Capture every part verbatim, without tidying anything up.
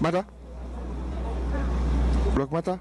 Mata? Block Mata?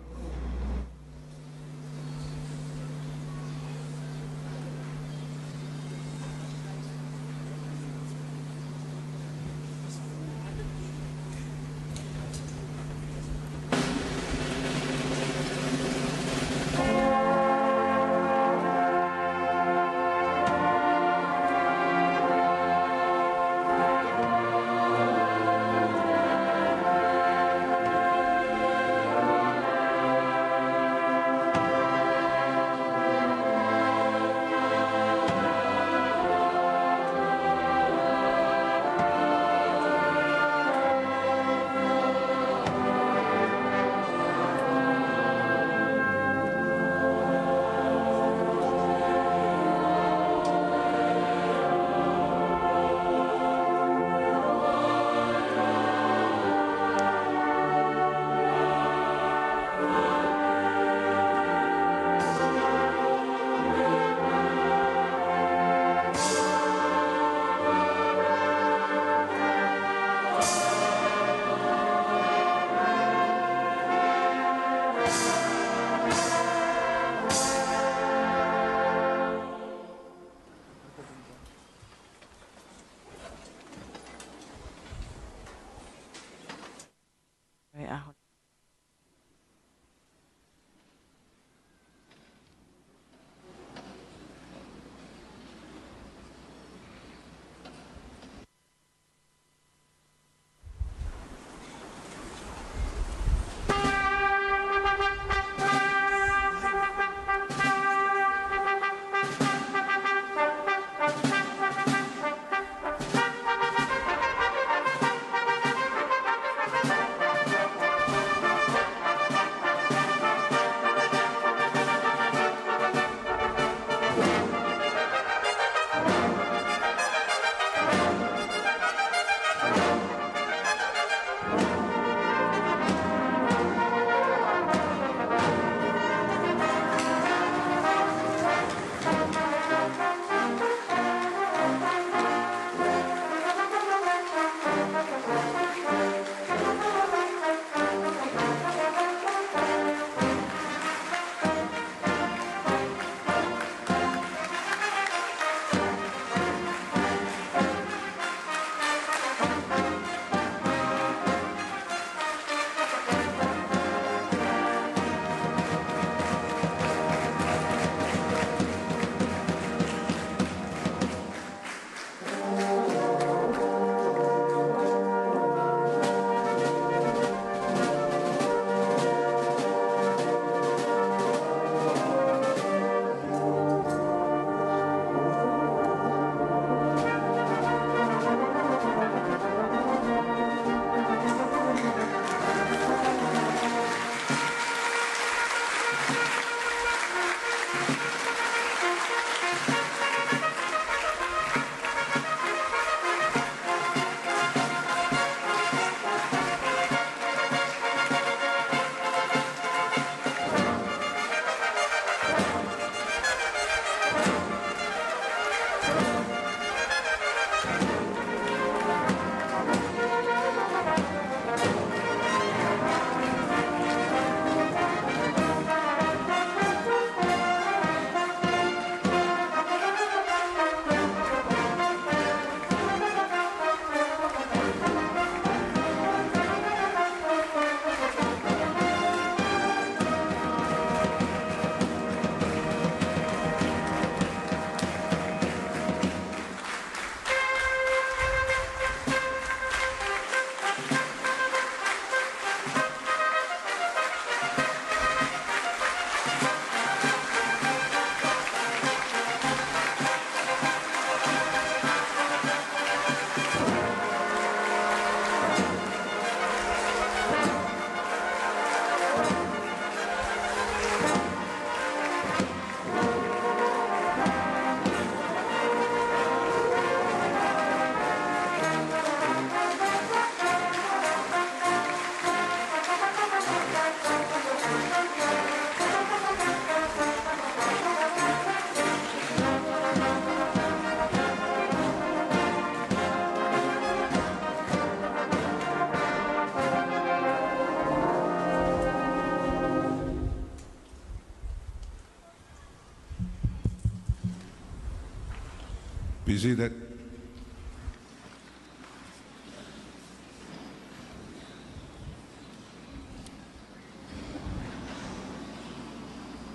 Be seated.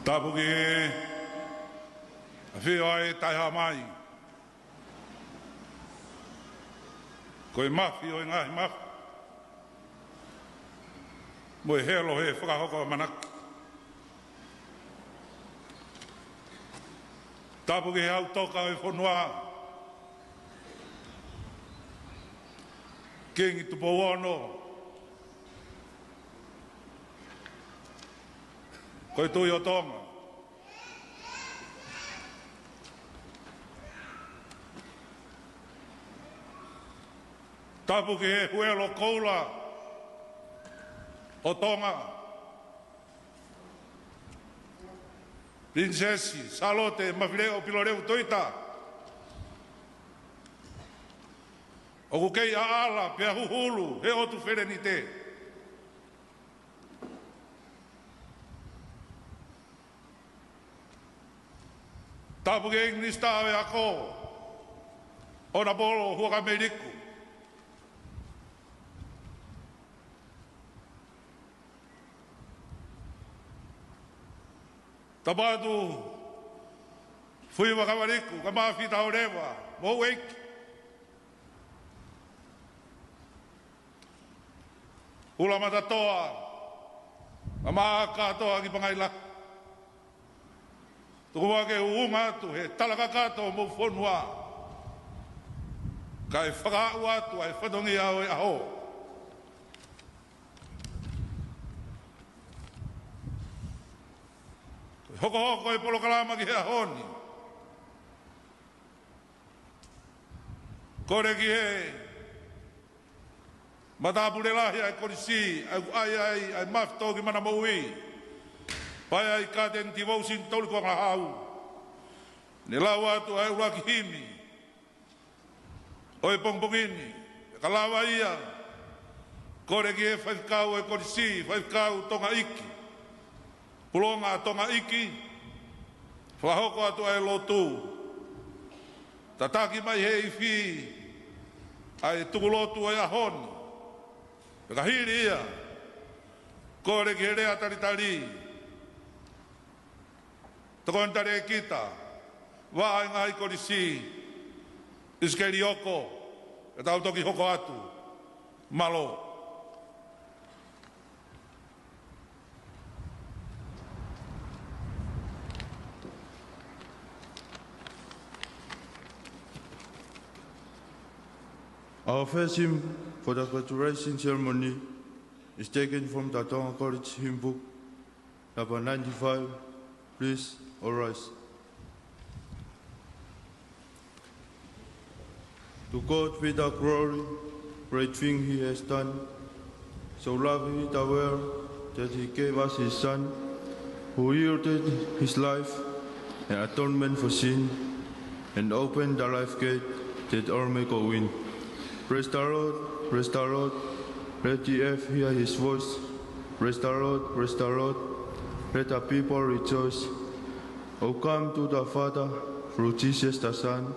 Tapu ki he ʻafio ʻa e Taʻehāmai. Ko e mafi ʻo e ngaahi mafi, mo e helo he fakahoko ʻamanaki. Tapu ki he Hau Toka ʻo e fonua, Kingi Tupou Ono, ko e Tuʻi ʻo Tonga. Tapu ki he Huelo Koula ʻo Tonga, Pilinisesi Sālote Mafileʻo Pilolevu Tuita, ʻoku kei ʻaʻala pea huhulu he ʻotu Felenite. Tapu ki he Minisitā ʻo e Ako, ʻOnapolo Huʻakavameiliku. Tapu atu Fuiva Kavaliku, Kamāfita Holeva, mo e ʻEiki. Ula Matatoa, Kamā Katoa ki Pangai Lahi. Tuku muʻa ke u ʻunga atu he tala kakato homou fonua, kae fakaaʻu atu ʻa e fatongia ʻo e ʻaho. Ko e hokohoko e polokalama ki he ʻaho ni, kole ki he matāpule lahi ʻa e Kolisi, ʻa ia ʻoku ʻai ai ʻa e mafi tōkimana moʻui, Paea ʻi Kāteni Tivousin Tolikuongahau, ne lau atu ʻa e ʻuluaki himi ʻo e pongipongi ni, ka lava ia, kole ki he faifekau ʻo e Kolisi, Faifekau Tonga ʻIki, Pulonga Tonga ʻIki, fakahoko atu ʻa e lotu. Tataki mai he ifi ʻa e tuku lotu ʻo e ʻaho ni. Pea ka hili ia, kole ki he lea talitali, Tokoni Talēkita, Vaʻa ʻo e Ngaahi Kolisi, ʻIsikeli ʻOko, ʻe tau toki hoko atu. Mālō. Our first hymn for the graduation ceremony is taken from the Tonga College hymn book, number ninety-five, please all rise. To God be the glory, great thing he has done. So loved he the world that he gave us his Son, who yielded his life an atonement for sin, and opened the life gate that all may go in. Praise the Lord, praise the Lord, let the earth hear his voice. Praise the Lord, praise the Lord, let the people rejoice. O come to the Father through Jesus the Son,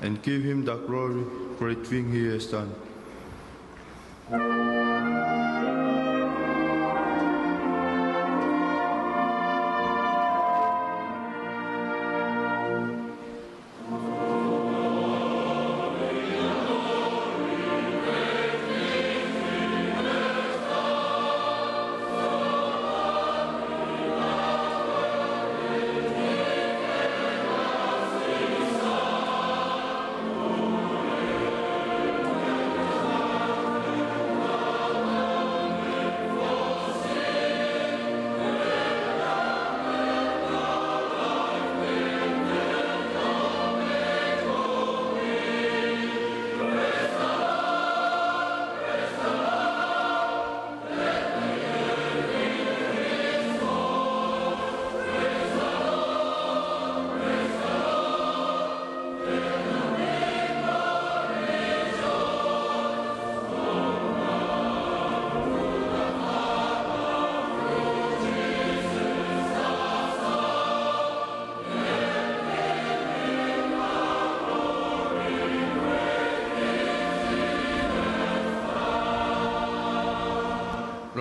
and give him the glory, great thing he has done.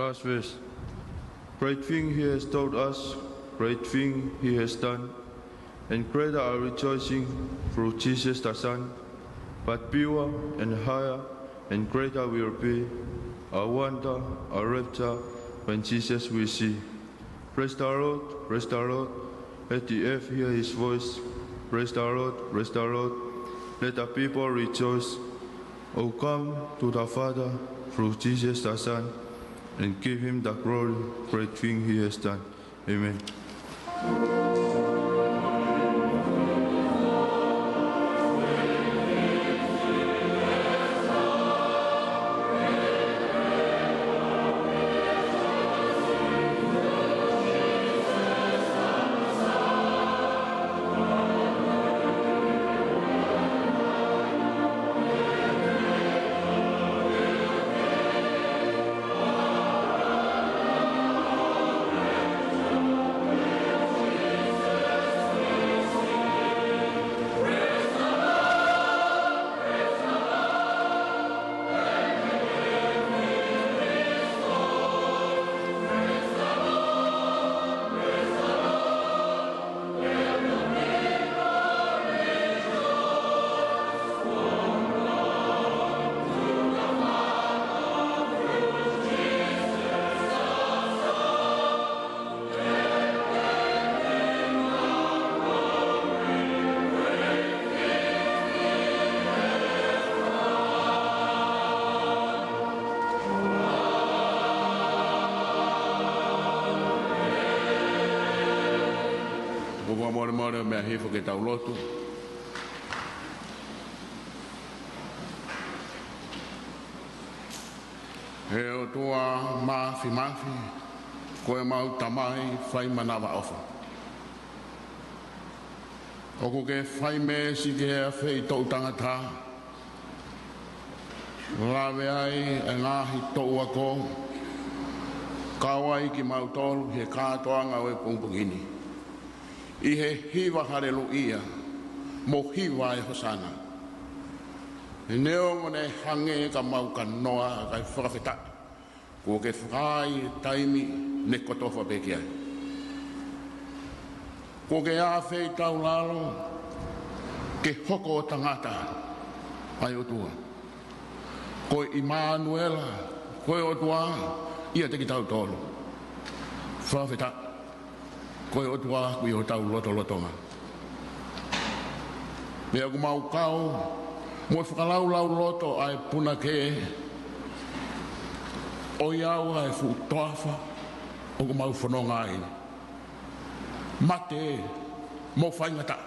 Last verse. Great thing he has taught us, great thing he has done, and greater are rejoicing through Jesus the Son, but pure and higher and greater will be our wonder, our rapture, when Jesus we see. Praise the Lord, praise the Lord. Let the earth hear his voice. Praise the Lord, praise the Lord. Let the people rejoice. Oh, come to the Father through Jesus the Son, and give him the glory, great thing he has done. Amen. ʻOku fakamolemole ʻo meʻa hifo ke tau lotu. ʻE ʻOtua Māfimafi, ko ʻemau Tamai fai manavaʻofa, ʻoku ke fai meesi ki he afeʻi toʻu tangata, lave ai e ngaahi toʻu ako, kau ai kimautolu he kātoanga ʻo e pongipongi ni, ʻi he hiva haleluʻia mo hiva e hosana. Neongo ne hangē ka mau kanoa, kae fakafetaʻi kuo ke fakaai e taimi ne kotofa pē ki ai. Kuo ke afeʻi taulalo ke hoko ʻo tangata ʻa e ʻOtua. Ko ʻImanuela, ko e ʻOtua ʻiate kitautolu. Fakafetaʻi, ko e ʻOtua ʻoku ʻi hotau lotolotonga. Pea ʻoku mau kau mo e fakalaulauloto ʻa e punake, ʻoiauē ʻa e fuʻu toafa ʻoku mau fononga ai. Mate mo faingataʻa,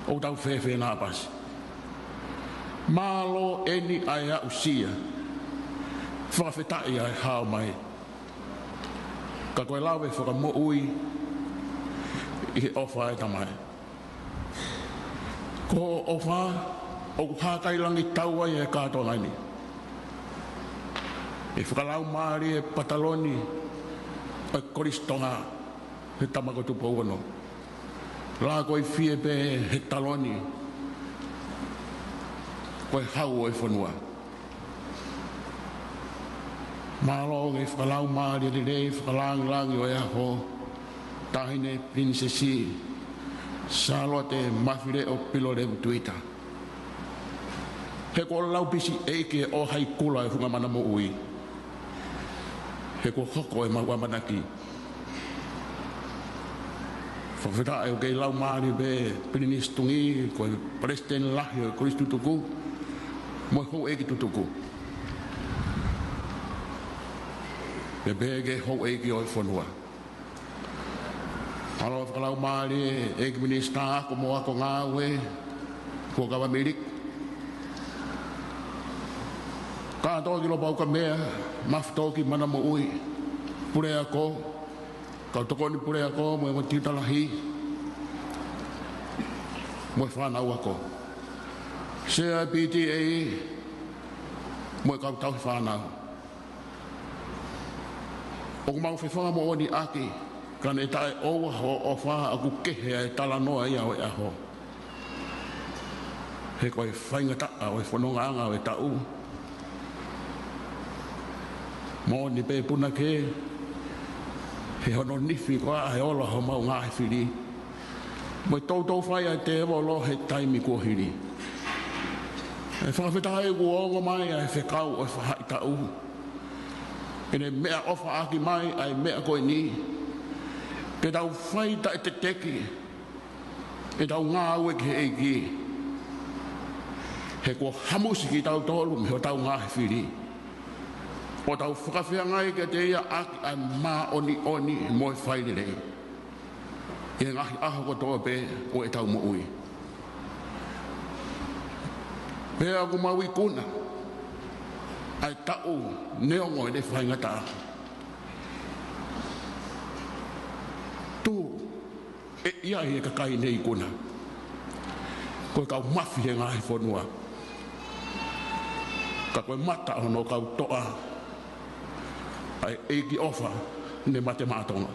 ʻoku tau fēfē ʻa Pasi? Mālō eni ʻa e aʻusia, fakafetaʻi ʻa e hao mai. Ka ko e lave fakamoʻui ʻi he ʻofa ʻa e Tamai. Ko hoʻo ʻofa ʻoku hākailangitau ai e kātoanga ni. ʻE fakalaumālie e pataloni ʻo e Kolisi Tonga, he Tama ko Tupou Ono. Lākoifie pē he taloni ko e hau ʻo e fonua. Mālō e fakalaumālie lelei, fakalāngilangi ʻo e ʻaho, Taʻahine Pilinisesi Sālote Mafileʻo Pilolevu Tuita. He kuo laupisi ʻeiki e ʻohaikula e funga mana moʻui, he kuo hoko ʻemau ʻamanaki. Fakafetaʻi ʻoku kei laumālie pē Pilinisi Tuʻi, ko e Palesiteni Lahi ʻo e Kolisi Tutuku mo e houʻeiki tutuku, pea pehē ki he houʻeiki ʻo e fonua. Mālō e fakalaumālie ʻEiki Minisitā Ako mo Ako Ngāue, Fuakava Miliki. Kātoa ki Lopaukamea, Mafutooki, Mana Moʻui, Puleako, kau tokoni puleako mo e ongo tiuta lahi, mo e fānau ako. Sea P T A mo e kau tauhi fānau. ʻOku mau fefangamoʻoni ʻaki, ka ne taʻeʻoua hoʻo ʻofa ʻoku kehe ʻa e talanoa ia ʻo e ʻaho. He ko e faingataʻa ʻo e fonongaʻanga ʻo e taʻu, Moʻoni pē punake, he hono nifi koā ʻa e ola homau ngaahi fili, mo e toutou fai ʻa e tēvolo he taimi kuo hili. ʻE fakafetaʻi kuo ongo mai ʻa e fekau ʻo e faʻahitaʻu, ke ne meʻaʻofaʻaki mai ʻa e meʻa ko eni, ke tau fai taʻeteteki ʻetau ngāue ki he ʻEiki, he kuo hamusi kitautolu mei hotau ngaahi fili, ʻo tau fakafeangai kiate ia ʻaki ʻa e māʻoniʻoni mo e failelei ʻi he ngaahi ʻaho kotoa pē ʻo ʻetau moʻui. Pea ʻoku mau ikuna ʻa e taʻu neongo ʻene faingataʻa. Tuʻu ʻe ʻi ai e kakai ne ikuna, ko e kau mafi he ngaahi fonua, ka ko e mata hono kau toʻa ʻa e ʻEiki ʻofa ne mate maʻa Tonga.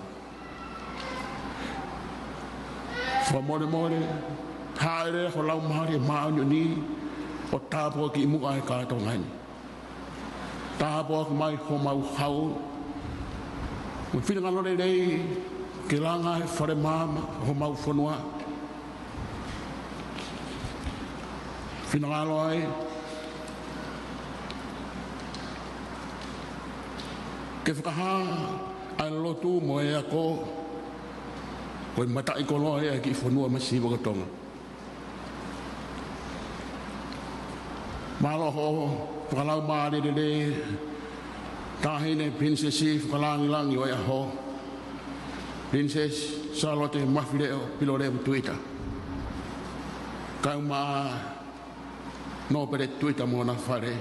Fakamolemole, hāʻele ho Laumālie Māʻoniʻoni ʻo tāpuakiʻi muʻa e kātoanga ni. Tāpuakiʻi mai homau hau mo e finangalo lelei ke langa e fale maama homau fonua. Finangalo ai ke fakahā ʻa e lotu mo e ako ko e mataʻikoloa ia ʻa e kiʻi fonua masiva ko Tonga. Mālō hoʻo fakalaumālie lelei, Taʻahine Pilinisesi Fakalāngilangi ʻo e ʻAho, Pilinisesi Sālote Mafileʻo Pilolevu Tuita, kaeʻumaʻā Nōpele Tuita mo hona fale,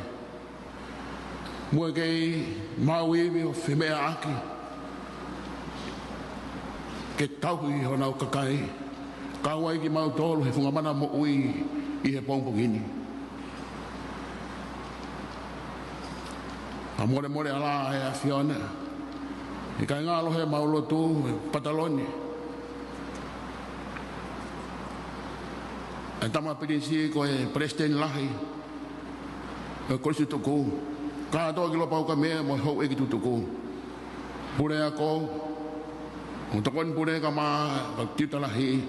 mo e kei maʻu ivi ʻo femeʻaʻaki ke tauhi honau kakai, kau ai kimautolu he funga mana moʻui ʻi he pongipongi ni. Fakamolemole ʻa e ʻAfiona, ʻikai ngalo he mau lotu, he pataloni ʻa e tama pilinisi ko e Palesiteni Lahi ʻo e Kolisi Tutuku, kātoa ki Lopau Kamea mo e houʻeiki tutuku, puleako, mo e tokoni pule, kaeʻumaʻā e kau tiuta lahi,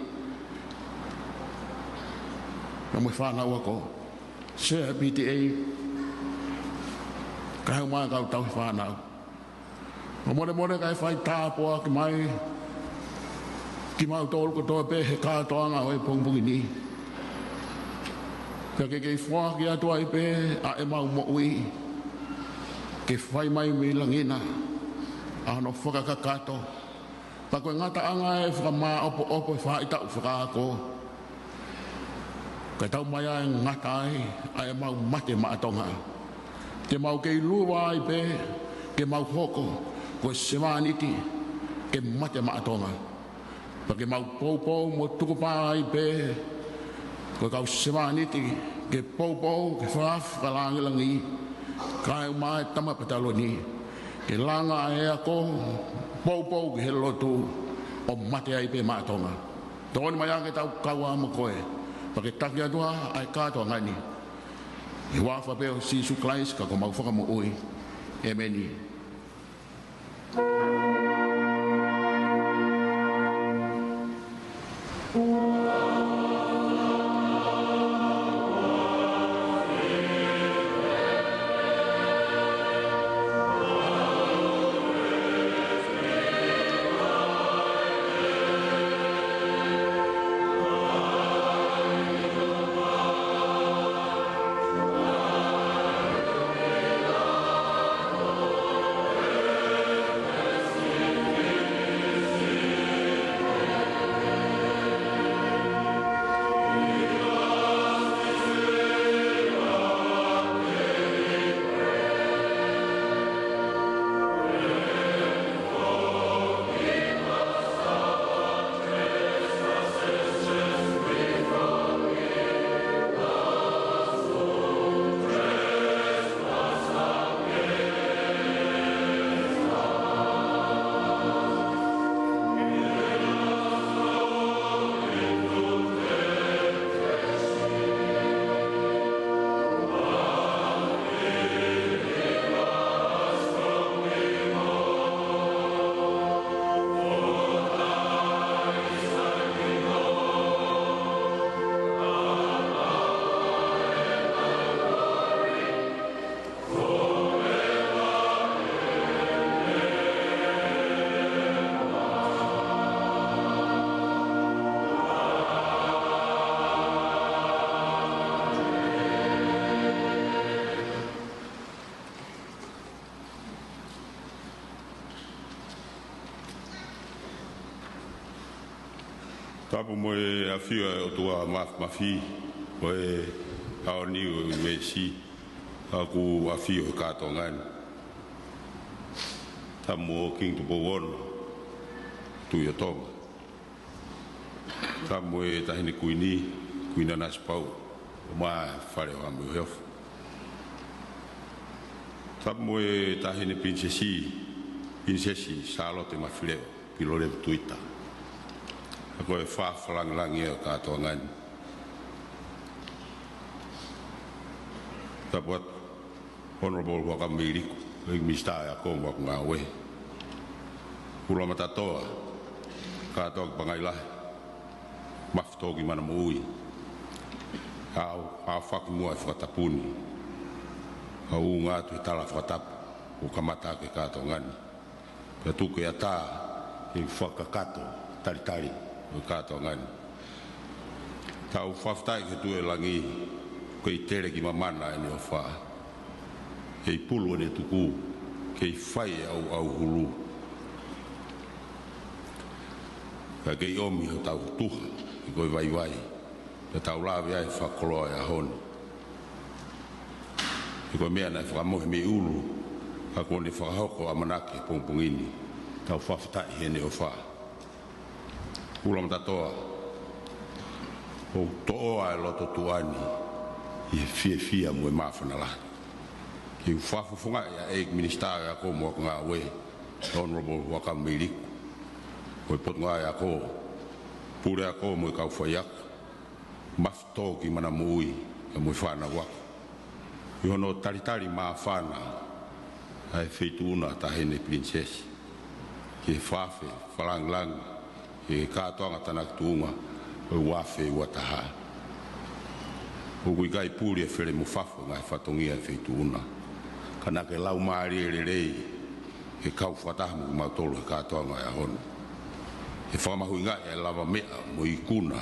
pea mo e fānau ako, Sea P T A, kaeʻumaʻā e kau tauhi fānau. Fakamolemole kae fai tāpuaki mai kimautolu kotoa pē he kātoanga ʻo e pongipongi ni. Pea ke kei foaki atu ai pē ʻa ʻemau moʻui ke fai mai mei langi na ʻa hono fakakakato, pea ko e ngataʻanga e fakamāʻopoʻopo e faʻahitaʻu fakaako, kae tau mai ʻa e ngata ai ʻa ʻemau mate maʻa Tonga. Te mau kei luva ai pē ke mau hoko ko e sevāniti ke mate maʻa Tonga, pea ke mau poupou mo tukupā ai pē ko e kau sevāniti ke poupou ki he fakaʻaho fakalāngilangi, kaeʻumaʻā e tama pataloni, ke langa e ako, poupou ki he lotu, ʻo mate ai pē maʻa Tonga. Tokoni mai ā ke tau kau ā mo koe, pea ke taki atu ā ʻa e kātoanga ni. ʻI he huafa pē ʻo Sīsū Kalaisi ko homau Fakamoʻui. ʻĒmeni. Tapu mo e ʻafio ʻa e ʻOtua Māfimafi ʻo e ʻaho ni ʻo e U S, ʻa ʻoku ʻafio he kātoanga ni. Tapu mo Kingi Tupou Ono, Tuʻi ʻo Tonga. Tapu mo e Taʻahine Kuini, Kuini Nanasipauʻu, ʻo maʻu e Fale ʻo Haʻa Moheofo. Tapu mo e Taʻahine Pilinisesi, Pilinisesi Sālote Mafileʻo Pilolevu Tuita. ʻA ko e fā fakalāngilangi ʻo e kātoanga ni. Tapu atu Honourable Huʻakavameiliku, ʻEiki Minisitā ʻo e Ako mo e Akongāue. Hula Matatoa, kātoa ki Pangai Lahi, Mafi Tōkimana Moʻui. ʻA au, ʻa au fakamuʻa e fakatapu ni, ʻa u ʻunga atu e tala fakatapu ʻoku kamata ʻaki e kātoanga ni. Pea tuku ke ʻatā ke u fakakakato talitali ʻo e kātoanga ni. Tau fakafetaʻi ki he Tuʻi ʻo Langi, ʻoku kei tele ki māmani ʻene ʻofa. Kei pulu ʻene tuku, kei fai e ʻauʻauhulu. Pea kei ʻomi hotau tuha, ʻi ko e vaivai. Pea tau lave ai fakakoloa e ʻaho ni. He ko e meʻa naʻe fakamohe mei ʻulu, ka kuo ne fakahoko ʻamanaki he pongipongi ni, tau fakafetaʻi heʻene ʻofa. Hula Matatoa, ʻoku toʻoa e loto tuʻa ni ʻi he fiefia mo e māfana lahi. Ke u fakafofongaʻi ʻa e ʻEiki Minisitā ʻo e Ako mo e Akongāue, Honourable Huʻakavameiliku, mo e Potungāue Ako, Puleako mo e kau faiako, Mafi Tōkimana Moʻui, pea mo e fānau ako. ʻI hono talitali māfana ʻa e Feituʻuna Taʻahine Pilinisesi, ki he fakafe fakalāngilangi, ki he kātoanga tānaki tuʻunga ʻo e ua afe ua taha. ʻOku ʻikai puli ʻa Felemo Fafo he ngaahi fatongia ʻo e Feituʻuna. Ka naʻa ke laumālie lelei, ke kau fakataha mo kimautolu he kātoanga ʻo e ʻaho ni. Ke fakamahuʻingaʻi ʻa e lavameʻa mo e ikuna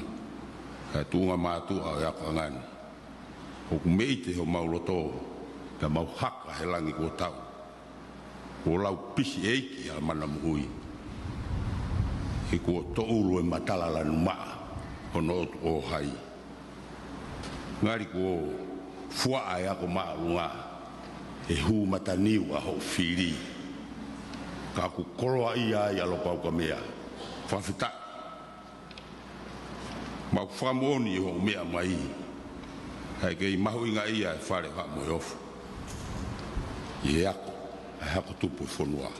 ʻa e tuʻunga mātuʻa ʻo e akoʻanga ni. ʻOku meite homau loto, pea mau haka he langi kuo tau. Kuo lau pisi ʻeiki ʻa e mana moʻui. He kuo toʻulu e matala lanu maʻa hono ʻotu ʻo hai. Ngali kuo fuaʻa e ako māʻolunga, he hū mataniu ʻa hoʻo fili. Ka ʻoku koloaʻia ai ʻa Lopaukamea. Fakafetaʻi. Mau fakamoʻoni ʻi hoʻo meʻa mai, ʻa e kei mahuʻingaʻia e Fale ʻo Haʻa Moheofo ʻi he ako ʻa e hako tupu e fonua.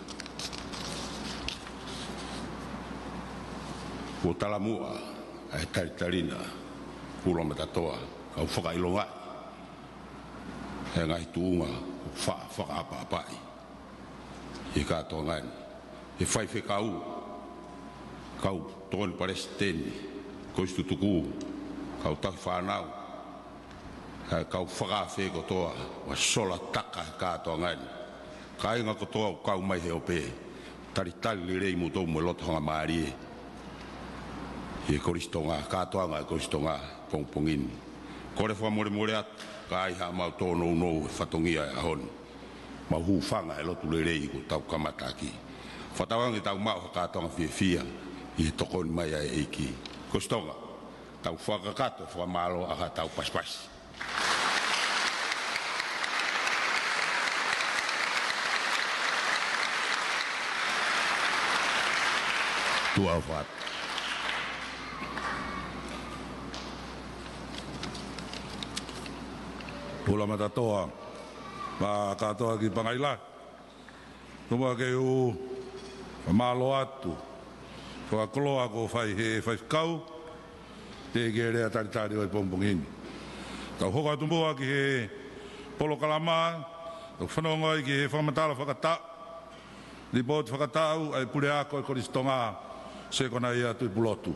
Kuo talamuʻa ʻa e talitali na, Hula Matatoa, kau fakaʻilongaʻi ʻa e ngaahi tuʻunga ʻoku faʻa fakaʻapaʻapaʻi ʻi he kātoanga ni. He faifekau, kau tokoni palesiteni, kolisi tutuku, kau tauhi fānau, ʻa e kau fakaafe kotoa, ʻoku sola taka he kātoanga ni. Kāinga kotoa ʻoku kau mai he ope, talitali lelei kimoutolu mo e loto hangamālie ʻi he Kolisi Tonga, kātoanga ʻa e Kolisi Tonga pongipongi ni. Kole fakamolemole atu, ka ai haʻamau tōnounou he fatongia ʻo e ʻaho ni. Mau hūfanga he lotu lelei kuo tau kamata ʻaki. Fakatauange ke tau maʻu ha kātoanga fiefia ʻi he tokoni mai ʻa e ʻEiki. Kolisi Tonga, tau fakakakato fakamālō ʻaki haʻatau pasipasi. Tuʻa ʻofa atu. Hula Matatoa, mo kātoa ki Pangai Lahi. Tomuʻa ke u fakamālō atu, fakakoloa kuo fai he faifekau, teʻeki ke lea talitali ʻo e pongipongi ni. Tau hoko atu muʻa ki he polokalama, tau fanongo ai ki he fakamatala fakataʻu, lipooti fakataʻu ʻa e puleako ʻo e Kolisi Tonga, Sekonaia Tuʻipulotu.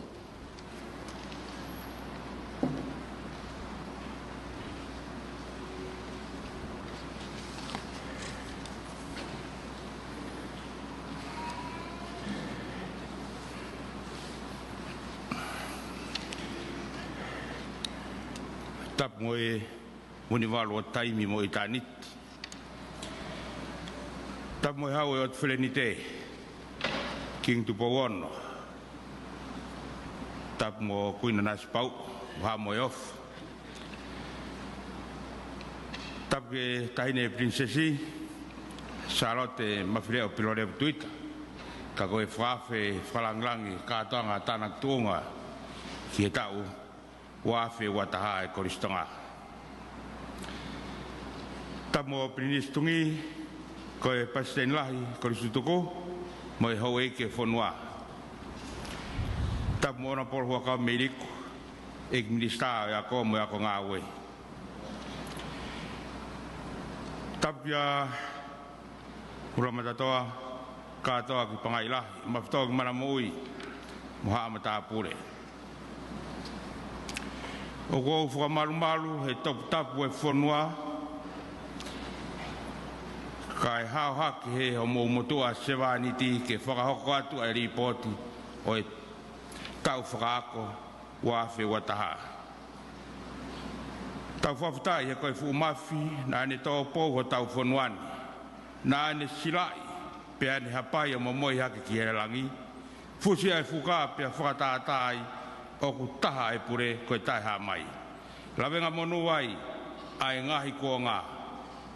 Tapu mo e Muni Valu ʻo Taimi mo ʻItāniti. Tapu mo e Hau ʻo e ʻOtu Felenite, Kingi Tupou Ono. Tapu mo Kuini Nanasipauʻu, ʻofa mo e ofa. Tapu ki he Taʻahine Pilinisesi Sālote Mafileʻo Pilolevu Tuita, ka ko e fakaafe fakalāngilangi kātoanga tānaki tuʻunga ki he taʻu ua afe ua taha ʻa e Kolisi Tonga. Tapu mo Pilinisi Tungī, ko e Palesiteni Lahi Kolisi Tutuku, mo e houʻeiki e fonua. Tapu mo Honourable Huʻakavameiliku, ʻEiki Minisitā ʻo e Ako mo e Ako Ngāue. Tapu kia Ulamatatoa kātoa ki Pangai Lahi, Mafutoko ki Mana Moʻui, mo haʻa matāpule. ʻOku ou fakamalumalu he toputapu e fonua, kae hao hake he homou motuʻa sevāniti ke fakahoko atu ʻa e lipooti ʻo e taʻu fakaako ua afe ua taha. Tau fakafetaʻi he ko e fuʻu mafi naʻa ne tōpou hotau fonua ni, naʻa ne silaʻi pea ne hapai ʻo momoi hake ki he langi, fusi ʻa e fuka pea fakatātā ai ʻoku taha ʻa e pule ko e taʻehāmai. Lavengamonū ai ʻa e ngaahi kuonga,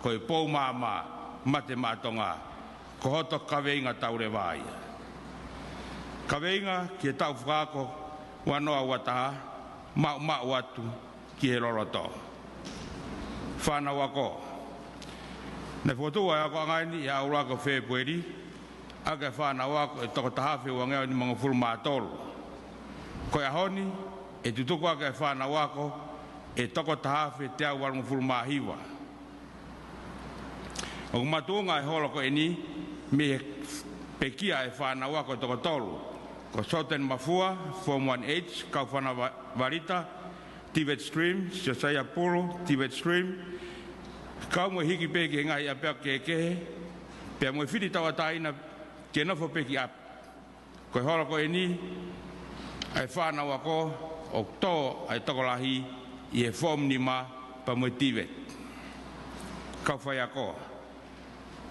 ko e pou maama, mate maʻa Tonga, ko hoto kaveinga tauleva ia. Kaveinga ki he taʻu fakaako ua noa ua taha, maʻumaʻu atu ki he loloto. Fānau ako. Naʻe fokotuʻu ʻa e akoʻanga ni ʻi he ʻaho ʻuluaki ʻo Fēpueli, ʻaki ʻa e fānau ako ʻe toko taha afe uangeau nimangofulu mā tolu. Ko e ʻaho ni, ʻe tutuku ʻaki ʻa e fānau ako ʻe toko taha afe teau valungofulu mā hiva. ʻOku makatuʻunga e holo ko eni mei he pekia e fānau ako ʻe toko tolu. Ko Sōteni Mafua, Form one H, Kaufana Va-, Valita, TVET Stream, Siosaia Pulu, TVET Stream, kau mo e hiki pē ki he ngaahi ʻapiako kehekehe, pea mo e fili tauʻatāina ke nofo pē ki ʻapi. Ko e holo ko eni ʻa e fānau ako ʻoku tō ʻa e tokolahi ʻi he Form nima pea mo e TVET. Kau faiako.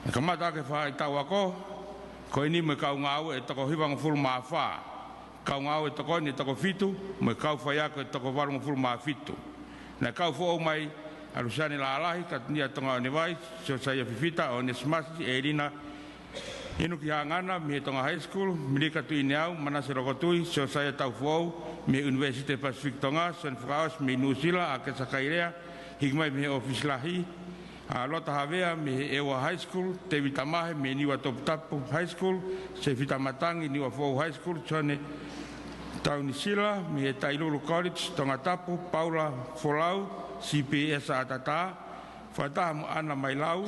ʻE kamata ʻaki e faʻahitaʻu ako ko eni mo e kau ngāue ʻe toko hivangofulu mā fā. Kau ngāue tokoni ʻe toko fitu, mo e kau faiako ʻe toko valungofulu mā fitu. Naʻe kau foʻou mai ʻa Lusiane Lālahi, Katinia Tongaʻonevai, Siosaia Fifita, ʻOnesimasi, ʻElina ʻInuki Hangana mei he Tonga High School, Milika Tuʻineau, Manase Lokotui, Siosaia Taufoʻou mei he ʻUnivēsiti Pasifiki Tonga, Sione Fakaʻosi mei Nuʻusila, ʻAkesa Kailea, hiki mai mei he ʻōfisi lahi, ʻa Lota Havea mei he ʻEua High School, Tēvita Mahe mei Niua Toputapu High School, Sefita Matangi, Niuafoʻou High School, Sione Taunisila mei he Tailulu College, Tongatapu, Paula Folau, CPS ʻAtatā, fakataha mo ʻAna Mailau,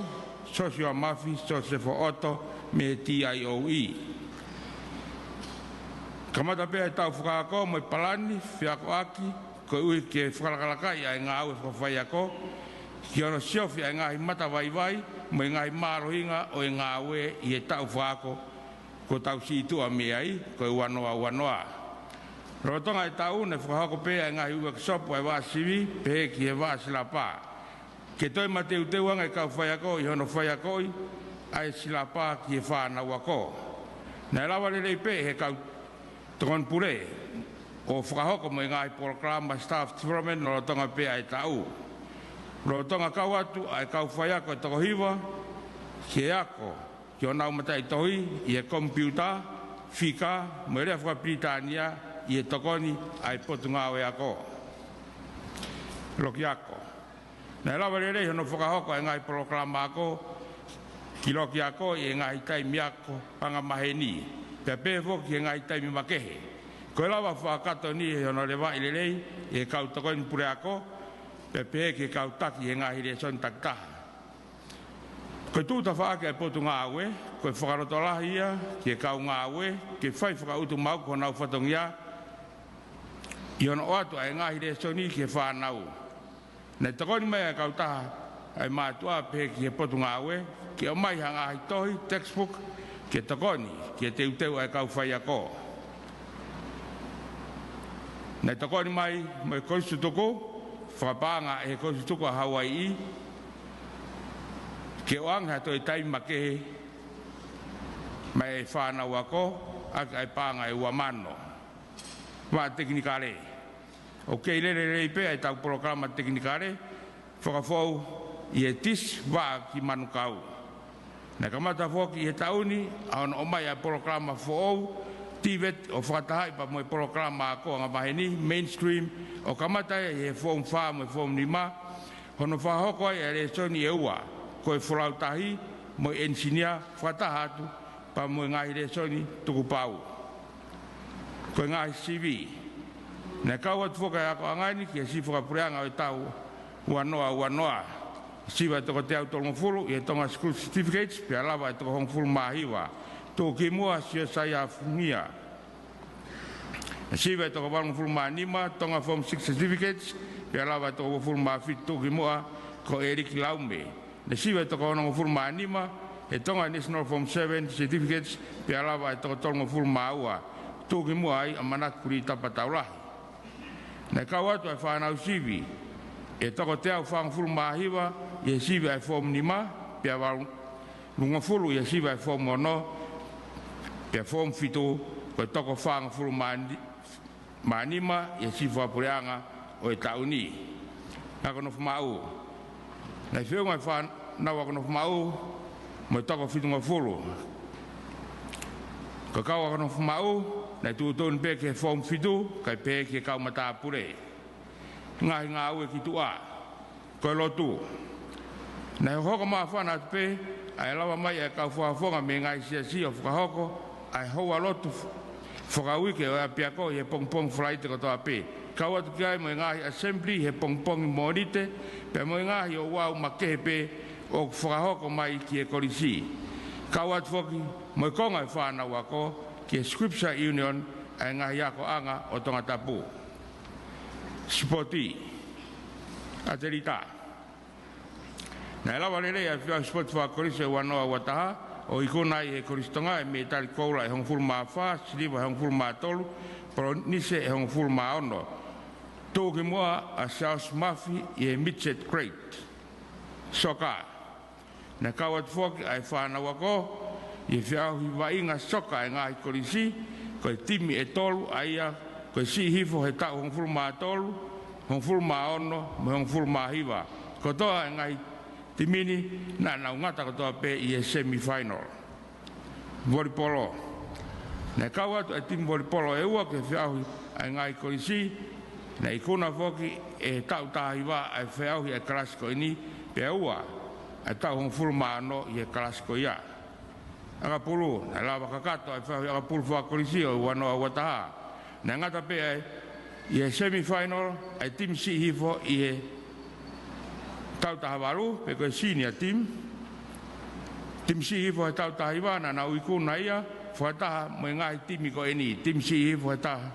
Sosiua Mafi, Sosefo ʻOto mei he TIOE. Kamata pē ʻa e taʻu fakaako mo e palani feakoʻaki, koeʻuhi ke fakalakalakaʻi ʻa e ngāue fakafaiako, ki hono siofi ʻa e ngaahi matavaivai mo e ngaahi mālohinga ʻo e ngāue ʻi he taʻu fakaako kuo tau situʻa mei ai, ko e ua noa ua noa. Lolotonga e taʻu naʻe fakahoko pē ʻa e ngaahi workshop ʻa e vaʻa sivi, pehē ki he vaʻa silapa. Ke toe mateuteu ange e kau faiako ʻi hono faiakoʻi ʻa e silapa ki he fānau ako. Naʻe lava lelei pē he kau tokoni pule ʻo fakahoko mo e ngaahi polokalama staff development lolotonga pē ʻa e taʻu. Lolotonga kau atu ʻa e kau faiako ʻe toko hiva ki he ako ki honau mataʻitohi ʻi he komipiuta, fika, mo e lea fakapilitānia ʻi he tokoni ʻa e Potungāue Ako. Loki ako. Naʻe lava lelei hono fakahoko ʻa e ngaahi polokalama ako ki loki ako ʻi he ngaahi taimi ako anga maheni, pea pehē foki ki he ngaahi taimi makehe. Ko e lava fakakakato eni ʻi hono levaʻi lelei ʻe he kau tokoni pule ako, pea pehē ki he kau taki ʻi he ngaahi lēsoni takitaha. Ko e tuʻu tafaʻaki ʻa e Potungāue, ko e fakalotolahi ia ki he kau ngāue ke fai fakaʻutumauku honau fatongia ʻi hono ʻoatu ʻa e ngaahi lēsoni ki he fānau. Naʻe tokoni mai ʻa e kautaha ʻa e mātuʻa pehē ki he Potungāue ke ʻomai ha ngaahi tohi, textbook, ke tokoni ki he teuteu ʻa e kau faiako. Naʻe tokoni mai mo e Kolisi Tutuku, fakapaʻanga ʻe he Kolisi Tutuku ʻa Hauaiʻi, ke ʻoange ha toe taimi makehe maʻa e fānau ako ʻaki ʻa e paʻanga ʻe ua mano. vaʻa tekinikale. ʻOku kei lele lelei pē ʻa ʻetau polokalama tekinikale fakafoʻou ʻi he TIS vaʻa ki Manukau. Naʻe kamata foki ʻi he taʻu ni ʻa hono ʻomai ʻa e polokalama foʻou TVET ʻo fakatahaʻi pea mo e polokalama ako angamaheni mainstream, ʻo kamata ia ʻi he Form Four mo e Form Five, hono fakahoko ai ʻa e lēsoni ʻe ua, ko e Folau Tahi mo e ʻEnisinia, fakataha atu pea mo e ngaahi lēsoni tukupau. Ko e ngaahi sivi. Naʻe kau atu foki ʻa e akoʻanga ni ki he sivi fakapuleʻanga ʻo e taʻu ua noa ua noa. Sivi ʻa e toko teau tolungofulu ʻi he Tonga School Certificates, pea lava ʻa e toko hongofulu mā hiva, tuʻu ki muʻa Siosaia Fungia. Sivi ʻa e toko valungofulu mā nima, Tonga Form Six Certificates, pea lava ʻa e toko uofulu mā fitu, tuʻu ki muʻa ko ʻEliki Laume. Naʻe sivi ʻa e toko onongofulu mā nima he Tonga National Form Seven Certificates, pea lava ʻa e toko tolungofulu mā ua, tuʻu ki muʻa ai ʻa Manatu Kulitapa Taulahi. Naʻe kau atu ʻa e fānau sivi ʻe toko teau fāngofulu mā hiva ʻi he sivi ʻa e Form Nima, pea valungofulu ʻi he sivi ʻa e Form Ono, pea Form Fitu ko e toko fāngofulu mā ni-, mā nima ʻi he sivi fakapuleʻanga ʻo e taʻu ni. Ako nofo maʻu. Naʻe feʻunga e fānau ako nofo maʻu mo e toko fitungofulu. Ko e kau ako nofo maʻu naʻe tuʻutuʻuni pē ki he Form Fitu, kae pehē ki he kau matāpule. Ngaahi ngāue ki tuʻa. Ko e lotu. Naʻe hokohoko māfana atu pē ʻa e lava mai ʻa e kau fakafofonga mei he ngaahi siasi ʻo fakahoko ʻa e houa lotu fakauike ʻo e ʻapiako ʻi he pongipongi Falaite kotoa pē. Kau atu ki ai mo e ngaahi assembly he pongipongi Mōnite, pea mo e ngaahi ouau makehe pē ʻoku fakahoko mai ki he kolisi. Kau atu foki mo e konga e fānau ako ki he Scripture Union ʻa e ngaahi akoʻanga ʻo Tongatapu. Sipoti. ʻAtelita. Naʻe lava lelei ʻa e feʻauhi sipoti fakakolisi ʻo e ua noa ua taha, ʻo ikuna ai ʻe he Kolisi Tonga ʻa e mētali koula ʻe hongofulu mā fā, siliva ʻe hongofulu mā tolu, polonise ʻe hongofulu mā ono. Tuʻu ki muʻa ʻa Charles Murphy ʻi he midget grade. Soka. Naʻe kau atu foki ʻa e fānau ako ʻi he feʻauhi vaʻinga soka ʻa e ngaahi kolisi, ko e timi ʻe tolu, ʻa ia ko e Siʻi Hifo he taʻu hongofulu mā tolu, hongofulu mā ono, mo e hongofulu mā hiva. Kotoa e ngaahi timi ni naʻa nau ngata kotoa pē ʻi he semifinal. Volipolo. Naʻe kau atu ʻa e timi volipolo ʻe ua ki he feʻauhi ʻa e ngaahi kolisi. Naʻe ikuna foki ʻe he taʻu taha hiva ʻa e feʻauhi ʻa e kalasi ko eni, pea ua ʻa e taʻu hongofulu mā ono ʻi he kalasi ko ia. ʻAkapulu. Naʻe lava kakato ʻa e feʻauhi ʻakapulu fakakolisi ʻo e ua noa ua taha. Naʻe ngata pē ʻa e, ʻi he semifinal, ʻa e timi Siʻi Hifo ʻi he taʻu taha valu, pe ko e senior team. Timi Siʻi Hifo he taʻu taha hiva naʻa nau ikuna ia fakataha mo e ngaahi timi ko eni. Timi Siʻi Hifo he taha,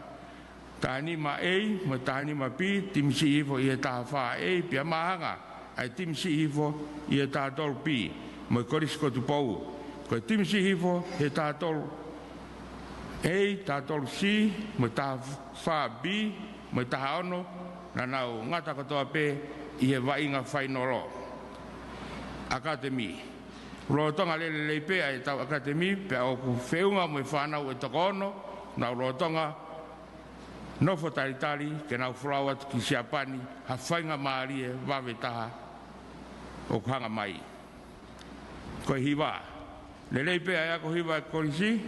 taha nima A mo e taha nima B, timi Siʻi Hifo ʻi he taha fā A, pea māhanga ʻa e timi Siʻi Hifo ʻi he taha tolu B mo e Kolisi ko Tupou. Ko e timi Siʻi Hifo he taha tolu A, taha tolu C, mo e taha fā B, mo e taha ono, naʻa nau ngata kotoa pē ʻi he vaʻinga fainolo. ʻAkatemi. Lolotonga lele lelei pē ʻa ʻetau ʻakatemi, pea ʻoku feʻunga mo e fānau ʻe toko ono, nau lolotonga nofo talitali ke nau folau atu ki Siapani, ha faingamālie vave taha ʻoku hanga mai. Ko e hiva. Lelei pē ʻa e ako hiva ʻa e kolisi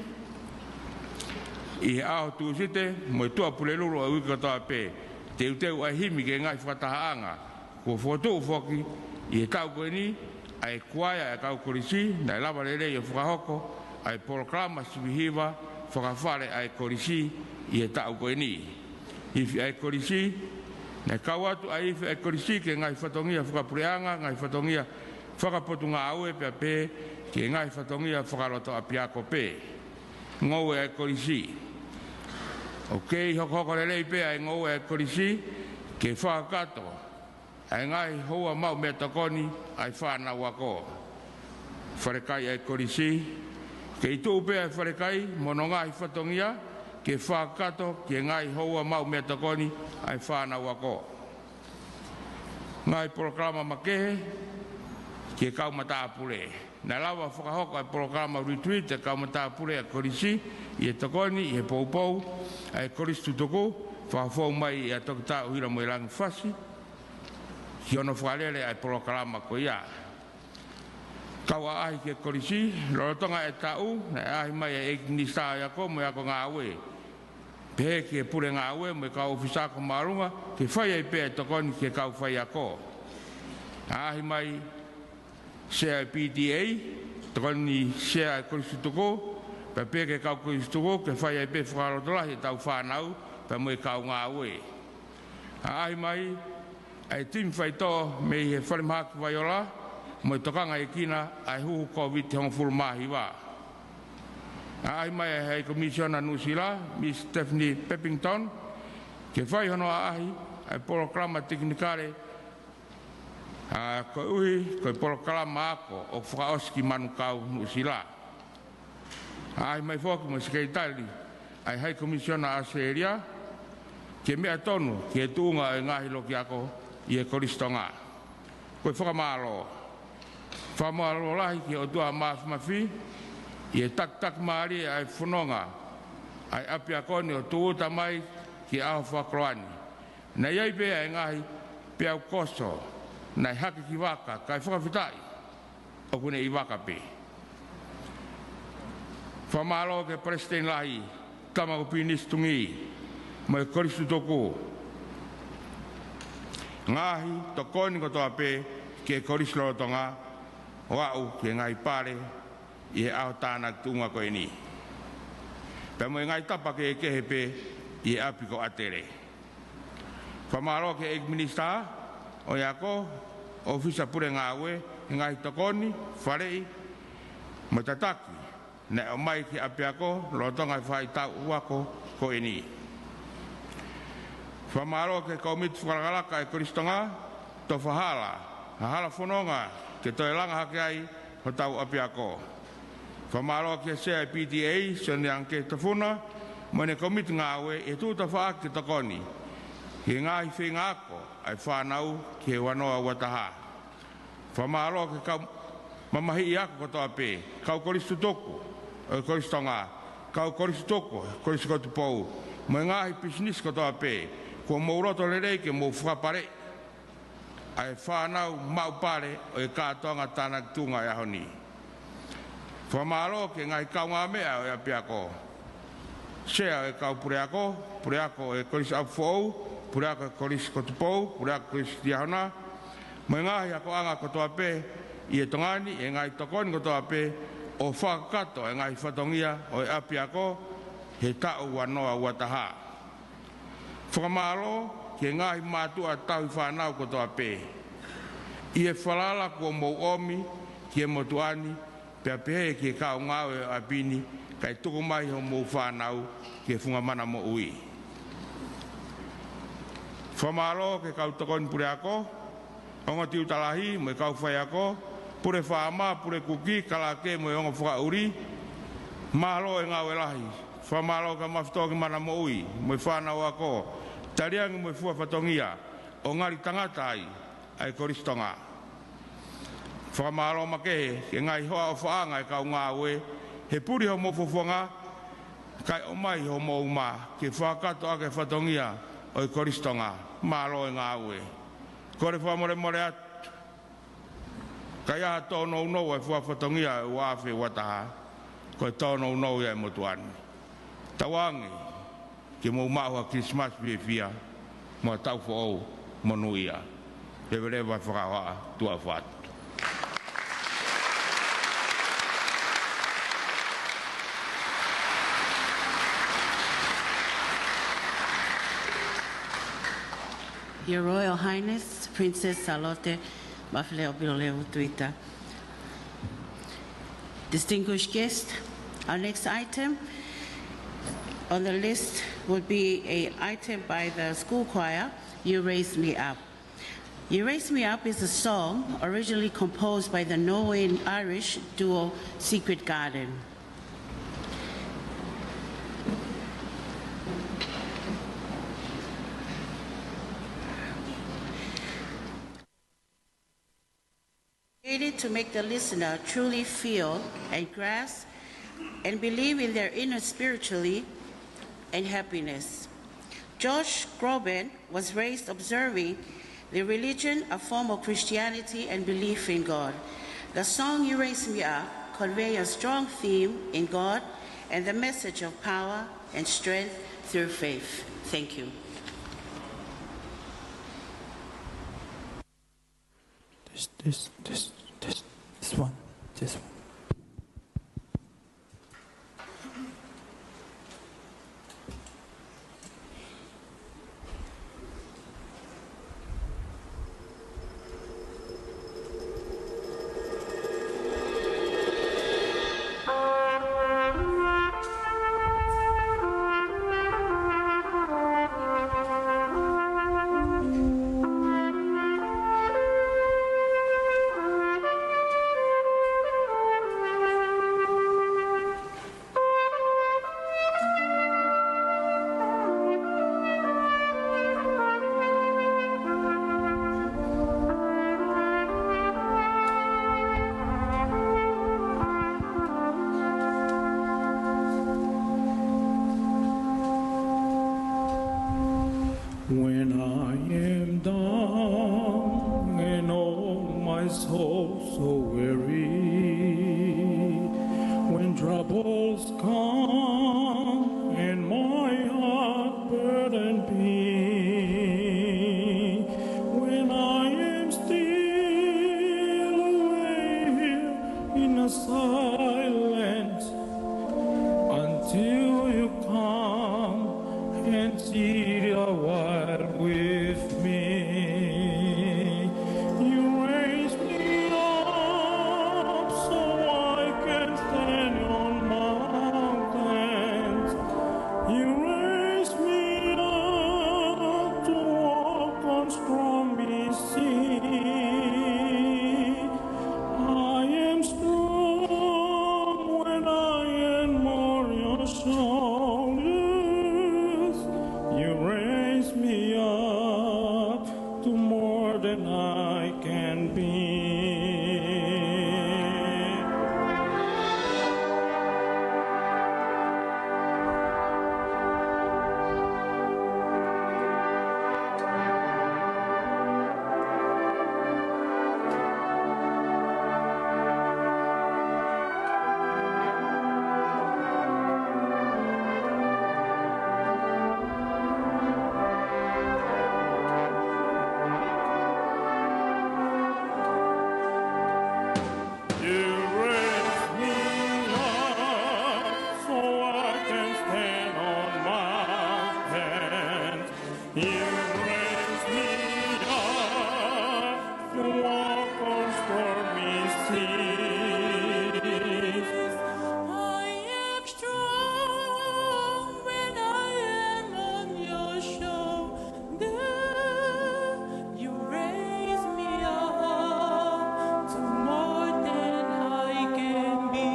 ʻi he ʻaho Tūsite mo e Tuʻapulelulu ʻo e uike kotoa pē. Teuteu ʻa e himi ki he ngaahi fakatahaʻanga. Kuo fokotuʻu foki ʻi he taʻu ko eni ʻa e kuaea ʻa e kau kolisi, naʻe lava lelei ʻo fakahoko ʻa e polokalama sivi hiva fakafale ʻa e kolisi ʻi he taʻu ko eni. Ifi ʻa e kolisi. Naʻe kau atu ʻa e ifi ʻa e kolisi ki he ngaahi fatongia fakapuleʻanga, ngaahi fatongia fakapotungāue pea pehē ki he ngaahi fatongia fakalotoʻapiako pē. Ngoue ʻa e kolisi. ʻOku kei hokohoko lelei pē ʻa e ngoue ʻa e kolisi ke fakakakato ʻa e ngaahi houa maʻu meʻatokoni ʻa e fānau ako. Falekai ʻa e kolisi. Kei tuʻu pē ʻa e falekai mo hono ngaahi fatongia ke fakakakato ki he ngaahi houa maʻu meʻatokoni ʻa e fānau ako. Ngaahi polokalama makehe ki he kau matāpule. Naʻe lava fakahoko ʻa e polokalama retreat ʻa e kau matāpule ʻa e kolisi ʻi he tokoni ʻi he poupou ʻa e kolisi tutuku, fakafou mai ʻia Toketā ʻUhila Moelangi Fasi ki hono fakalele ʻa e polokalama ko ia. Kau ʻaʻahi ki he kolisi, lolotonga e taʻu, naʻe ʻaʻahi mai ʻa e ʻEiki Minisitā ʻo e Ako mo e Ako Ngāue, pehē ki he pule ngāue mo e kau ʻōfisa ako māʻolunga, ke fai ai pē ʻa e tokoni ki he kau faiako. ʻAʻahi mai Sea ʻo e P T A, tokoni Sea ʻo e kolisi tutuku, pea pehē ki he kau kolisi tutuku, ke fai ai pē fakalotolahi ʻetau fānau, pea mo e kau ngāue. ʻAʻahi mai ʻa e timi faitoʻo mei he Falemahaki Vaiola, mo e tokangaʻekina ʻa e huhu Kōviti hongofulu mā hiva. ʻAʻahi mai ʻa e High Commissioner Nuʻusila, Miss Stephanie Peppington, ke fai hono ʻaʻahi ʻa e polokalama tekinikale, ʻa, koeʻuhi ko e polokalama ako ʻoku fakaʻosi ki Manukau, Nuʻusila. ʻAʻahi mai foki mo e Sekelitali ʻa e High Commissioner ʻAositelēlia, ke meʻa tonu ki he tuʻunga ʻo e ngaahi loki ako ʻi he Kolisi Tonga. Ko e fakamālō. Fakamālō lahi ki he ʻOtua Māfimafi, ʻi he takitaki mālie ʻa e fononga ʻa e ʻapiako ni ʻo tūʻuta mai ki he ʻaho fakakoloa ni. Naʻe ʻi ai pē ʻa e ngaahi peau koso naʻe hake ki vaka, kae fakafetaʻi ʻoku ne ʻi vaka pē. Fakamālō ki he Palesiteni Lahi, Tama ko Pilinisi Tungī, mo e kolisi tutuku. Ngaahi tokoni kotoa pē ki he kolisi lolotonga, ʻo aʻu ki he ngaahi pale ʻi he ʻaho tānaki tuʻunga ko eni, pea mo e ngaahi tapa kehekehe pē ʻi he ʻapi ko ʻAtele. Fakamālō ki he ʻEiki Minisitā ʻo e Ako, ʻŌfisa Pule Ngāue, he ngaahi tokoni, faleʻi mo e tataki naʻe ʻomai ki he ʻapiako lolotonga e faʻahitaʻu ako ko eni. Fakamālō ki he kōmiti fakalakalaka ʻa e Kolisi Tonga, Tofa Hala, ha hala fononga ke toe langa hake ai hotau ʻapiako. Fakamālō ki he Sea ʻo e P T A, Sione Ange Tafuna, mo ʻene kōmiti ngāue ʻi he tuʻu tafaʻaki ke tokoni ki he ngaahi feinga ako ʻa e fānau ki he ua noa ua taha. Fakamālō ki he kau mamahiʻi ako kotoa pē, kau kolisi tutuku ʻo e Kolisi Tonga, kau kolisi tutuku ʻo e Kolisi Kotupou, mo e ngaahi pisinisi kotoa pē, kuo mou loto lelei ke mou fakapaleʻi ʻa e fānau maʻu pale ʻo e kātoanga tānaki tuʻunga ʻo e ʻaho ni. Fakamālō ki he ngaahi kaungāmeʻa ʻo e ʻapiako, Sea ʻo e kau puleako, puleako ʻo e Kolisi ʻApifoʻou, puleako ʻo e Kolisi Kotupou, puleako ʻo e Kolisi Liahona, mo e ngaahi akoʻanga kotoa pē ʻi he Tonga ni, ʻi he ngaahi tokoni kotoa pē ʻo fakakakato ʻa e ngaahi fatongia ʻo e ʻapiako he taʻu ua noa ua taha. Fakamālō ki he ngaahi mātuʻa tauhi fānau kotoa pē ʻi he falala kuo mou ʻomi ki he motuʻa ni, pea pehē ki he kau ngāue ʻo e ʻapi ni, kae tuku mai hoʻomou fānau ki he funga mana moʻui. Fakamālō ki he kau tokoni puleako, ongo tiuta lahi mo e kau faiako, pule faama, pule kuki, kalake mo e ongo fakaʻuli. Mālō e ngāue lahi. Fakamālō ki he Mafu Toki Mana Moʻui mo e fānau ako, taliangi mo e fua fatongia ʻo ngali tangata ai ʻa e Kolisi Tonga. Fakamālō makehe ki he ngaahi hoa ʻofaʻanga ʻo e kau ngāue, he puli hoʻomou fofonga kae ʻomai hoʻomou uma ke fakakakato ʻaki e fatongia ʻo e Kolisi Tonga. Mālō e ngāue. Kole fakamolemole atu, ka ʻi ai ha tōnounou ʻa e fua fatongia ʻo e ua afe ua taha, ko e tōnounou ia ʻa e motuʻa ni. Tauange ke mou maʻu ha Kilisimasi fiefia mo ha taʻu foʻou monūʻia. Leveleva e fakahohaʻa, tuʻa ʻofa atu. Your Royal Highness, Princess Sālote Mafileʻo Pilolevu Tuita. Distinguished guest, our next item on the list would be a item by the school choir, You Raise Me Up. You Raise Me Up is a song originally composed by the Norwegian Irish duo Secret Garden. Needed to make the listener truly feel and grasp and believe in their inner spirituality and happiness. Josh Groban was raised observing the religion, a form of Christianity and belief in God. The song You Raise Me Up convey a strong theme in God and the message of power and strength through faith. Thank you. This, this, this, this, this one, this one. When I am down and oh my soul so weary, when troubles come and my heart burden be, when I am still away here in the silence until you come and sit a while with me. You raise me up so I can stand on mountains. You raise me up to walk on stormy sea. I am strong when I am on your shoulders. You raise me up to more than I can be. You raise me up so I can stand on mountains. You raise me up to walk on stormy seas. I am strong when I am on your shoulders. You raise me up to more than I can be.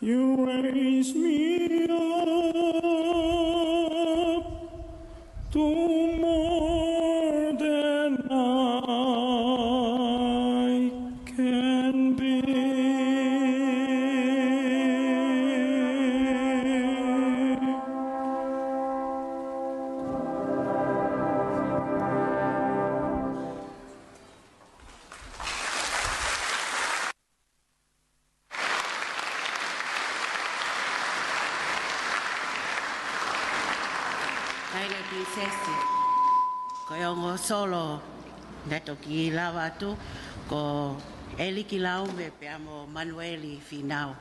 You raise me up to more than I can be. Kaile Pilisesi, ko e ongo solo naʻe toki lava atu ko ʻEliki Laume pea mo Manueli Finau.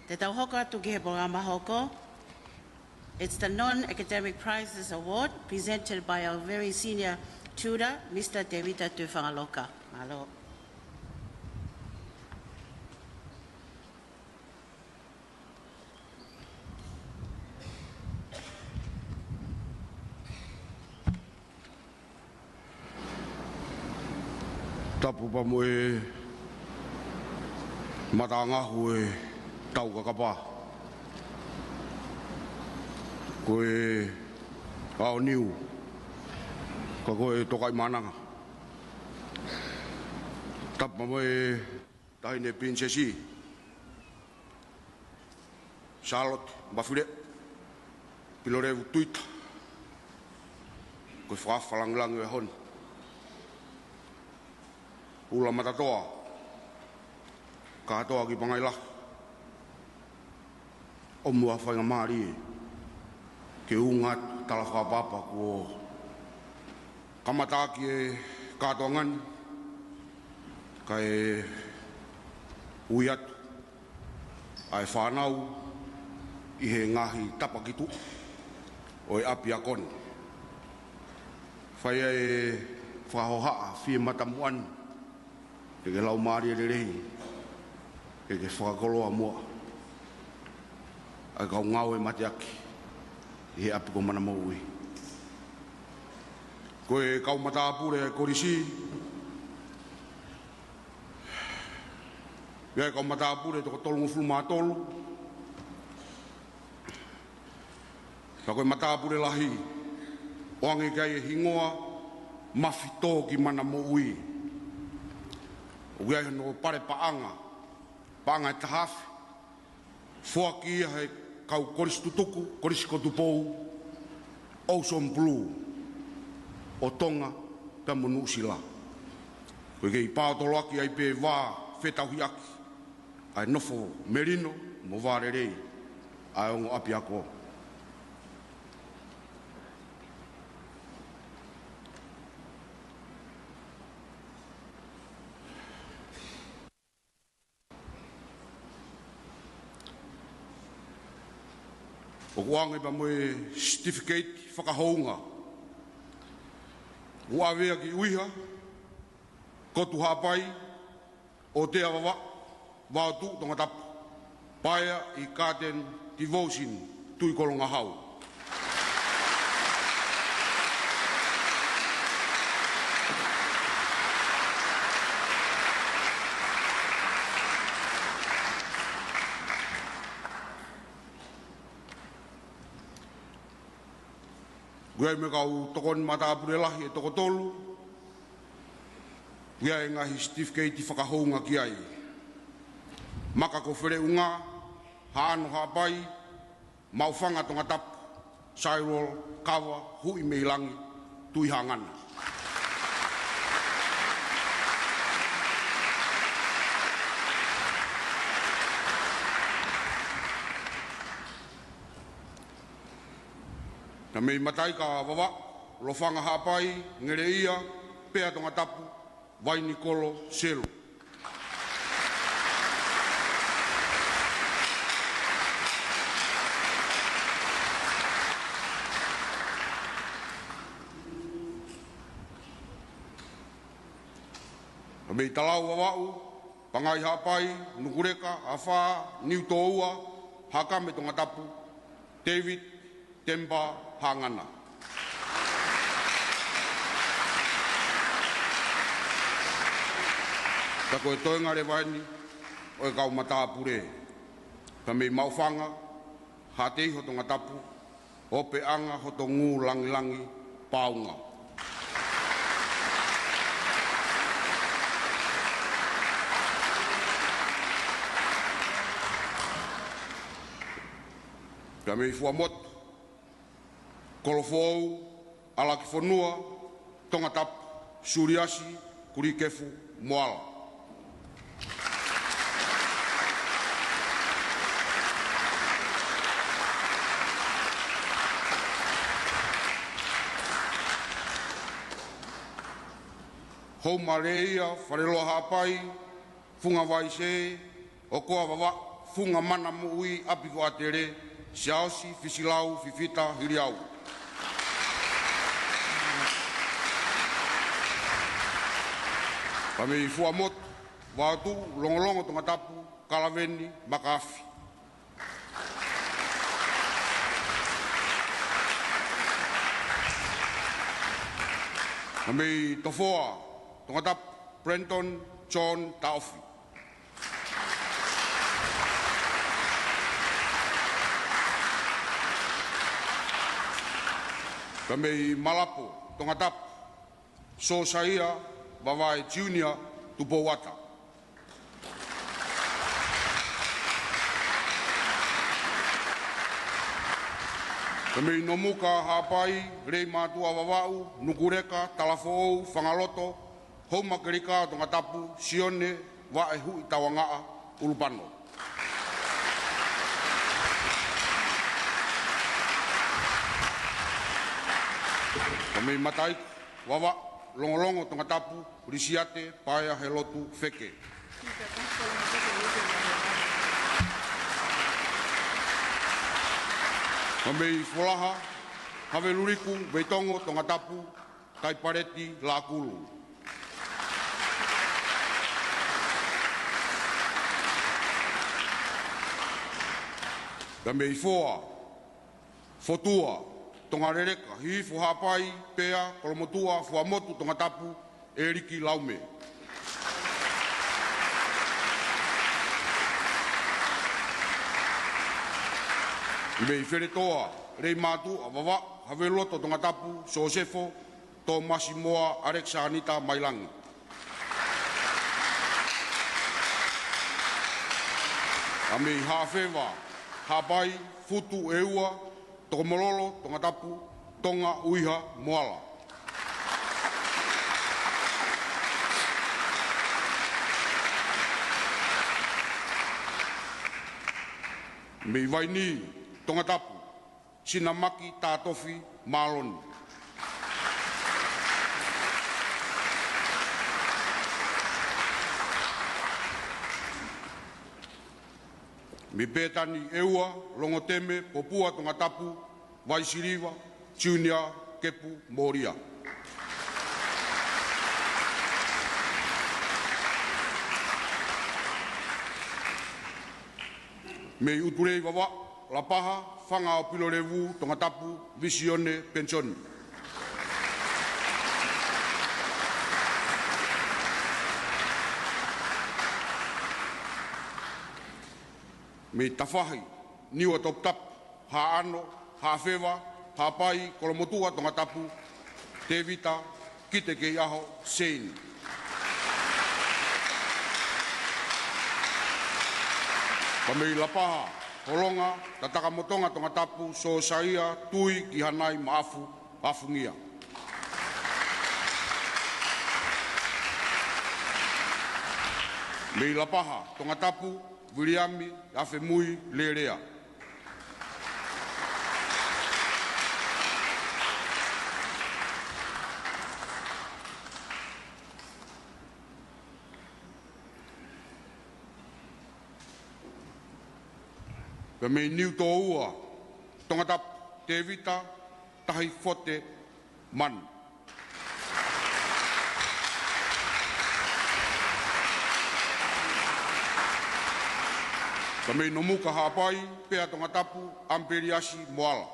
Te tau hoko atu ki he polokalama hoko. It's the Non-Academic Prizes Award presented by our very senior tutor, Mister Tevita Tuʻifangaloka. Mālō. Tapu pea mo e matangahu e tau kakapa. Ko e ʻaoniu, ka ko e Tokaimaʻananga. Tapu mo e Taʻahine Pilinisesi Sālote Mafileʻo Pilolevu Tuita, ko e fakaafe fakalāngilangi ʻo e ʻaho ni. Ula Matatoa, kātoa ki Pangai Lahi, ʻomi ʻa e faingamālie ke u ʻunga atu e tala fakaʻapaʻapa kuo kamataʻaki e kātoanga ni, kae ui atu ʻa e fānau ʻi he ngaahi tapa ki tuʻa ʻo e ʻapiako ni. Fai ai e fakahohaʻa fie matamuʻa ni, ke ke laumālie lelei, ke ke fakakoloa muʻa ʻa e kau ngāue mateaki ʻi he ʻapi ko Manamoʻui. Ko e kau matāpule ʻa e kolisi, ʻi ai e kau matāpule toko tolungofulu mā tolu, ka ko e matāpule lahi, ʻoange ki ai e hingoa Mafitō ki Manamoʻui. ʻOku ʻi ai hono pale paʻanga, paʻanga ʻe taha afe, foaki ia ʻe he kau kolisi tutuku, Kolisi ko Tupou, Ocean Blue, ʻo Tonga pea mo Nuʻusila. Ko e kei paotoloaki ai pē vā fetauhiʻaki ʻa e nofo melino mo vā lelei ʻa e ongo ʻapiako. ʻOku ʻoange pea mo e certificate fakahounga. ʻOku ʻave ia ki ʻUiha, Kotu Haʻapai, ʻOtea Vavaʻu, Vaotuʻu Tongatapu, Paea ʻi Garden Devotion, Tuʻikolongahau. ʻOku ʻi ai mo e kau tokoni matāpule lahi ʻe toko tolu, ʻoku ʻi ai e ngaahi certificate fakahounga ki ai. Maka ko Feleʻunga, Haʻano Haʻapai, Maʻufanga Tongatapu, Sailor Kava, Huʻi mei Langi, Tuʻi Haʻangana. Pea mei Mataika Vavaʻu, Lofanga Haʻapai, Ngeleʻia, Pea Tongatapu, Vainikolo Selu. Pea mei Talau Vavaʻu, Pangai Haʻapai, Nukuleka, Afā, Niutōua, Haʻakame Tongatapu, David Temba Haʻangana. Ka ko e toenga leva eni ʻo e kau matāpule. Pea mei Maʻufanga, Haʻateiho Tongatapu, Hopeʻanga Hotongū Langilangi Paunga. Pea mei Fuaʻamotu, Kolofoʻou, ʻAlakifonua, Tongatapu, Suliasi Kulikefu Moala. Houma Leʻia, Faleloa Haʻapai, Funga Vaisē, ʻOkoa Vavaʻu, Funga Manamoʻui, ʻApikoʻatele, Siaosi Fisilau Fifita Hiliau. Pea mei Fuaʻamotu, Vaotuʻu Longolongo Tongatapu, Kalaveni Makaafi. Pea mei Tofoa, Tongatapu, Brenton John Taofi. Pea mei Malapo, Tongatapu, Sosaia Vavae Junior Tupouata. Pea mei Nomuka, Haʻapai, Leimātuʻa Vavaʻu, Nukuleka, Talafoʻou, Fangaloto, Houmakelika ʻo Tongatapu, Sione Vaʻehuʻi Tauangaʻa, ʻUlupano. Pea mei Mataiku, Vavaʻu, Longolongo Tongatapu, Lisiate Paea Helotu Feke. Pea mei Folaha, Haveluliku Veitongo Tongatapu, Taipaleti Lakulu. Pea mei Foa, Fotua, Tongaleleka, Hihifo Haʻapai, Pea, Kolomotuʻa, Fuaʻamotu Tongatapu, ʻEliki Laume. Mei Feletoa, Leimātuʻa Vavaʻu, Haveluloto Tongatapu, Sosefo Tōmasi Moa, ʻAlekisānita Mailangi. Pea mei Haʻafeva, Haʻapai, Futu ʻEua, Tokomololo Tongatapu, Tonga ʻUiha Moala. Mei Vainī, Tongatapu, Sinamaki Tatofi Maloni. Mei Petani ʻEua, Longoteme Popua Tongatapu, Vaisiliva Junior Kepu Molia. Mei ʻUtulei Vavaʻu, Lapaha, Fanga ʻo Pilolevu Tongatapu, Visione Pensoni. Mei Tafahi, Niua Toputapu, Haʻano, Haʻafeva, Haʻapai, Kolomotuʻa Tongatapu, Tevita Kitekeiʻaho Seini. Pea mei Lapaha, Holonga, Tatakamotonga Tongatapu, Sosaia Tui Kihanai Maʻafu, Afungia. Mei Lapaha, Tongatapu, Viliami Afemui Lelea. Pea mei Niutōua, Tongatapu, Tevita Tahifote Manu. Pea mei Nomuka Haʻapai, Pea Tongatapu, ʻAmipeliasi Moala.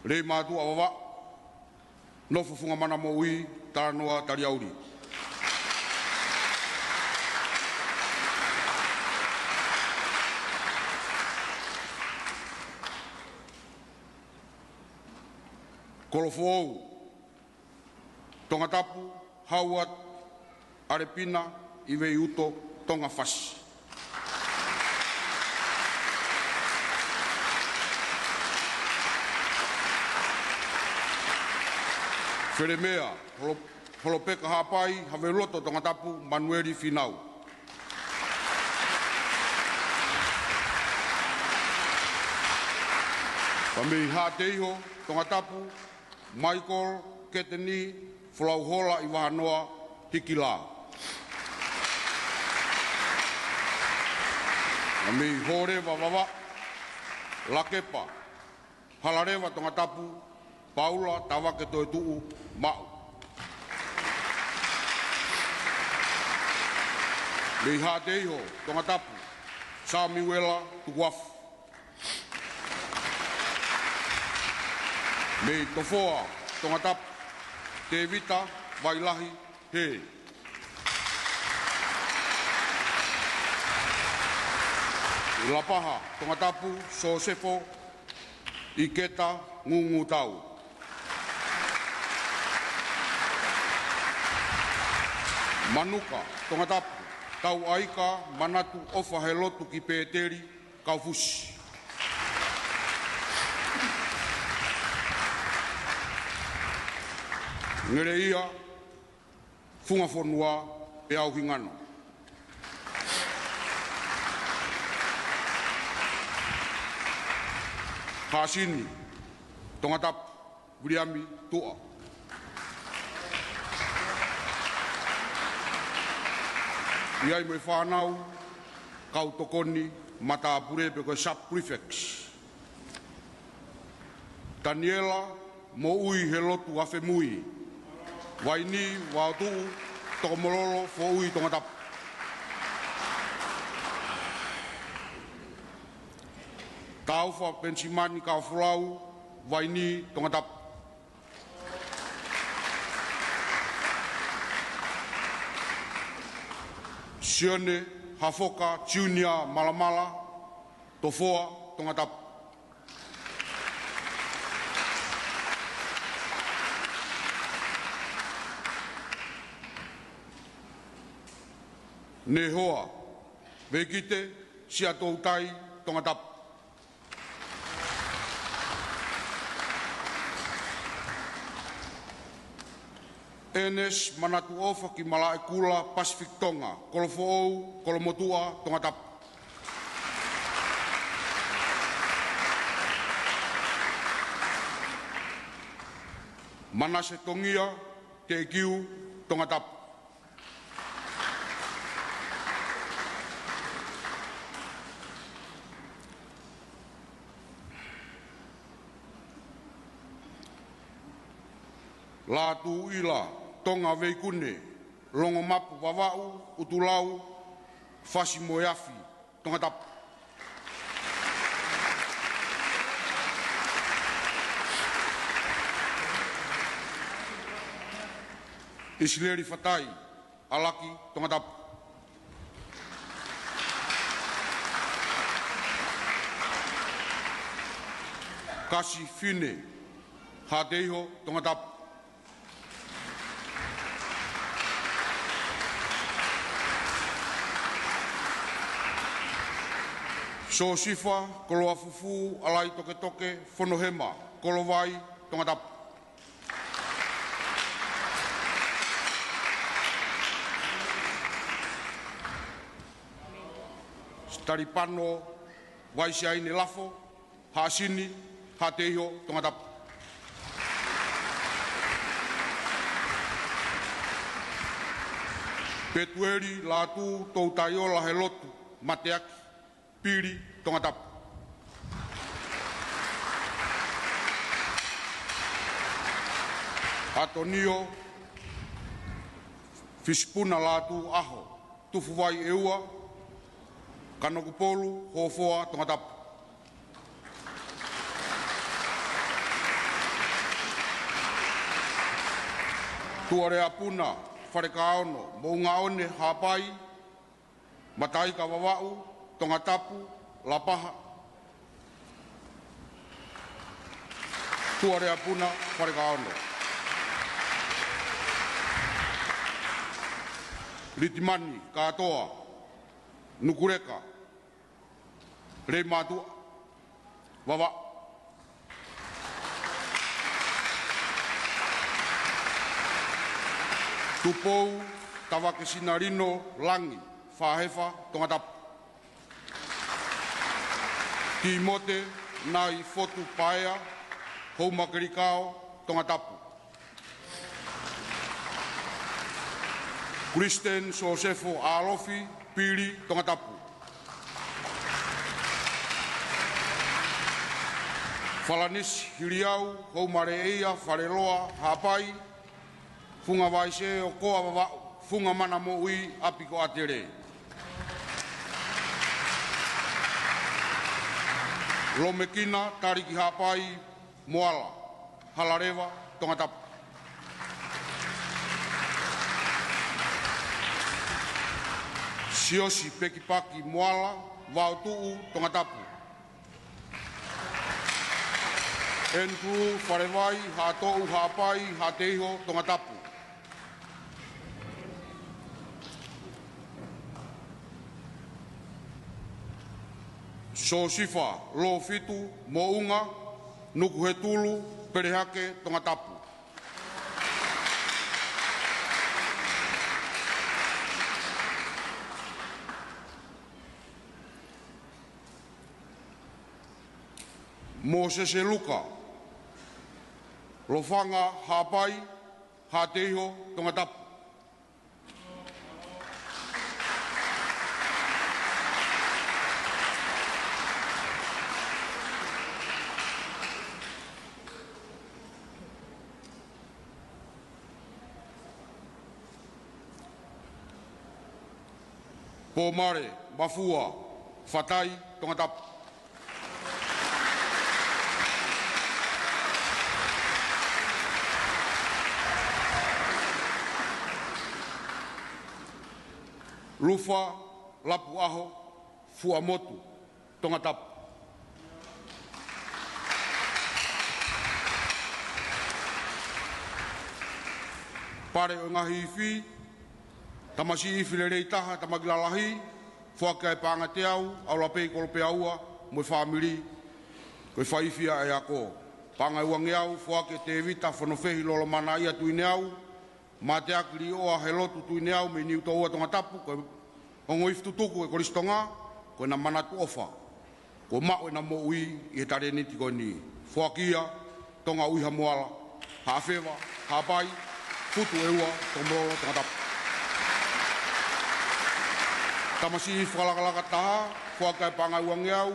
Leimātuʻa Vavaʻu, Nofofunga Mana Moʻui, Talanoa Taliauli. Kolofoʻou, Tongatapu, Hauati ʻAlepina ʻIveiuto Tongafasi. Felemea, Holo-, Holopeka Haʻapai, Haveluloto Tongatapu, Manueli Finau. Pea mei Haʻateiho, Tongatapu, Michael Keteni Folauhola ʻIvahanoa Hikila. Pea mei Hōleva Vavaʻu, Lakepa Halaleva Tongatapu, Paula Tavake Toetuʻu Maʻu. Mei Haʻateiho, Tongatapu, Samiuela Tukuafu. Mei Tofoa, Tongatapu, Tevita Vailahi He. Lapaha, Tongatapu, Sosefo Iketa Ngungutau. Manuka, Tongatapu, Tauʻaika Manatu ʻOfa Helotu ki Pēteli Kaufusi. Ngeleia, Funga Fonua, Peau Hingano. Haʻasini, Tongatapu, Viliami Tuʻa. ʻI ai mo e fānau, kau tokoni matāpule pe ko e sub-prefects. Taniela Moʻui Helotu Afemui, Vaini Vaotuʻu, Tokomololo, Foʻui, Tongatapu. Taufa Penisimani Kaofolau, Vaini, Tongatapu. Sione Hafoka Junior Malamala, Tofoa, Tongatapu. Nehoa Vekite Siatoutai, Tongatapu. Ernest Manatuʻofa ki Malaʻekula, Pacific Tonga, Kolofoʻou, Kolomotuʻa, Tongatapu. Manase Tongia Teʻekiu, Tongatapu. Lātūʻila Tonga Veikune, Longomapu Vavaʻu, ʻUtulau, Fasi mo e Afi, Tongatapu. ʻIsileli Fatai, ʻAlaki, Tongatapu. Kasi Fine, Haʻateiho, Tongatapu. Sosifa Koloafufū ʻAlaitoketoke Fonohema, Kolovai, Tongatapu. Talipano Vaisiaine Lafo, Haʻasini, Haʻateiho, Tongatapu. Petueli Lātū Toutaiola Helotu Mateaki, Pili, Tongatapu. ʻAtonio Fisipuna Lātū ʻAho, Tufuvai ʻEua, Kanokupolu, Hofoa, Tongatapu. Tuʻaleapuna Falekaono Moʻungaʻone, Haʻapai, Mataika Vavaʻu, Tongatapu, Lapaha. Tuʻaleapuna Falekaono. Litimani Kātoa Nukuleka, Leimātuʻa, Vavaʻu. Tupou Tavakesinalino Langi, Fāhefa, Tongatapu. Tīmote Naifotu Paea, Houmakelikao, Tongatapu. Kulisten Sosefo ʻAlofi, Pili, Tongatapu. Falanisi Hiliau Houmalēʻia Faleloa, Haʻapai. Fungavaise ʻOkoa Vavaʻu, Funga Mana Moʻui, ʻApikoʻatele. Lomekina Taliki Haʻapai Moala, Halaleva, Tongatapu. Siosi Pekipaki Moala, Vaotuʻu, Tongatapu. Andrew Falevai Haʻatoʻu Haʻapai, Haʻateiho, Tongatapu. Siosifa Lofitu Moʻunga, Nukuhetulu, Pelehake, Tongatapu. Mōsese Luka Lofanga Haʻapai, Haʻateiho, Tongatapu. Pōmale Mafua Fatai, Tongatapu. Lufa Lapuʻaho Fuamotu, Tongatapu. Pale ʻo e ngaahi ifi, tamasiʻi ifi lelei taha, Tamaki Lalahi, foaki ʻa e paʻanga teau, ʻAulapei Kolopeaua mo e fāmili, ko e faifi ia ʻa e ako. Paʻanga ʻe uangeau, foaki ʻe Tēvita Fonofehi Lolomanaʻia Tuineau, Mateaki Liʻoa Helotu Tuineau mei Niutōua Tongatapu, ko e ongo ifi tutuku ʻo e Kolisi Tonga, ko ʻena manatu ʻofa kuo maʻu ʻena moʻui ʻi he talēniti ko eni. Foaki ia, Tonga ʻUiha Moala, Haʻafeva Haʻapai, Futu ʻEua, Tokomololo, Tongatapu. Tamasiʻi ifi fakalakalaka taha, foaki ʻa e paʻanga ʻe uangeau,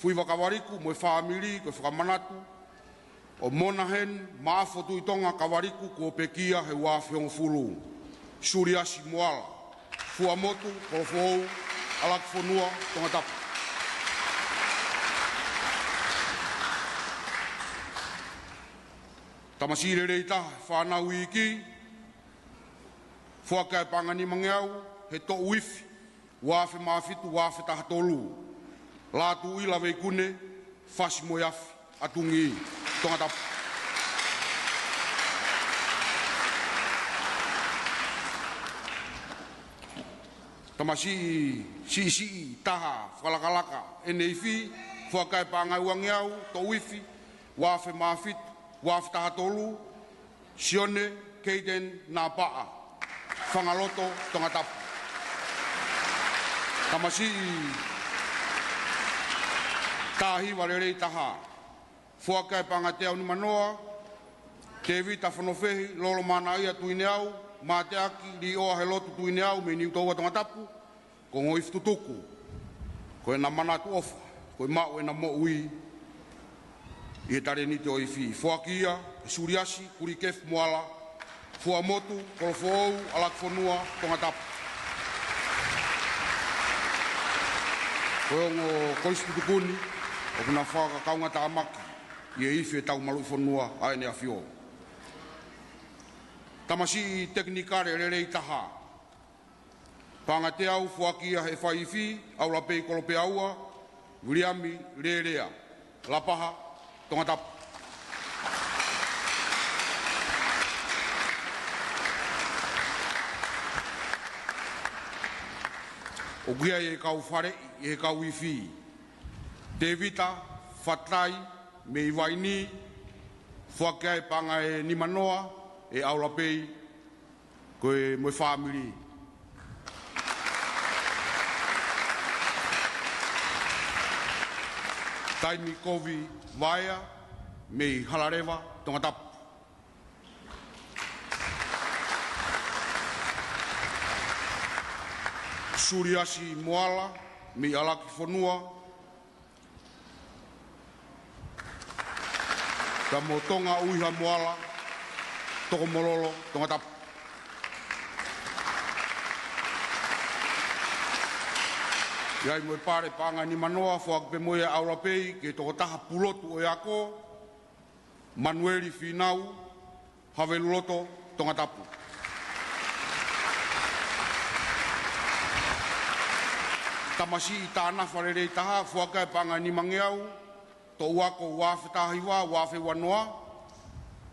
Fuiva Kavaliku mo e fāmili, ko e fakamanatu ʻo Monaheni Maʻafo Tuʻitonga Kavaliku, kuo pekia he ua afe hongofulu. Suliasi Moala Fuamotu, Kolofoʻou, ʻAlakifonua, Tongatapu. Tamasiʻi lelei taha, fānau iiki, foaki ʻa e paʻanga ʻe nimangeau, he toʻu ifi, ua afe mā fitu, ua afe taha tolu. Lātūʻila Veikune, Fasi mo e Afi, ʻAtungi, Tongatapu. Tamasiʻi siʻisiʻi taha, fakalakalaka ʻene ifi, foaki ʻa e paʻanga ʻe uangeau, toʻu ifi, ua afe mā fitu, ua afe taha tolu, Sione Keiteni Napaʻa, Fangaloto, Tongatapu. Tamasiʻi taha hiva lelei taha, foaki ʻa e paʻanga teau nimanoa, Tēvita Fonofehi Lolomanaʻia Tuineau, Mateaki Liʻoa Helotu Tuineau mei Niutōua Tongatapu, ko e ongo ifi tutuku, ko ʻena manatu ʻofa kuo maʻu ʻena moʻui ʻi he talēniti ʻo e ifi. Foaki ia ʻe Suliasi Kulikefu Moala Fuamotu, Kolofoʻou, ʻAlakifonua, Tongatapu. Ko e ongo kolisi tutuku ni ʻoku na fakakaungātāmaki ʻi he ifi ʻetau maluʻi fonua ʻa ʻEne ʻAfio. Tamasiʻi tekinikale lelei taha, paʻanga teau, foaki ia he faifi, ʻAulapei Kolopeaua, Viliami Lelea, Lapaha, Tongatapu. ʻOku ʻi ai e kau faleʻi ʻi he kau ifi. Tēvita Fatai mei Vaini, foaki ʻa e paʻanga ʻe nimanoa ʻe ʻAulapei ko e mo e fāmili. Taimi Kovi Vaea mei Halaleva, Tongatapu. Suliasi Moala mei ʻAlakifonua, pea mo Tonga ʻUiha Moala, Tokomololo, Tongatapu. ʻI ai mo e pale paʻanga nimanoa, foaki pē mo ia ʻe ʻAulapei ki he tokotaha pulotu ʻo e ako, Manueli Fīnau, Haveluloto, Tongatapu. Tamasiʻi Tānafa Lelei Taha, Fuakava Paʻanga ʻe Nimangeau, Toʻu Ako ua afe taha hiva, ua afe ua noa,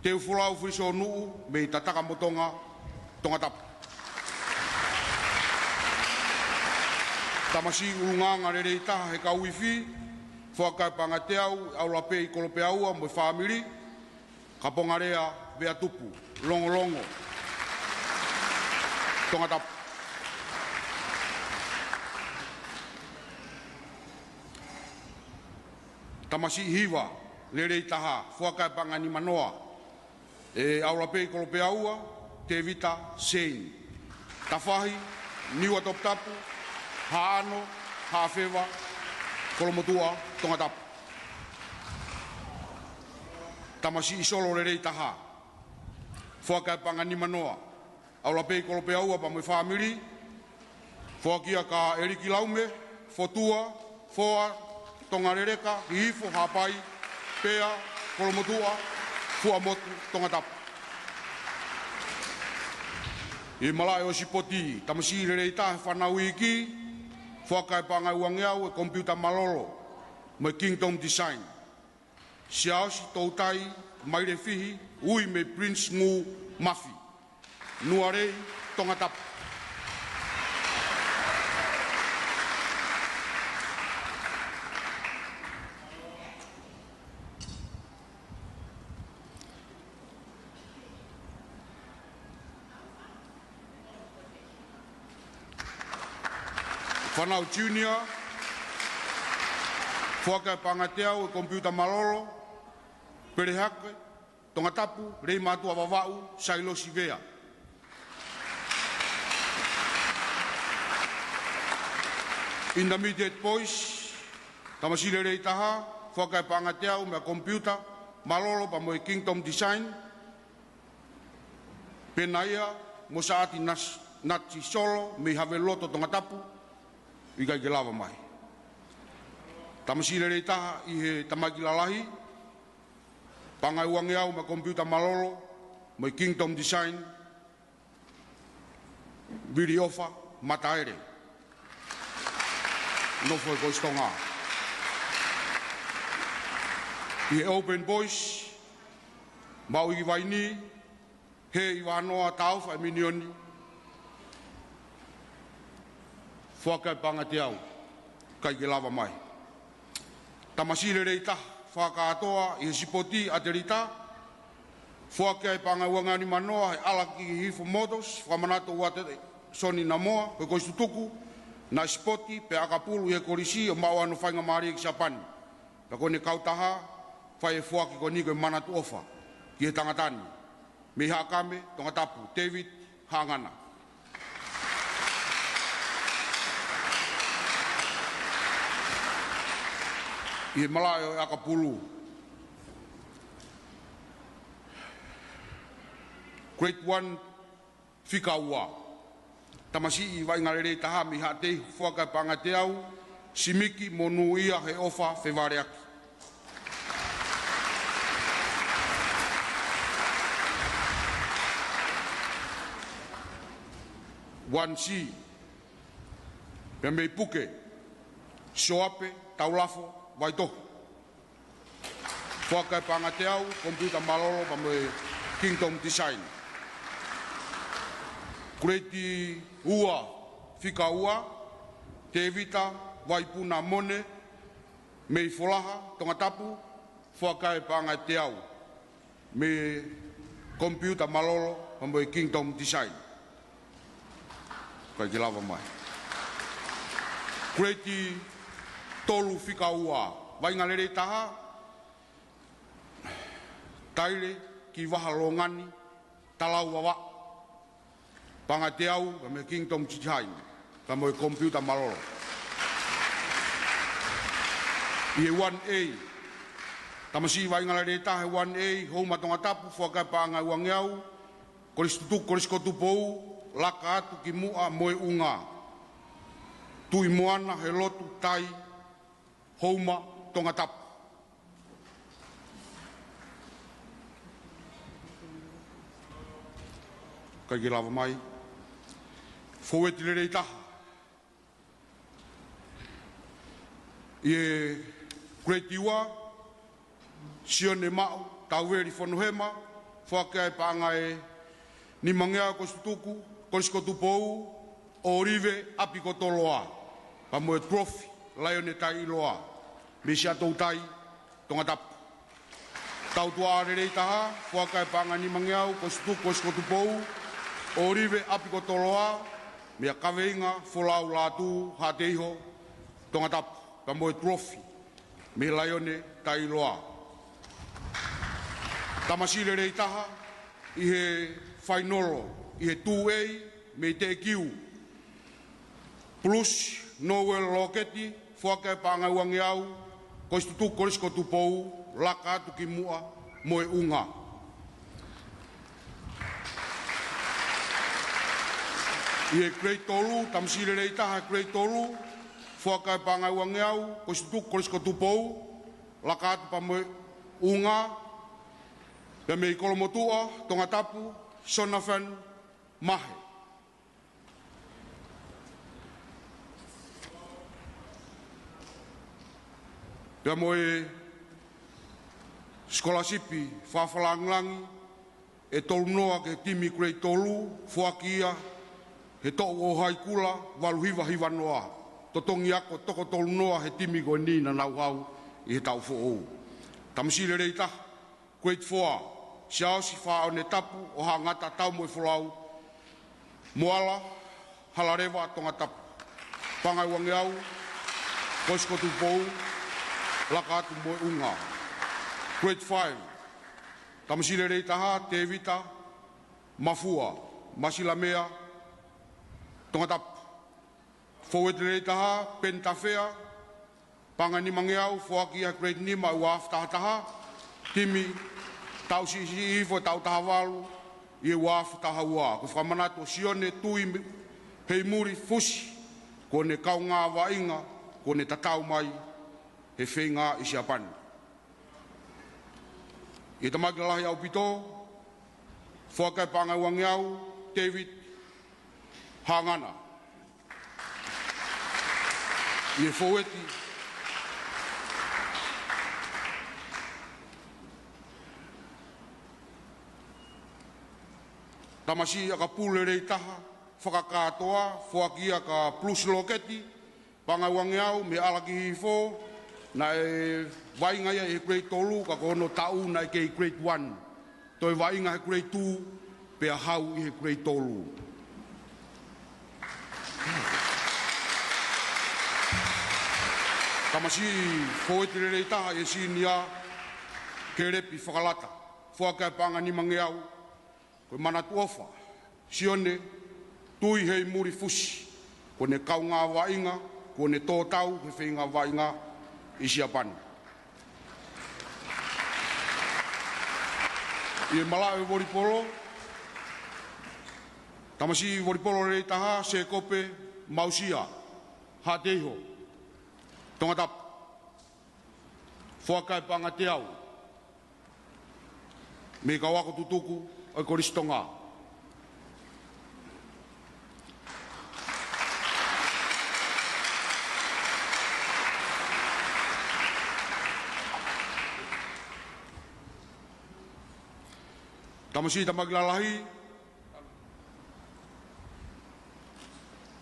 Teufolau Fulisonuʻu, mei Tatakamotonga, Tongatapu. Tamasiʻi ʻUlungaanga Lelei Taha, Hekauifi, Fuakava Paʻanga ʻe teau, ʻAulapei Kolopeaua mo e fāmili, Kapongalea Veatupu, Longolongo, Tongatapu. Tamasiʻi Hiva Lelei Taha, Fuakava Paʻanga ʻe nimanoa, ʻe ʻAulapei Kolopeaua, Tevita Sein, Tafahi, Niua Toputapu, Haʻano, Haʻafeva, Kolomotuʻa, Tongatapu. Tamasiʻi Solo Lelei Taha, Fuakava Paʻanga ʻe nimanoa, ʻAulapei Kolopeaua pea mo e fāmili, foaki ia kia ʻEliki Laume, Fotua, Foa, Tongaleleka, Hihifo, Haʻapai, Pea, Kolomotuʻa, Fuaʻamotu, Tongatapu. ʻI he malaʻe ʻo e sipoti, Tamasiʻi Lelei Taha, Fānau Iiki, Fuakava Paʻanga ʻe uangeau, ʻe Komipiuta Mālōlō mo e Kingdom Design, Siaosi Toutai Mailefihi, ui mei Prince Ngū Mafi, Nualei, Tongatapu. Fānau Junior, Fuakava Paʻanga ʻe teau, ʻe Komipiuta Mālōlō, Pelehake, Tongatapu, Leimātuʻa Vavaʻu, Sailosi Vea. Intermediate Boys, Tamasiʻi Lelei Taha, Fuakava Paʻanga ʻe teau, meia Komipiuta Mālōlō pea mo e Kingdom Design, Penaia mo Saʻati Nas-, Natisolo mei Haveluloto, Tongatapu, ʻikai ke lava mai. Tamasiʻi Lelei Taha ʻi he tamaiki lalahi, Paʻanga ʻe uangeau meia Komipiuta Mālōlō mo e Kingdom Design, Vili ʻOfa Mataele, nofo ʻi Kolisi Tonga. ʻI he Open Boys, Maʻu ʻIki Vaini, He ʻIvanoa Taufa ʻe Minioni, Fuakava Paʻanga ʻe teau, ʻikai ke lava mai. Tamasiʻi Lelei Taha, Fakakātoa ʻi he Sipoti ʻAtelita, Fuakava Paʻanga ʻe uangeau ʻe nimanoa, ʻe ʻAlakihifo Motors, fakamanatu ʻe Uatesoni Namoa, ko e Kolisi Tutuku, naʻe sipoti pea ʻakapulu ʻi he kolisi ʻo maʻu hono faingamālie ki Siapani. Pea ko ʻene kautaha fai e foaki ko eni ko e Manatu ʻOfa ki he tangata ni, mei Haʻakame, Tongatapu, David Haʻangana. ʻI he malaʻe ʻo e ʻakapulu, Grade one, fika ua. Tamasiʻi Vaʻinga Lelei Taha mei Haʻateihu, Fuakava Paʻanga ʻe teau, Simiki Monūʻia Heʻofa Fevaleaki. One C, pea mei Puke, Sioape Taulafo Vaitohi. Fuakava Paʻanga ʻe teau, Komipiuta Mālōlō pea mo e Kingdom Design. Kuleti ua, fika ua, Tēvita Vaipuna Mone, mei Folaha, Tongatapu, Fuakava Paʻanga ʻe teau, mei Komipiuta Mālōlō pea mo e Kingdom Design. ʻIkai ke lava mai. Kuleti tolu, fika ua, Vaʻinga Lelei Taha, Taile Kivaha Longani Talauvavaʻu, Paʻanga ʻe teau, pea mo e Kingdom Design, pea mo e Komipiuta Mālōlō. ʻI he one A, Tamasiʻi Vaʻinga Lelei Taha he one A, Houma Tongatapu, Fuakava Paʻanga ʻe uangeau, Kolisi Tutuku, Kolisi ko Tupou, Laka Atu ki Muʻa Moeʻunga, Tuʻi Moana Helotu Tai, Houma Tongatapu. ʻIkai ke lava mai. Foueti Lelei Taha, ʻI he Grade One, Sione Maʻu Tauveli Fonohema, foaki ʻa e paʻanga ʻe nimangeau, Kolisi Tutuku, Kolisi ko Tupou, ʻŌlive ʻApikotoloa, pea mo e trophy, Laione Taʻiloa, mei Siaʻatoutai, Tongatapu. Tautuʻa lelei taha, foaki ʻa e paʻanga ʻe nimangeau, Kolisi Tutuku, Kolisi ko Tupou, ʻŌlive ʻApikotoloa, meia Kaveinga Folau Lātū, Haʻateiho, Tongatapu, pea mo e trophy, mei Laione Taʻiloa. Tamasiʻi lelei taha ʻi he fainolo, ʻi he two A, mei Teʻekiu, Bruce Noel Loketi, foaki ʻa e paʻanga ʻe uangeau, Kolisi Tutuku, Kolisi ko Tupou, laka atu ki muʻa mo e ʻunga. ʻI he Grade Tolu, tamasiʻi lelei taha Grade Tolu, foaki ʻa e paʻanga ʻe uangeau, Kolisi Tutuku, Kolisi ko Tupou, laka atu pea mo e ʻunga, pea mei Kolomotuʻa, Tongatapu, Jonathan Mahe. Pea mo e sikolasipi fakafakalāngilangi ʻe tolunoa ki he timi Grade Tolu, foaki ia he toʻu ʻo Haikula, valu hiva hiva noa. Totongi ako toko tolunoa he timi ko eni naʻa nau haʻu ʻi he taʻu foʻou. Tamasiʻi lelei taha, Grade Four, Siaosi Faʻaonetapu ʻo Haʻangata Taumoʻefolau, Moala, Halaleva, Tongatapu. Paʻanga ʻe uangeau, Kolisi ko Tupou, laka atu mo e ʻunga. Grade Five, tamasiʻi lelei taha, Tevita Mafua, Masilamea, Tongatapu. Foueti lelei taha, Peni Tafea, paʻanga ʻe nimangeau, foaki ia he Grade Nima ʻi he ua afe taha taha, timi taʻu siʻisiʻi hifo, taʻu taha valu, ʻi he ua afe taha ua. Ko e fakamanatu ʻo Sione Tui Heimuli Fusi, kuo ne kaungā vaʻinga, kuo ne tatau mai he feinga ʻi Siapani. ʻI he tamaiki lalahi ʻaupito, foaki ʻa e paʻanga ʻe uangeau, David Haʻangana. ʻI he foueti, tamasiʻi ʻakapulu lelei taha, fakakātoa, foaki ia kia Bruce Loketi, paʻanga ʻe uangeau, mei ʻAlakihifoʻou, naʻe vaʻinga ia ʻi he Grade Tolu, ka ko hono taʻu naʻe kei Grade One. Toe vaʻinga he Grade Two, pea haʻu ʻi he Grade Tolu. Tamasiʻi foueti lelei taha ʻi he senior, Kelepi Fakalata, foaki ʻa e paʻanga ʻe nimangeau, ko e manatu ʻofa, Sione Tui Heimuli Fusi, kuo ne kaungā vaʻinga, kuo ne tō tau he feinga vaʻinga ʻi Siapani. ʻI he malaʻe volipolo, tamasiʻi volipolo lelei taha, Sēkope Mausia, Haʻateiho, Tongatapu. Foaki ʻa e paʻanga ʻe teau, mei he kau ako tutuku ʻo e Kolisi Tonga. Tamasiʻi tamaiki lalahi,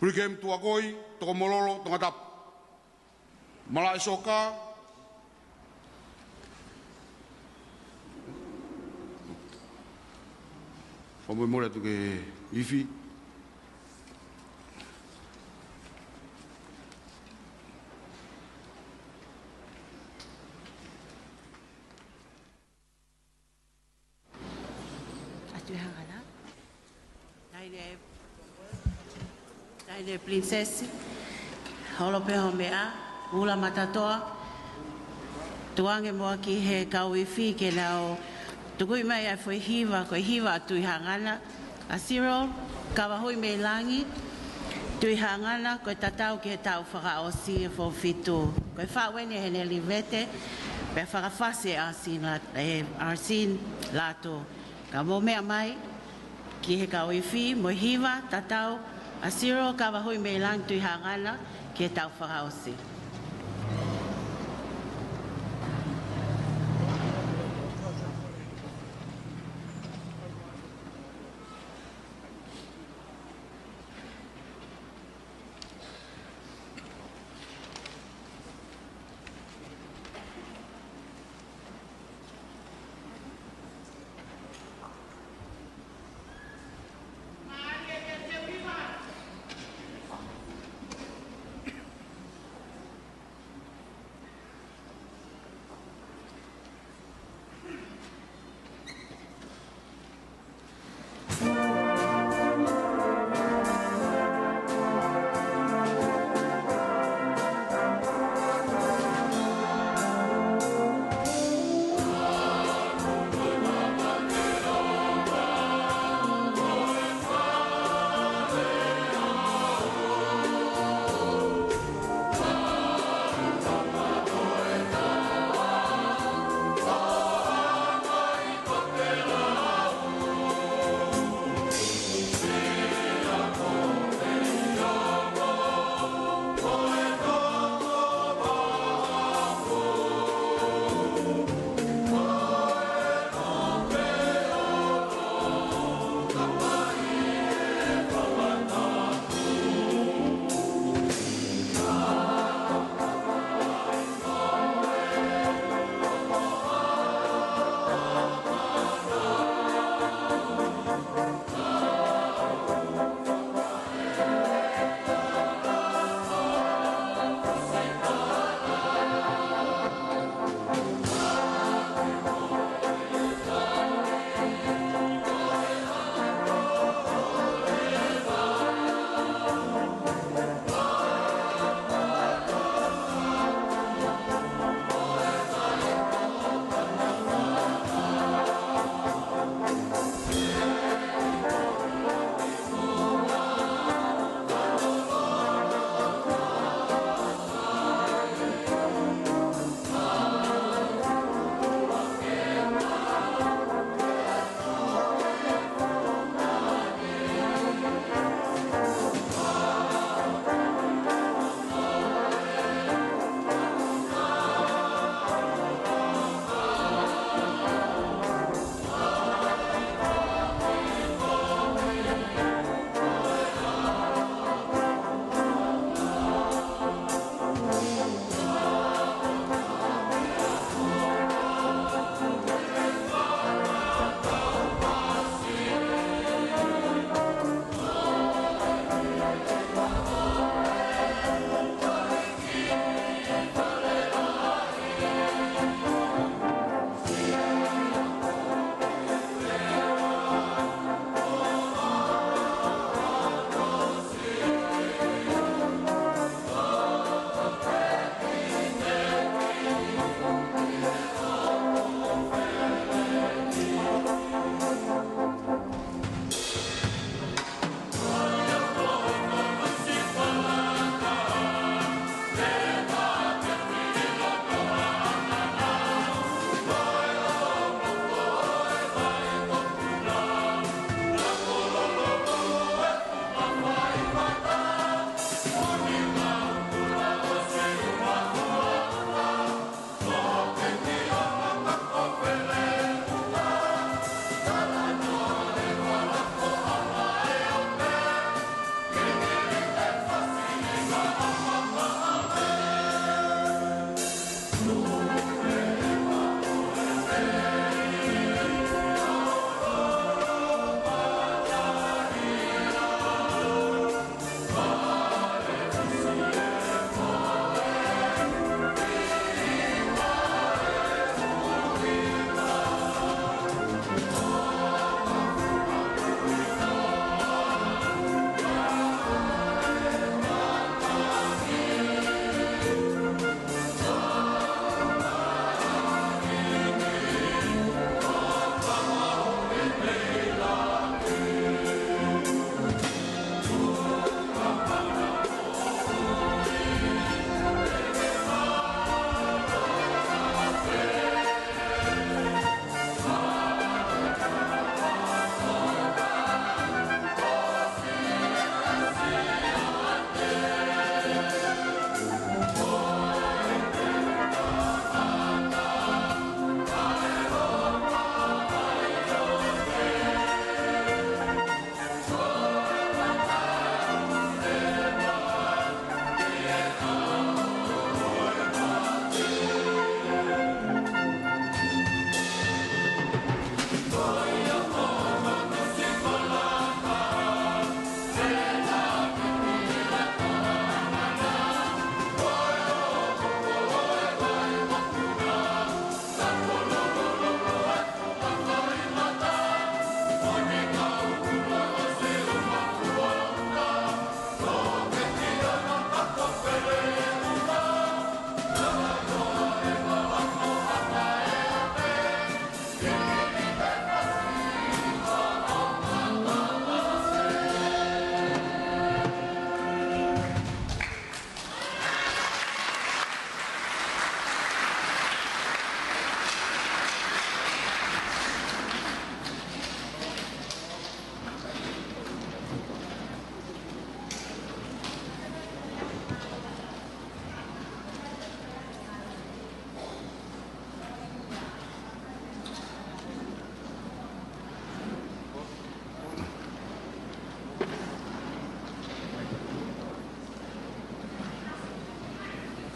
Brigham Tuakoi, Tokomololo, Tongatapu. Malaʻe soka. Fakamolemole atu ki he ifi. ʻA Tuʻi Hangana. Taʻahine, taʻahine Pilinisesi, holo pē hoʻo meʻa, ula matatoa, tukuange muʻa ki he kau ifi ke nau tukuʻi mai ʻa e foʻi hiva, ko e hiva ʻa Tuʻi Hangana, ʻa Siro Kavahui mei Langi, Tuʻi Hangana, ko e tatau ki he taʻu fakaʻosi ʻe foʻi fitu. Ko e faʻu eni ʻe Heneli Vete, pea fakafasi ʻe Arsene La-, ʻe Arsene Lato. Ka mou meʻa mai ki he kau ifi mo e hiva tatau ʻa Siro Kavahui mei Langi, Tuʻi Hangana, ki he taʻu fakaʻosi.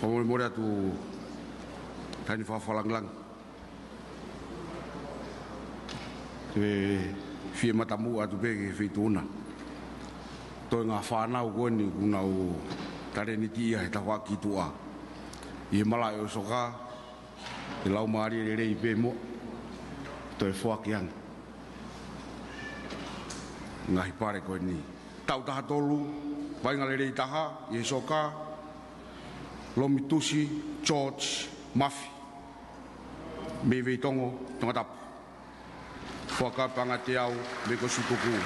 Fakamolemole atu taimi fakafakalāngilangi. Ke fie matamuʻa atu pē ki he feituʻu na. Toenga fānau ko eni kuo nau talēniti ia he tafaʻaki tuʻa. ʻI he malaʻe ʻo e sokā, ʻe laumālie lelei pē mo toe foaki ange ngaahi pale ko eni. Taʻu taha tolu, vaʻinga lelei taha ʻi he sokā, Lomitusi George Mafi mei Veitongo, Tongatapu. Foaki ʻe Paʻanga Teau mei he Kolisi Tutuku.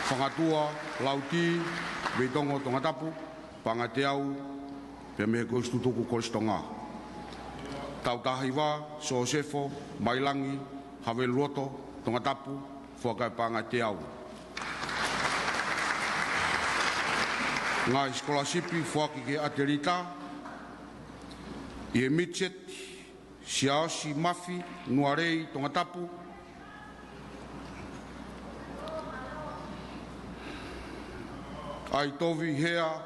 Fangatua Lauti, Veitongo, Tongatapu, Paʻanga Teau, pea mei he Kolisi Tutuku, Kolisi Tonga. Taʻu taha hiva, Sosefo Mailangi Haveluloto, Tongatapu, foaki ʻe Paʻanga Teau. Ngaahi sikolasipi foaki ki he ʻatelita, ʻi he midget, Siaosi Mafi Nualei, Tongatapu. ʻAitovi Hea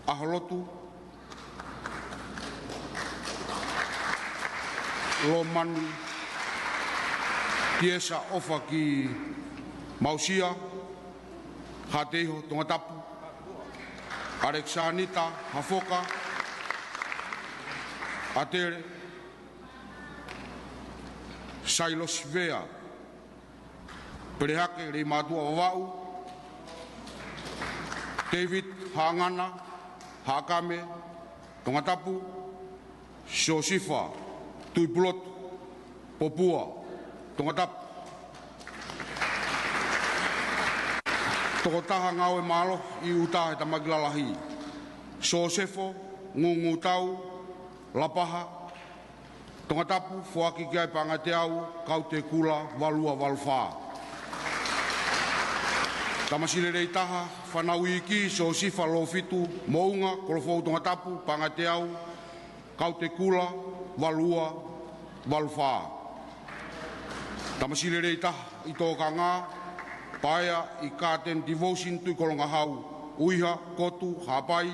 ʻAholotu, Lomani Tiesa ʻOfa ki Mausia, Haʻateiho, Tongatapu. ʻAlekisānita Hafoka, ʻAtele, Sailosi Vea, Pelehake Leimātuʻa Vavaʻu, David Haʻangana Haʻakame, Tongatapu, Siosifa Tuʻipulotu Popua, Tongatapu. Tokotaha ngāue mālohi ʻi ʻuta he tamaki lalahi, Sosefo Ngungutau Lapaha, Tongatapu, foaki ki ai Paʻanga Teau, Kautekula valu ua valu fā. Tamasiʻi lelei taha, fānau iiki, Siosifa Lofitu Moʻunga, Kolofou, Tongatapu, Paʻanga Teau, Kautekula valu ua valu fā. Tamasiʻi lelei taha ʻi Tōkanga, Paea ʻi Garden Devotion Tuʻi Kolongahau, ʻUiha, Kotu, Haʻapai,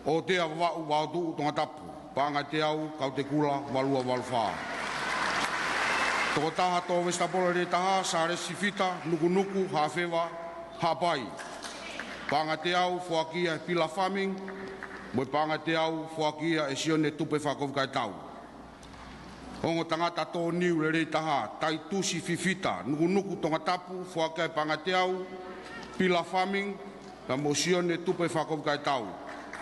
ʻOtea, Vavaʻu, Vaotuʻu, Tongatapu, paʻanga ʻe teau, Kautekula, valu ua valu fā. Tokotaha tō vesitapolo lelei taha, Sālesi Fita, Nukunuku, Haʻafeva, Haʻapai, paʻanga ʻe teau, foaki ia ʻe Pila Farming, mo e paʻanga ʻe teau, foaki ia ʻe Sione Tupe Fakakovikaitau. Ongo tangata tō niu lelei taha, Taitusi Fifita, Nukunuku, Tongatapu, foaki ia ʻe paʻanga ʻe teau, Pila Farming, pea mo Sione Tupe Fakakovikaitau,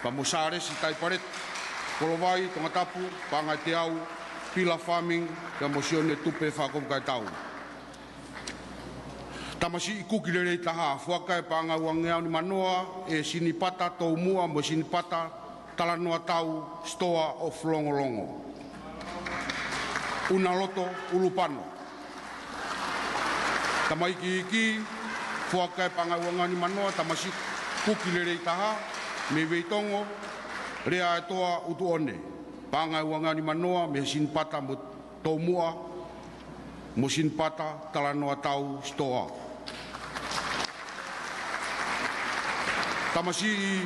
pea mo Sālesi Taipaleti, Kolovai, Tongatapu, paʻanga ʻe teau, Pila Farming, pea mo Sione Tupe Fakakovikaitau. Tamasiʻi kuki lelei taha, foaki ia ʻe paʻanga ʻe uangeau nimanoa, ʻe Sinipata Toumuʻa mo Sinipata Talanoatau Sitoa ʻo Longolongo. ʻUnaloto, ʻUlupano. Tamaiki iiki, foaki ia ʻe paʻanga ʻe uangeau nimanoa, tamasiʻi kuki lelei taha, mei Veitongo, Lea ʻe Toa ʻUtuʻone. Paʻanga ʻe uangeau nimanoa, mei Sinipata mo Toumuʻa, mo Sinipata Talanoatau Sitoa. Tamasiʻi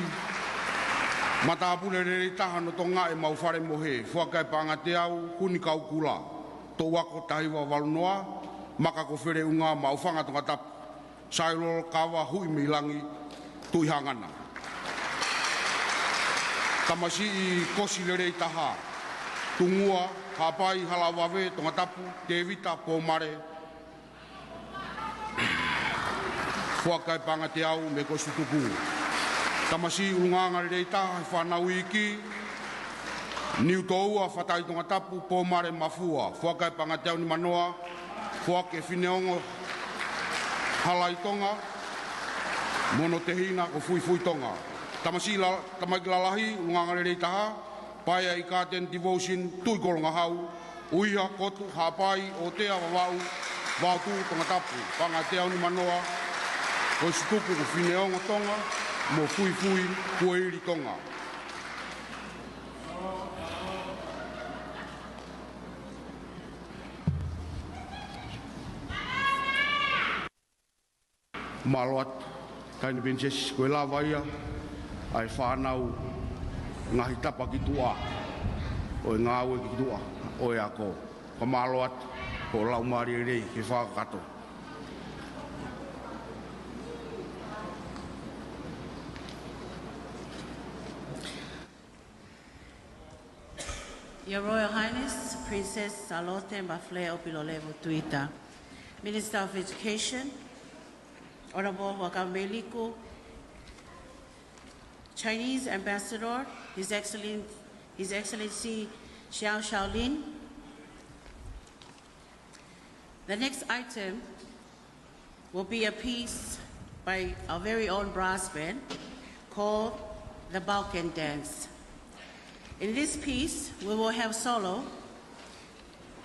matāpule lelei taha ʻo Tonga ʻe Maufalemohe, foaki ia ʻe paʻanga ʻe teau, Huni Kaukula, Toʻuako taha hiva valu noa, Maka ko Feleʻunga, Maʻufanga, Tongatapu, Sailolo Kava, Huʻi mei Langi, Tuʻi Hangana. Tamasiʻi kosi lelei taha, Tungua, Haʻapai, Halaʻavave, Tongatapu, Tēvita Pōmale, foaki ia ʻe paʻanga ʻe teau mei Kosituku. Tamasiʻi ʻulungaanga lelei taha he fānau iiki, Niutōua, Fatai, Tongatapu, Pōmale Mafua, foaki ia ʻe paʻanga ʻe teau nimanoa, foaki ʻe Fineongo Halaitonga mo hono tehina ko Fuifuitonga. Tamasiʻi la-, tamaiki lalahi, ʻulungaanga lelei taha, Paea ʻi Garden Devotion Tuʻi Kolongahau, ʻUiha, Kotu, Haʻapai, ʻOtea, Vavaʻu, Vaotuʻu, Tongatapu, paʻanga ʻe teau nimanoa, Kosituku ko Fineongo Tonga mo Fuifui Kueili Tonga. Mālō atu, Taʻahine Peniseasi, ko e lava ia ʻa e fānau ngaahi tapa ki tuʻa, ʻo e ngāue ki tuʻa ʻo e ako. Ka mālō atu, ko e laumālie lelei ke fakakakato. Your Royal Highness, Princess Sālote Mafule ʻOpilolevu Tuita, Minister of Education, Honorable Huʻakavameiliku, Chinese Ambassador, His Excellen-, His Excellency Xiao Xiaolin. The next item will be a piece by our very own brass band called the Balkan Dance. In this piece, we will have solo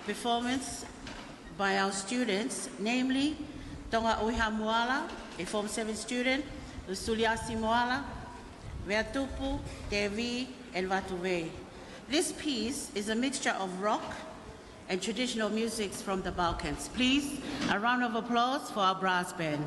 performance by our students, namely Tonga ʻUiha Moala, a Form seven student, Usuliasi Moala, Veatupu, Tevi, and Vatuvei. This piece is a mixture of rock and traditional musics from the Balkans. Please, a round of applause for our brass band.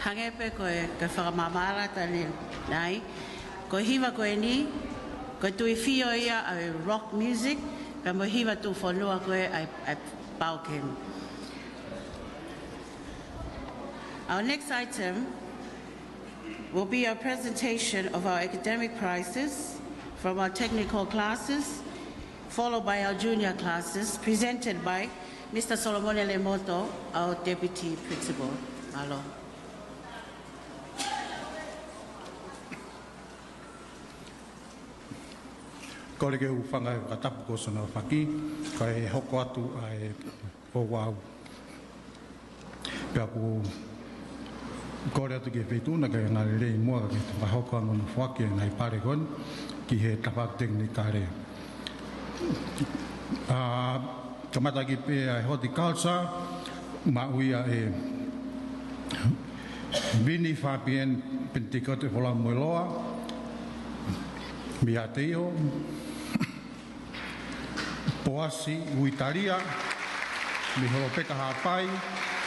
Hangē pē ko e, ko e fakamaama ʻa Tane ʻanenai, ko e hiva ko eni, ko e tuifio ia ʻa e rock music, pea mo e hiva tuʻufonua ko ē ʻa e, ʻa e Paukem. Our next item will be a presentation of our academic prizes from our technical classes, followed by our junior classes, presented by Mister Solomone Lemoto, our Deputy Principal. Mālō. Kole ke u hūfanga he fakatapu kuo ʻosi hono aofaki, kae hoko atu ʻa e ouau. Pea ʻoku ou kole atu ki he Feituʻu na ke ngali lelei muʻa ke fakahoko ʻa e ngaahi foaki ʻa e ngaahi pale ko eni ki he tafaʻaki tekinikale. ʻA, kamata ki pē ʻa e horticulture, maʻu ia ʻe Vini Fabian Pentecote Folamoeloa, mei Haʻateiho, Poasi Uitalia, mei Holopeka Haʻapai,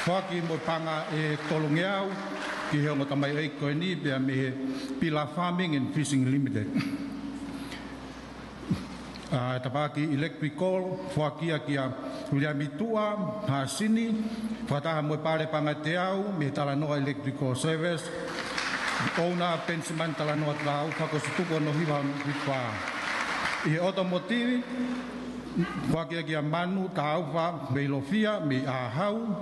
foaki mo e paʻanga ʻe tolungeau ki he ongo tamaioʻeiki ko eni, pea mei he Pila Farming and Fishing Limited. ʻA, tafaʻaki electrical, foaki ia kia Viliami Tuʻa Hasini, fakataha mo e pale paʻanga ʻe teau mei he Talanoa Electrical Service, ʻouna Penisimani Talanoa Taufa, ko e ʻosi tuku hono hiva fitu fā. ʻI he automotive, foaki ia kia Manu Taufa Veilofia mei ʻAhau,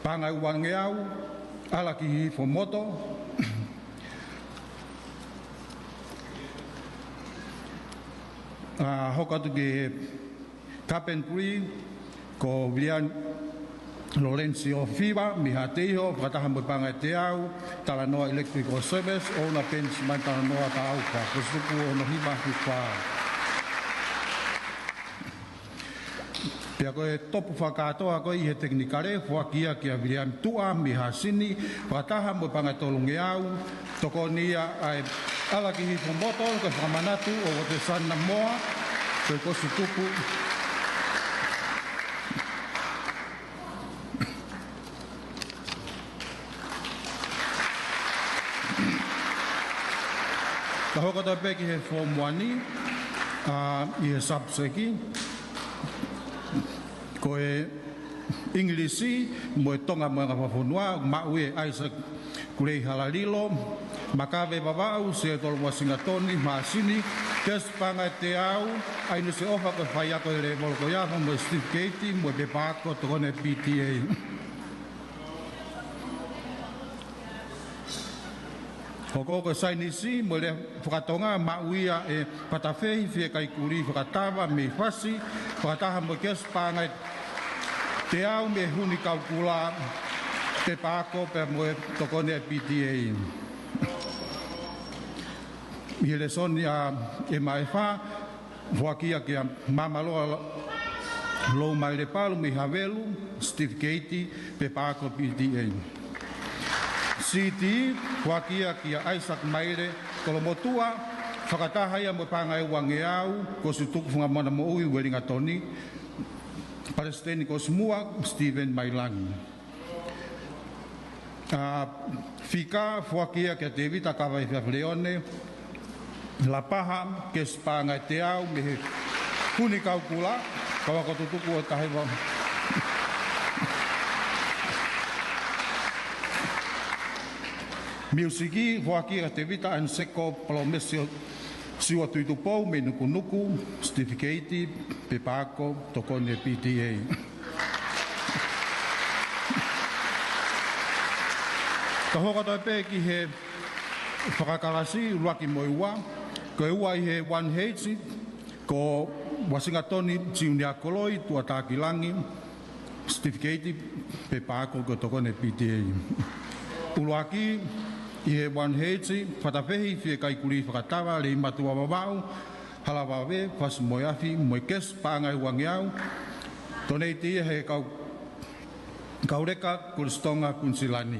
paʻanga ʻe uangeau, ʻAlakihifomoto. ʻA, hoko atu ki he carpentry, ko Viliami Lorenzo Fiva mei Haʻateiho, fakataha mo e paʻanga ʻe teau, Talanoa Electrical Service, ʻouna Penisimani Talanoa Taufa, ko e ʻosi tuku hono hiva fitu fā. Pea ko e topu fakakātoa ko ē ʻi he tekinikale, foaki ia kia Viliami Tuʻa mei Hasini, fakataha mo e paʻanga ʻe tolungeau, tokoni ia ʻa e ʻAlakihifomoto, ko e fakamanatu ʻo Votesana Moa, ko e ʻosi tuku. Ka hoko atu pē ki he Form One, ʻa, ʻi he subject, ko e ʻIngilisi mo e Tonga mo e anga fakafonua, maʻu ʻe Isaac Kulei Halalilo, Makave Vavaʻu, Sietolo Uasingatoni, Māsini, kesi paʻanga ʻe teau, ʻa ia naʻe ʻosi ʻofa ko e faiako he lēvolo ko ia, mo e certificate, mo e pepa ako, tokoni ʻa e P T A. Hoko ko e saienisi mo e lea fakatonga, maʻu ia ʻe Patafehi Fiekaikuli Fakatava mei Fasi, fakataha mo e kesi paʻanga ʻe teau mei he huni kaukula, pepa ako pea mo e tokoni ʻa e P T A. ʻI he lēsoni ʻa e maʻefa, foaki ia kia Māmaloa Loumailepalu mei Havelu, certificate, pepa ako P T A. C T, foaki ia kia Isaac Maile Kolomotuʻa, fakataha ia mo e paʻanga ʻe uangeau, ko e ʻosi tuku Funga Moana Moʻui Uelingatoni, Palesiteni ko ʻosi muʻa, Stephen Mailangi. ʻA, fika, foaki ia kia Tevita Kavai Fiafeleone Lapaha, kesi paʻanga ʻe teau mei he huni kaukula, kau ako tutuku ʻo e taha hiva. Miusiki, foaki ia kia Tevita Anseko Palomesio Siua Tuitupou mei Nukunuku, certificate, pepa ako, tokoni ʻa e P T A. Ka hoko atu pē ki he fakakalasi, ʻuluaki mo e ua, ko e ua ʻi he one H, ko Uasingatoni Junior Koloi Tuʻatakilangi, certificate, pepa ako ko e tokoni ʻa e P T A. ʻUluaki ʻi he one H, Fatafehi Fiekaikuli Fakatava, Leimatu Vavaʻu Halavave, Fasi mo e Afi, mo e kesi paʻanga ʻe uangeau, donate ia he kau, kau leka Kulistonga Kuinisilani.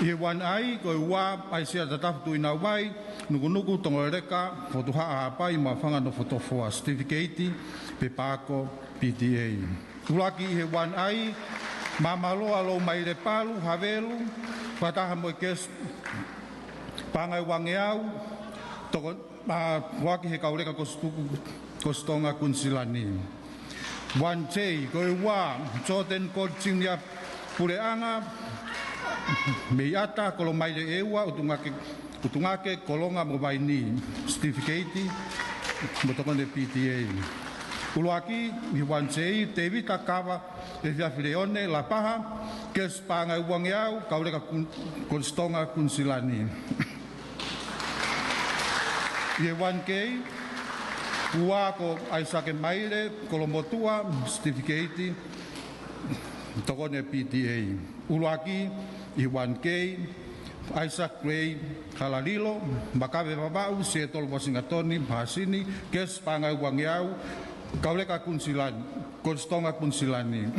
ʻI he one I, ko e ua, ʻAisea Tatafu Tuʻinauvai, Nukunuku, Tongoleleka, Fotu Haʻa Haʻapai, Maʻufanga Nofotofoa, certificate, pepa ako, P T A. ʻUluaki ʻi he one A, Māmaloa Loumailepalu Havelu, fakataha mo e kesi paʻanga ʻe uangeau, toko, ʻa, foaki ʻe he kau leka Kosi Tuku, Kosi Tonga Kuinisilani. One J, ko e ua, Jordan Gold Junior Puleʻanga mei ʻAta, Kolomaile ʻEua, ʻUtungake, ʻUtungake, Kolonga mo Vaini, certificate mo tokoni P T A. ʻUluaki ʻi he one J, Tevita Kava ʻEfiafi Leone Lapaha, kesi paʻanga ʻe uangeau, kau leka Kun-, Kosi Tonga Kuinisilani. ʻI he one K, ua ko ʻAisake Maile Kolomotuʻa, certificate tokoni P T A. ʻUluaki ʻi he one K, Isaac Gray Halalilo, Makave Vavaʻu, Sietolo Vasingatoni Hasini, kesi paʻanga ʻe uangeau, kau leka Kuinisilani, Kosi Tonga Kuinisilani.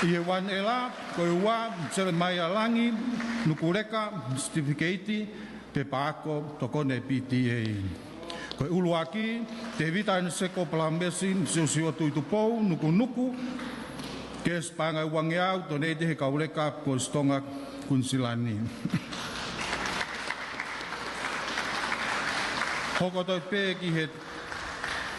ʻI he one L, ko e ua, Jeremiah Langi Nukuleka, certificate, pepa ako, tokoni P T A. Ko e ʻuluaki, Tevita Niseko Palamesi Siosio Tuʻitupou Nukunuku, kesi paʻanga ʻe uangeau, donate ʻe he kau leka Kosi Tonga Kuinisilani. Hoko atu pē ki he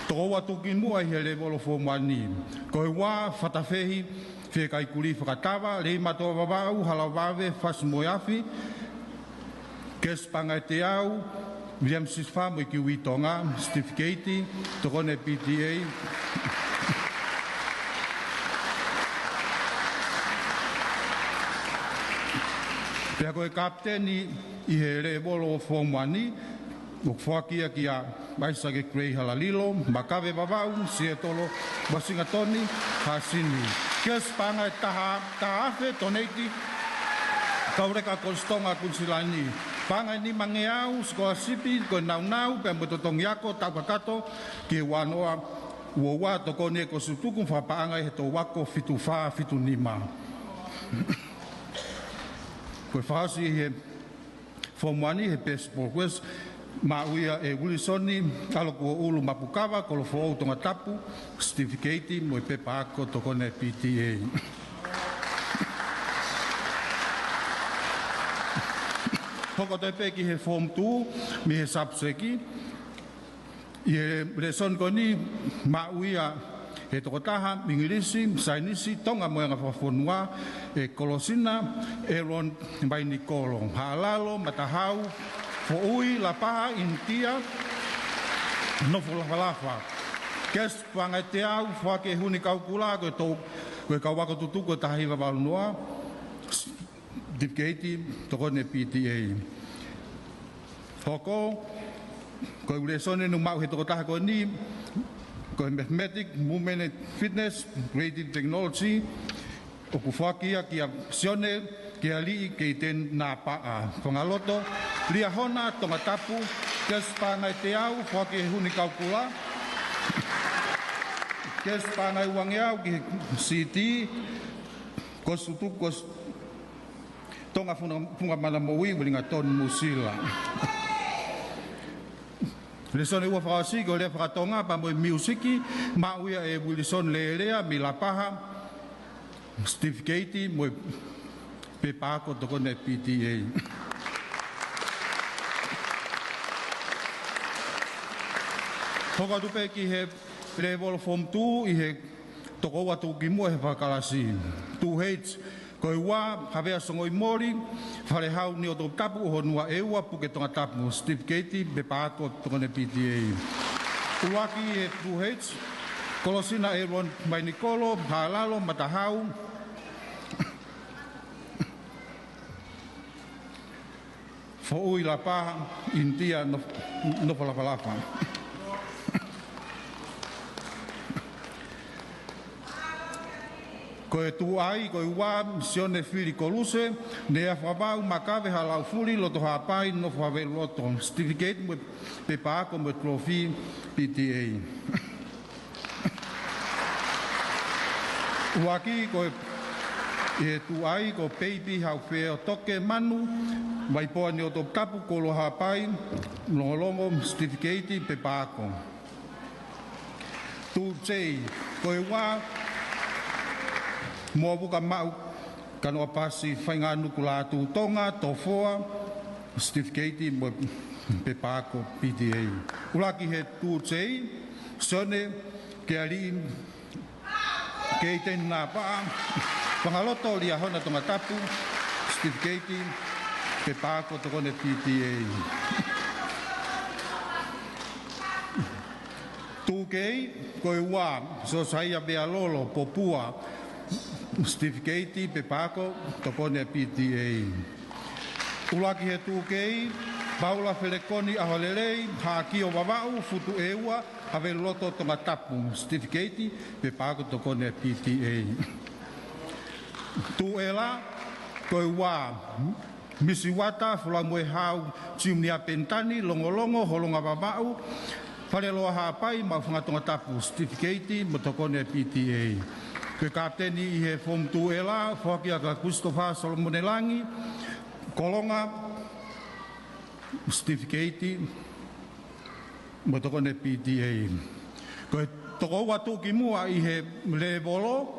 toko ua tuʻukimuʻa ʻi he lēvolo Form One. Ko e ua, Fatafehi Fiekaikuli Fakatava, Leimatoa Vavaʻu Halavave Fasimoeafi, kesi paʻanga ʻe teau, William Sisifa mo e Kiwi Tonga, certificate, tokoni P T A. Pea ko e kapiteni ʻi he lēvolo Form One, ʻoku foaki ia kia Isaac Gray Halalilo, Makave Vavaʻu, Sietolo Vasingatoni Hasini. Kesi paʻanga ʻe taha, taha afe, donate, kau leka Kosi Tonga Kuinisilani. Paʻanga ʻe nimangeau, scholarship, ko e naunau pea mo e totongi ako taʻu kakato ki he ua noa ua ua, tokoni ʻe he Kosi Tuku, fakapaʻanga ʻe he toʻu ako fitu fā fitu nima. Ko e fakaʻosi ʻi he Form One, he Best Progress, maʻu ia ʻe Wilson ʻAlokuoʻulu Mapukava, Kolofoʻou Tongatapu, certificate mo e pepa ako, tokoni P T A. Hoko atu pē ki he Form Two, mei he subject, ʻi he lēsoni ko eni, maʻu ia ʻe he tokotaha ʻIngilisi, Saienisi, Tonga mo e Anga Fakafonua, ʻe Kolosina Elon Mainikolo, Haʻalalo, Matahau, Foʻui, Lapaha, ʻInitia, Nofo Lafalafa. Kesi paʻanga ʻe teau, foaki ʻe Huni Kaukula, ko e tō, ko e kau ako tutuku ʻe taha hiva valu noa, certificate, tokoni P T A. Hoko, ko e lēsoni naʻe maʻu ʻe he tokotaha ko eni, ko e Mathematics, Movement and Fitness, Creative Technology, ʻoku foaki ia kia Sione Kealiʻi Keiteni Napaʻa Fangaloto, Liahona, Tongatapu, kesi paʻanga ʻe teau, foaki ʻe Huni Kaukula, kesi paʻanga ʻe uangeau ki he C T, Kosi Tuku, Kosi Tonga Funga, Funga Mana Moʻui, Uelingatoni, Nuʻusila. Lēsoni ua fakaʻosi ko e lea faka-Tonga pea mo e miusiki, maʻu ia ʻe Wilson Lelea mei Lapaha, certificate mo e pepa ako, tokoni P T A. Hoko atu pē ki he lēvolo Form Two ʻi he toko ua tuʻukimuʻa he fakakalasi. Two H, ko e ua, Havea Songoʻimoli Falehau Niotoputapu ʻOhonua ʻEua Puke Tongatapu, certificate, pepa ako, tokoni P T A. ʻUluaki ʻi he two H, Kolosina Elon Mainikolo, Haʻalalo, Matahau, Foʻui, Lapaha, ʻInitia, Nof-, Nofo Lafalafa. Ko e two I, ko e ua, Sione Fili Koluse, Nea Fakavau Makave Halaufuli Lotohapai Nofo Haveluloto, certificate mo e pepa ako mo e trophy P T A. ʻUluaki ko e, ʻi he two I ko Peipi Haufeo Toke Manu, Vaipoa Niotoputapu, Kolohapai, Longolongo, certificate, pepa ako. Two J, ko e ua, Moavuka Maʻu Kanoapasi Fainganuku Lātū Tonga, Tofoa, certificate mo e pepa ako P T A. ʻUluaki he two J, Sione Kealiʻi Keiteni Napaʻa Fangaloto Liahona Tongatapu, certificate, pepa ako tokoni P T A. Two K, ko e ua, Sosaia Vealolo Popua, certificate, pepa ako tokoni P T A. ʻUluaki he two K, Paula Felekoni ʻAholelei Haʻakio Vavaʻu Futu ʻEua, Haveluloto Tongatapu, certificate, pepa ako tokoni P T A. Two L, ko e ua, Misi Uata Fulamuehau Junior Penitani Longolongo Holonga Vavaʻu, Faleloa Haʻapai, Maʻufanga Tongatapu, certificate mo tokoni P T A. Ko e kapiteni ʻi he form two L, foaki ʻa Christopher Solomone Langi Kolonga, certificate mo tokoni P T A. Ko e tokoua tuʻukimuʻa ʻi he lēvolo,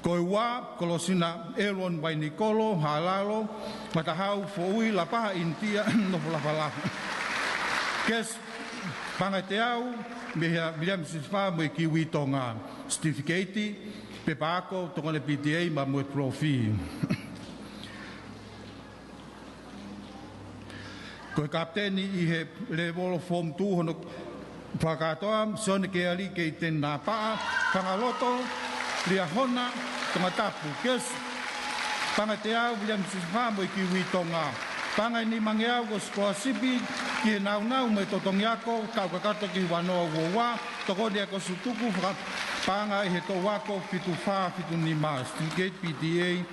ko e ua, Kolosina Elon Vainikolo Halalo Matahau Foʻui Lapaha ʻInitia Nofo Lafalafa, kesi, paʻanga ʻe teau, mei he Viliami Sisifā mo e Kiwi Tonga, certificate, pepa ako tokoni P T A pea mo e trophy. Ko e kapiteni ʻi he lēvolo form two hono fakakātoa, Sione Kealiʻi Keiteni Napaʻa Fangaloto Liahona Tongatapu, kesi, paʻanga ʻe teau, Viliami Sisifā mo e Kiwi Tonga, paʻanga ʻe nimangeau ko e scholarship ki he nāunau mo e totongi ako taʻu kakato ki he ua noa ua ua, tokoni ako sutuku fakapaʻanga ʻi he toʻu ako fitu fā fitu nima, certificate P T A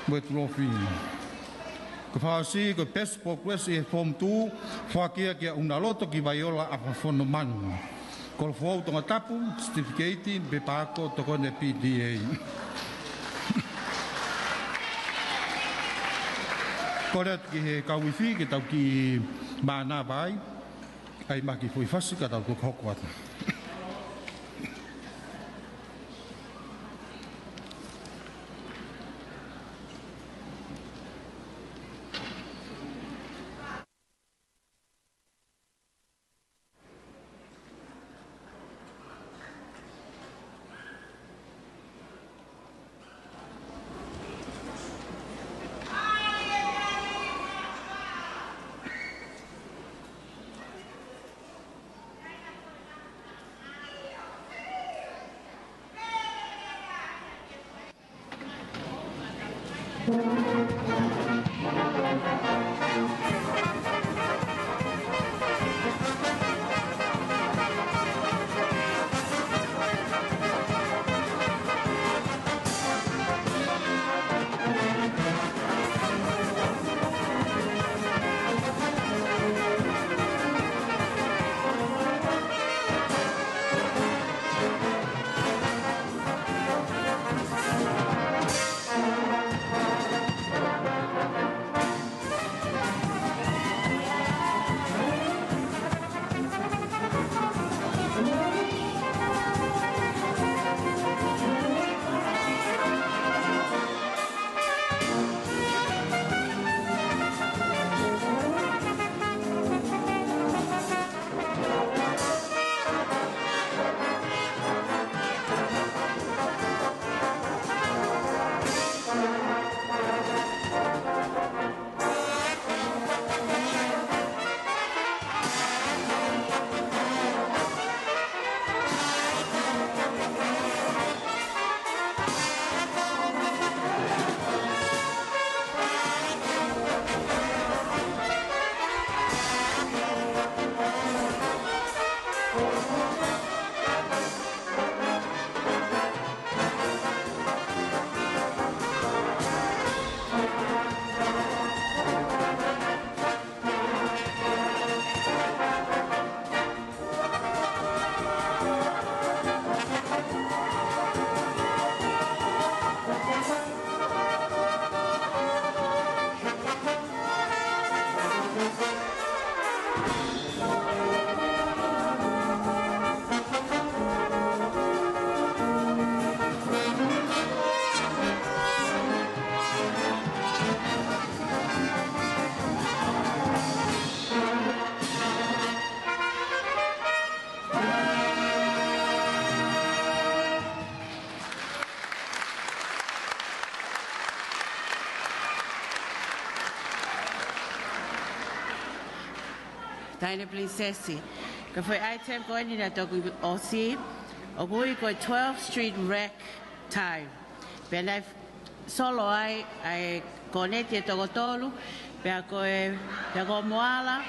mo e trophy. Ko e fakaʻosi, ko e best progress ʻi he form two, foaki ia kia ʻUnaloto ki Vaiola ʻAfafono Manu Kolofoʻou Tongatapu, certificate, pepa ako tokoni P T A. Kole atu ki he kau ifi ke tau kiʻi mānava ai, ʻai mai ha kiʻi foʻi fasi ka tau hokohoko atu. Taʻahine Pilinisesi. Ko e foʻi item ko eni naʻe toki ʻosi, ʻoku ui ko e twelve Street Rec Tie. Pea naʻe solo ai ʻa e kōneti ʻe toko tolu, pea ko e, pea ko Moala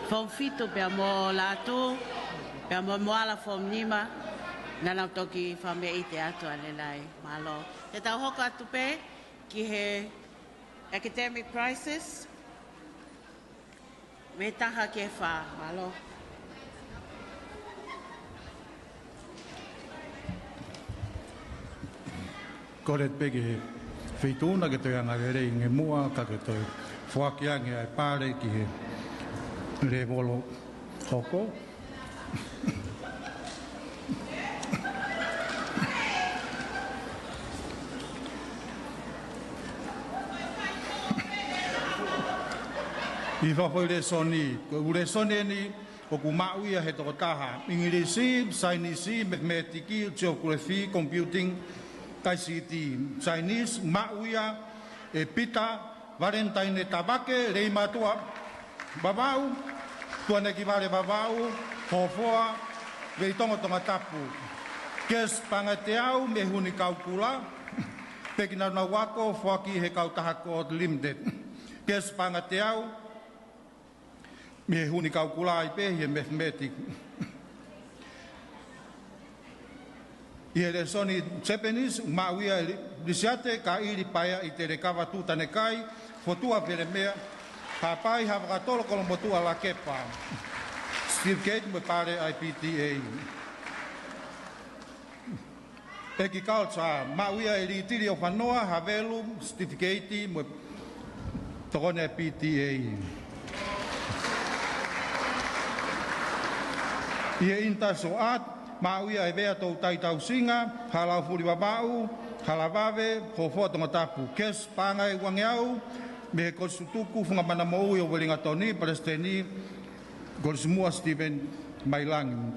Form fitu, pea mo Lātū, pea mo Moala Form nima, naʻa nau toki fakameʻite atu ʻanenai. Mālō. Te tau hoko atu pē ki he academic prizes. Mei he taha ki he fā, mālō. Kole pē ki he feituʻu na ke toe anga lelei ange muʻa, ka ke toe foaki ange ʻa e pale ki he lēvolo hoko. ʻI he fakafoʻi lēsoni, ko e ʻū lēsoni eni ʻoku maʻu ia he tokotaha: ʻIngilisi, Saienisi, Mathematics, Geography, Computing, I C T. Saienisi, maʻu ia ʻe Pita Valentine Tavake, Leimātuʻa Vavaʻu, Tuʻanekivale Vavaʻu, Hofoa, Veitongo Tongatapu. Kesi paʻanga ʻe teau mei he Huni Kaukula, peki naunau ako, foaki he kautaha Court Limited. Kesi paʻanga ʻe teau mei he Huni Kaukula ai pē he Mathematics. ʻI he lēsoni Japanese, maʻu ia ʻe Li-, Lisiate Kaʻili Paea ʻi Telekava Tutanekai, Fotua Felemea Haʻapai, Havakatolo Kolomotuʻa Lakepa. Certificate mo e pale ʻa e P T A. Agriculture, maʻu ia ʻe Litili ʻOfanoa Havelu, certificate mo e tokoni ʻa e P T A. ʻI he Industrial Art, maʻu ia ʻe Vea Toutai Tausinga, Halaufuli Vavaʻu, Halavave, Hofoa Tongatapu. Kesi paʻanga ʻe uangeau mei he Kolisi Tutuku Funga Mana Moʻui ʻo Uelingatoni, Palesiteni Kolisi Muʻa Stephen Mailangi.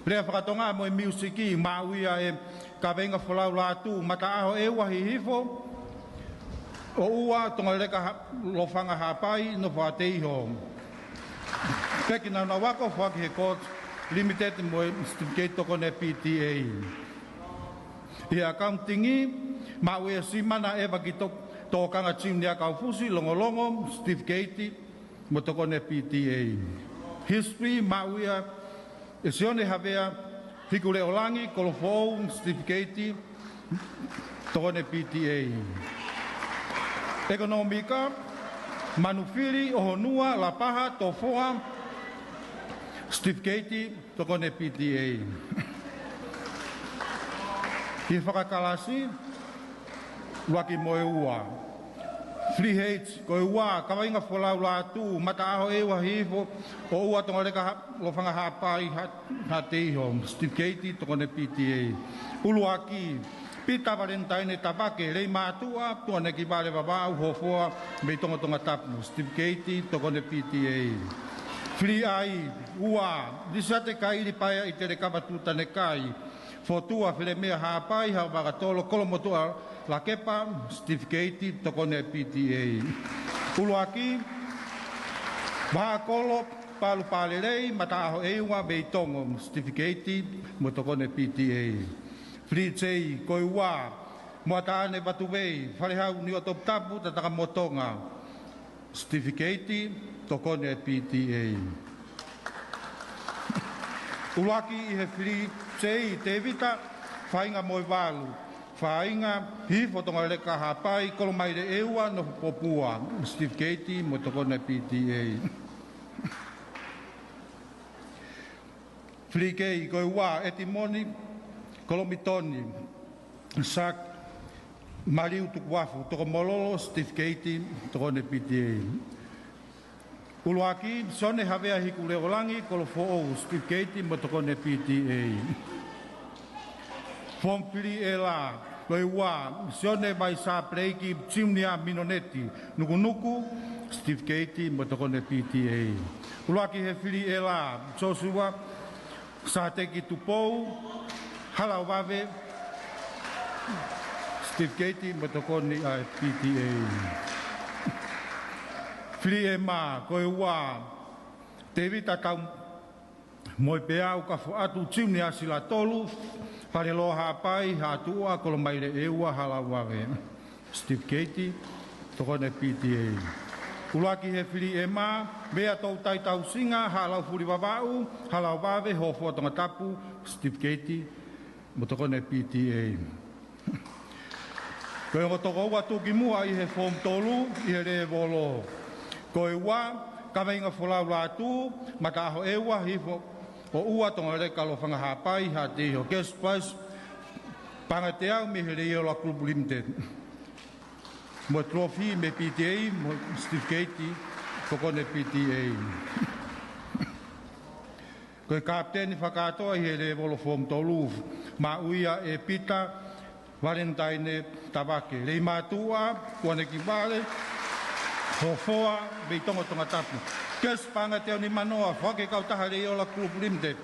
Lea fakatonga mo e miusiki, maʻu ia ʻe Kaveinga Folau Lātū, Mataʻaho ʻEua Hihifo, ʻo ua Tongaleka Ha-, Lofanga Haʻapai, Nofo ʻa Teiho. Peki naunau ako, foaki he Court Limited mo e certificate, tokoni ʻa e P T A. ʻI he accounting, maʻu ʻe Simana ʻEvaki To-, Tokanga Junior Kaufusi, Longolongo, certificate mo e tokoni ʻa e P T A. History, maʻu ia ʻe Sione Havea Hikuleʻolangi, Kolofoʻou, certificate, tokoni ʻa e P T A. ʻEkonōmika, Manufili ʻOhonua Lapaha Tofoa, certificate, tokoni ʻa e P T A. ʻI he fakakalasi, ʻuluaki mo e ua. Three H, ko e ua, Kaveinga Folau Lātū, Mataʻaho ʻEua Hihifo, ʻo ua Tongaleka Ha-, Lofanga Haʻapai, Ha-, Haʻateiho, certificate, tokoni ʻa e P T A. ʻUluaki, Pita Valentine Tavake, Leimātuʻa, Tuʻanekivale Vavaʻu, Hofoa, Veitongo Tongatapu, certificate, tokoni ʻa e P T A. Three I, ua, Lisiate Kaʻili Paea ʻi Telekava Tutanekai, Fotua Felemea Haʻapai, Havakatolo Kolomotuʻa Lakepa, certificate, tokoni ʻa e P T A. ʻUluaki, Vahaʻakolo Palu Palelei, Mataʻaho ʻEua, Veitongo, certificate, mo e tokoni ʻa e P T A. Three J, ko e ua, Moataʻane Vatuvei, Falehau Niuatoputapu, Tatakamotonga, certificate, tokoni ʻa e P T A. ʻUluaki ʻi he Three J, Tevita Faingamoe Valu, Fainga Hihifo Tongaleka Haʻapai, Kolomaile ʻEua, Nofopopua, certificate, mo e tokoni ʻa e P T A. Three K, ko e ua, ʻEtimoni Kolomitoni Saki Maliu Tukuafu, Tokomololo, certificate, tokoni ʻa e P T A. ʻUluaki, Sione Havea Hikuleʻolangi, Kolofoʻou, certificate, mo e tokoni ʻa e P T A. Form three L, ko e ua, Sione Vaisā Peleiki Junior Minoneti, Nukunuku, certificate, mo e tokoni ʻa e P T A. ʻUluaki he three L, Joshua Sāteki Tupou, Halauvave, certificate, mo e tokoni ʻa e P T A. Fili ʻe mā, ko e ua, Tēvita Tau Moepeau Kafoʻatu Junior Silatolu, Faleloa Haʻapai, Haʻatuʻa, Kolomaile ʻe ua, Halauvave. Sitifikeiti, tokoni P T A. ʻUluaki he fili ʻe mā, Vea Toutai Tausinga, Haʻalaufuli Vavaʻu, Halauvave, Hofoa Tongatapu, sitifikeiti, mo tokoni P T A. Ko e ongo tokoua tuʻukimuʻa ʻi he Form tolu, ʻi he lēvolo. Ko e ua, Kaveinga Folau Lātū, Mataʻaho ʻe ua, Hifo ʻo ua, Tongaleka Lofanga Haʻapai, Haʻateiho. Cash prize, paʻanga ʻe teau mei he Leiola Group Limited. Mo e trophy mei P T A, mo e sitifikeiti, tokoni P T A. Ko e kapiteni fakakātoa ʻi he lēvolo Form tolu, maʻu ia ʻe Pita Valentine Tavake. Leimātuʻa, Tuanekivale Hofoa, Veitongo Tongatapu. Cash paʻanga ʻe teau nimanoa, foaki ʻe he kautaha Leiola Group Limited.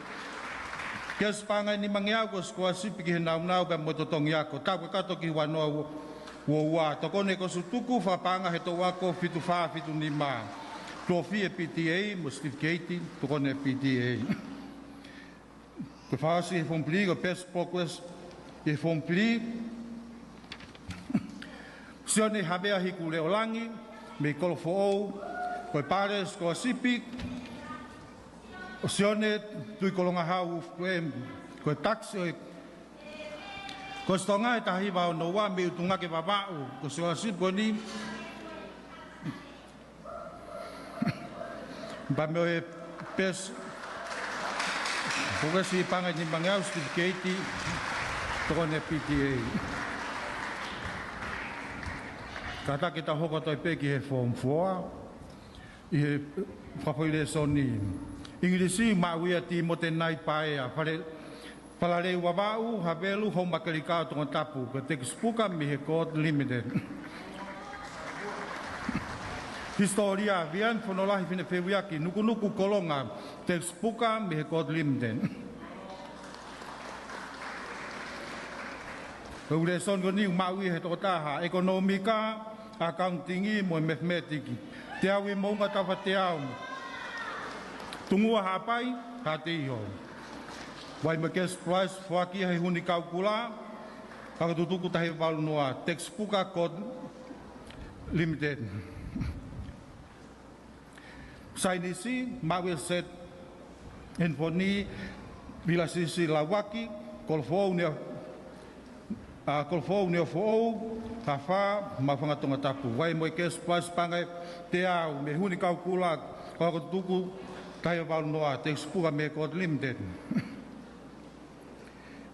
Cash paʻanga ʻe nimangeau ko e sikoasipi ki he naunau pea mo e totongi ako. Taʻu kakato ki he ua noa ua ua, tokoni ʻe he Kosi Tutuku, fakapaʻanga he toʻu ako fitu fā fitu nima. Trophy ʻe P T A, mo e sitifikeiti, tokoni ʻe P T A. Ko e fakaʻosi he Form three, ko e Best Progress he Form three. Sione Havea Hikuleolangi, mei Kolofoʻou, ko e pale sikoasipi, ʻo Sione Tuʻikolongahau Wolf Graham, ko e tax ʻo e Kosi Tonga ʻe taha hiva ono ua mei ʻUtungake Vavaʻu, ko e sikoasipi ko eni. Pea mo e Best Progress paʻanga ʻe nimangeau, sitifikeiti, tokoni P T A. Kātaki ke tau hoko atu ai pē ki he Form four. ʻI he fakafoʻi lēsoni ʻIngilisi, maʻu ia ʻe Tīmote Naipaea, Fale, Falaleu Vavaʻu, Havelu, Houmakelika ʻo Tongatapu, ko e textbook mei he Court Limited. Hisitōlia, Vian Fonolahi Finefeuiaki, Nukunuku Kolonga, textbook mei he Court Limited. Ko e lēsoni ko eni ʻoku maʻu ia ʻe he tokotaha, ʻekonōmika, accounting mo e mathematics. Teau ʻi Moʻunga Taufateau. Tungua Haʻapai, Haʻateiho. Vakai mo e cash prize, foaki ia he Huni Kaukula, Ako Tutuku taha hiva valu noa, textbook Court Limited. Saienisi, maʻu ʻe Seth Anthony Vilasisi Lauaki, Kolofoʻou Neo, ʻa, Kolofoʻou Neofoʻou, Haʻafā, Maʻufanga Tongatapu. Vakai mo e cash prize paʻanga ʻe teau mei he Huni Kaukula, Ako Tutuku taha hiva valu noa, textbook mei he Court Limited.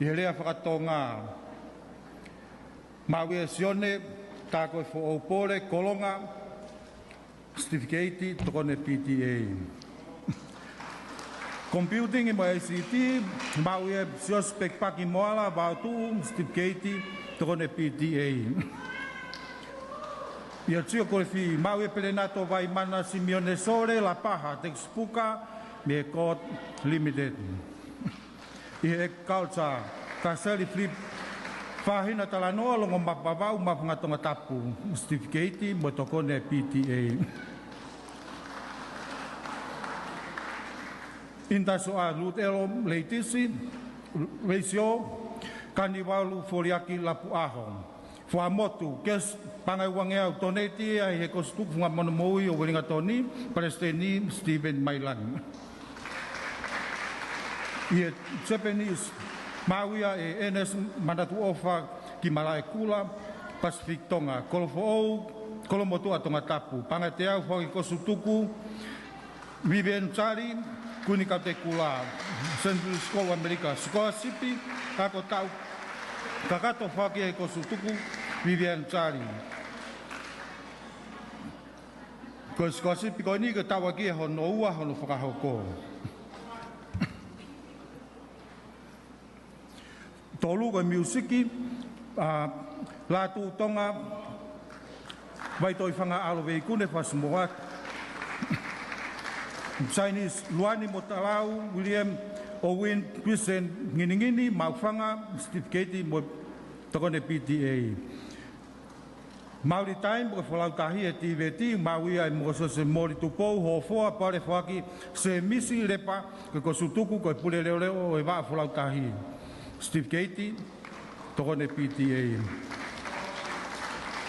ʻI he lea fakatonga, maʻu ʻe Sione Takoefoʻou Pole, Kolonga, sitifikeiti, tokoni P T A. Computing mo e I C T, maʻu ʻe Sios Pekipaki Moala, Vaotuʻu, sitifikeiti, tokoni P T A. ʻI he Geography, maʻu ʻe Pelenato Vaimana Simione Sole, Lapaha, textbook mei he Court Limited. ʻI he Agriculture, Kaseli Philip Fahina Talanoa, Longomapu Vavaʻu, Maʻufanga Tongatapu, sitifikeiti mo e tokoni P T A. Intasoa, Ruth Elo Leitisi, Leisio, Kanivalu Foliaki Lapuʻaho. Fuaʻamotu, cash paʻanga ʻe uangeau, donate ia ʻe he Kosi Tutuku Funga Mono Moʻui ʻo Uelingatoni, Palesiteni Stephen Mailangi. ʻI he Japanese, maʻu ia ʻe Ernest Manatuʻofa Kimalaʻekula, Pacific Tonga, Kolofoʻou, Kolomotuʻa Tongatapu, paʻanga ʻe teau, foaki ʻe he Kosi Tutuku, Vivian Charlie, Kuini Kautekula, Saint Louis School ʻAmelika, sikoasipi ako taʻu kakato, foaki ʻe he Kosi Tutuku, Vivian Charlie. Ko e sikoasipi ko eni ko e taʻu ʻaki ʻe hono ua hono fakahoko. Tolu, ko e miusiki, ʻa, Lātū Tonga, Vaitoifanga ʻAlo Veikune, Fasi Moat. Saienisi, Luani Motalau, William Owen, Christian Nginingini, Maʻufanga, sitifikeiti mo e tokoni P T A. Maori Taimi, ko e folau tahi ʻe Tīveti, maʻu ia ʻe Mōsese Moli Tupou, Hofoa Pale Foaki, Sēmisi Lepa, ko e kosutuku ko e pule leʻoleʻo ʻo e vaʻa folau tahi. Sitifikeiti, tokoni P T A.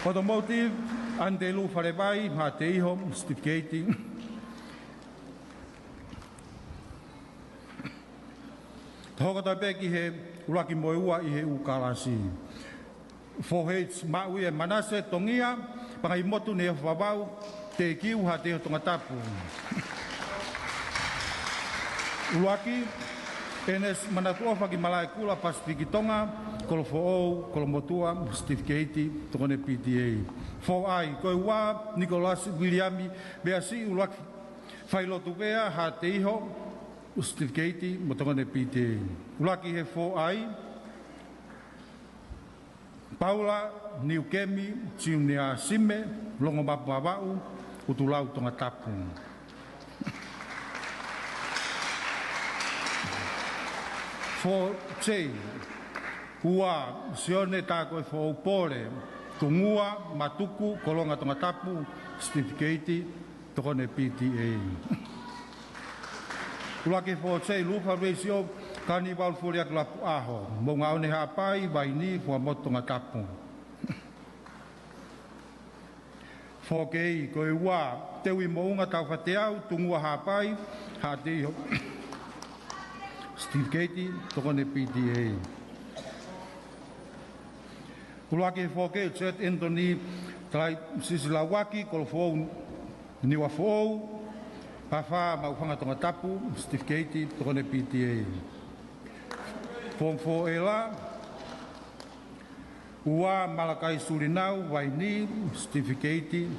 Automotive, Andelu Falevai, Haʻateiho, sitifikeiti. Hoko atu pē ki he ʻuluaki mo e ua ʻi he ʻū kalasi. Four H, maʻu ia ʻe Manase Tongia, Pangaimotu Neiofo Vavau, Tēkiu, Haʻateiho, Tongatapu. ʻUluaki, Enes Manatuʻofa ki Malaʻekula, Pasifiki Tonga, Kolofoʻou, Kolomotuʻa, sitifikeiti, tokoni P T A. Four I, ko e ua, Nicholas William Measi, ʻUluaki Failotuvea, Haʻateiho, sitifikeiti mo e tokoni P T A. ʻUluaki he four I, Paula Niukemi Junior Sime, Longomapu Vavaʻu, ʻUtulau, Tongatapu. Four J, ua, Sione Takoefoʻou Pole, Tungua, Matuku, Kolonga, Tongatapu, sitifikeiti, tokoni P T A. ʻUluaki four J, Lufa Reisio Kanivalu Foliaki Lapuʻaho, Moʻungaʻone Haʻapai, Vaini, Fuaʻamotu, Tongatapu. Four K, ko e ua, Teui Moʻunga Taufateau, Tungua Haʻapai, Haʻateiho, sitifikeiti, tokoni P T A. ʻUluaki four K, Jet Anthony Talaisisi Lauaki, Kolofoʻou Niuafoʻou, Pafā, Maʻufanga, Tongatapu, sitifikeiti, tokoni P T A. Form four L, ua, Malakai Sulinau, Vaini, sitifikeiti,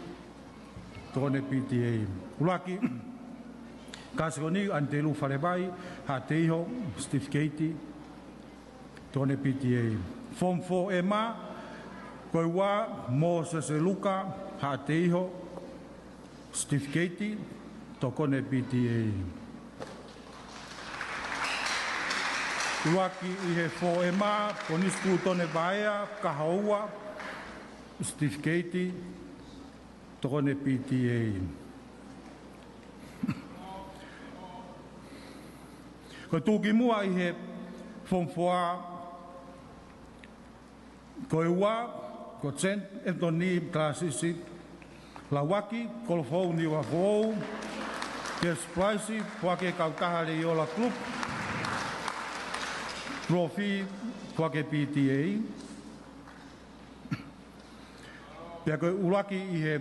tokoni P T A. ʻUluaki, Kasikoni Andelu Falevai, Haʻateiho, sitifikeiti, tokoni P T A. Form four M, ko e ua, Mōsese Luka, Haʻateiho, sitifikeiti, tokoni P T A. ʻUluaki ʻi he four M, Ponisi Tūtone Vaea, Kahoua, sitifikeiti, tokoni P T A. Ko e tuʻukimuʻa ʻi he form four, ko e ua, ko Jen Anthony Talasisi Lauaki, Kolofoʻou Niuafoʻou, cash prize, foaki ʻe he kautaha Leiola Group, trophy, foaki ʻe he P T A. Pea ko e ʻuluaki ʻi he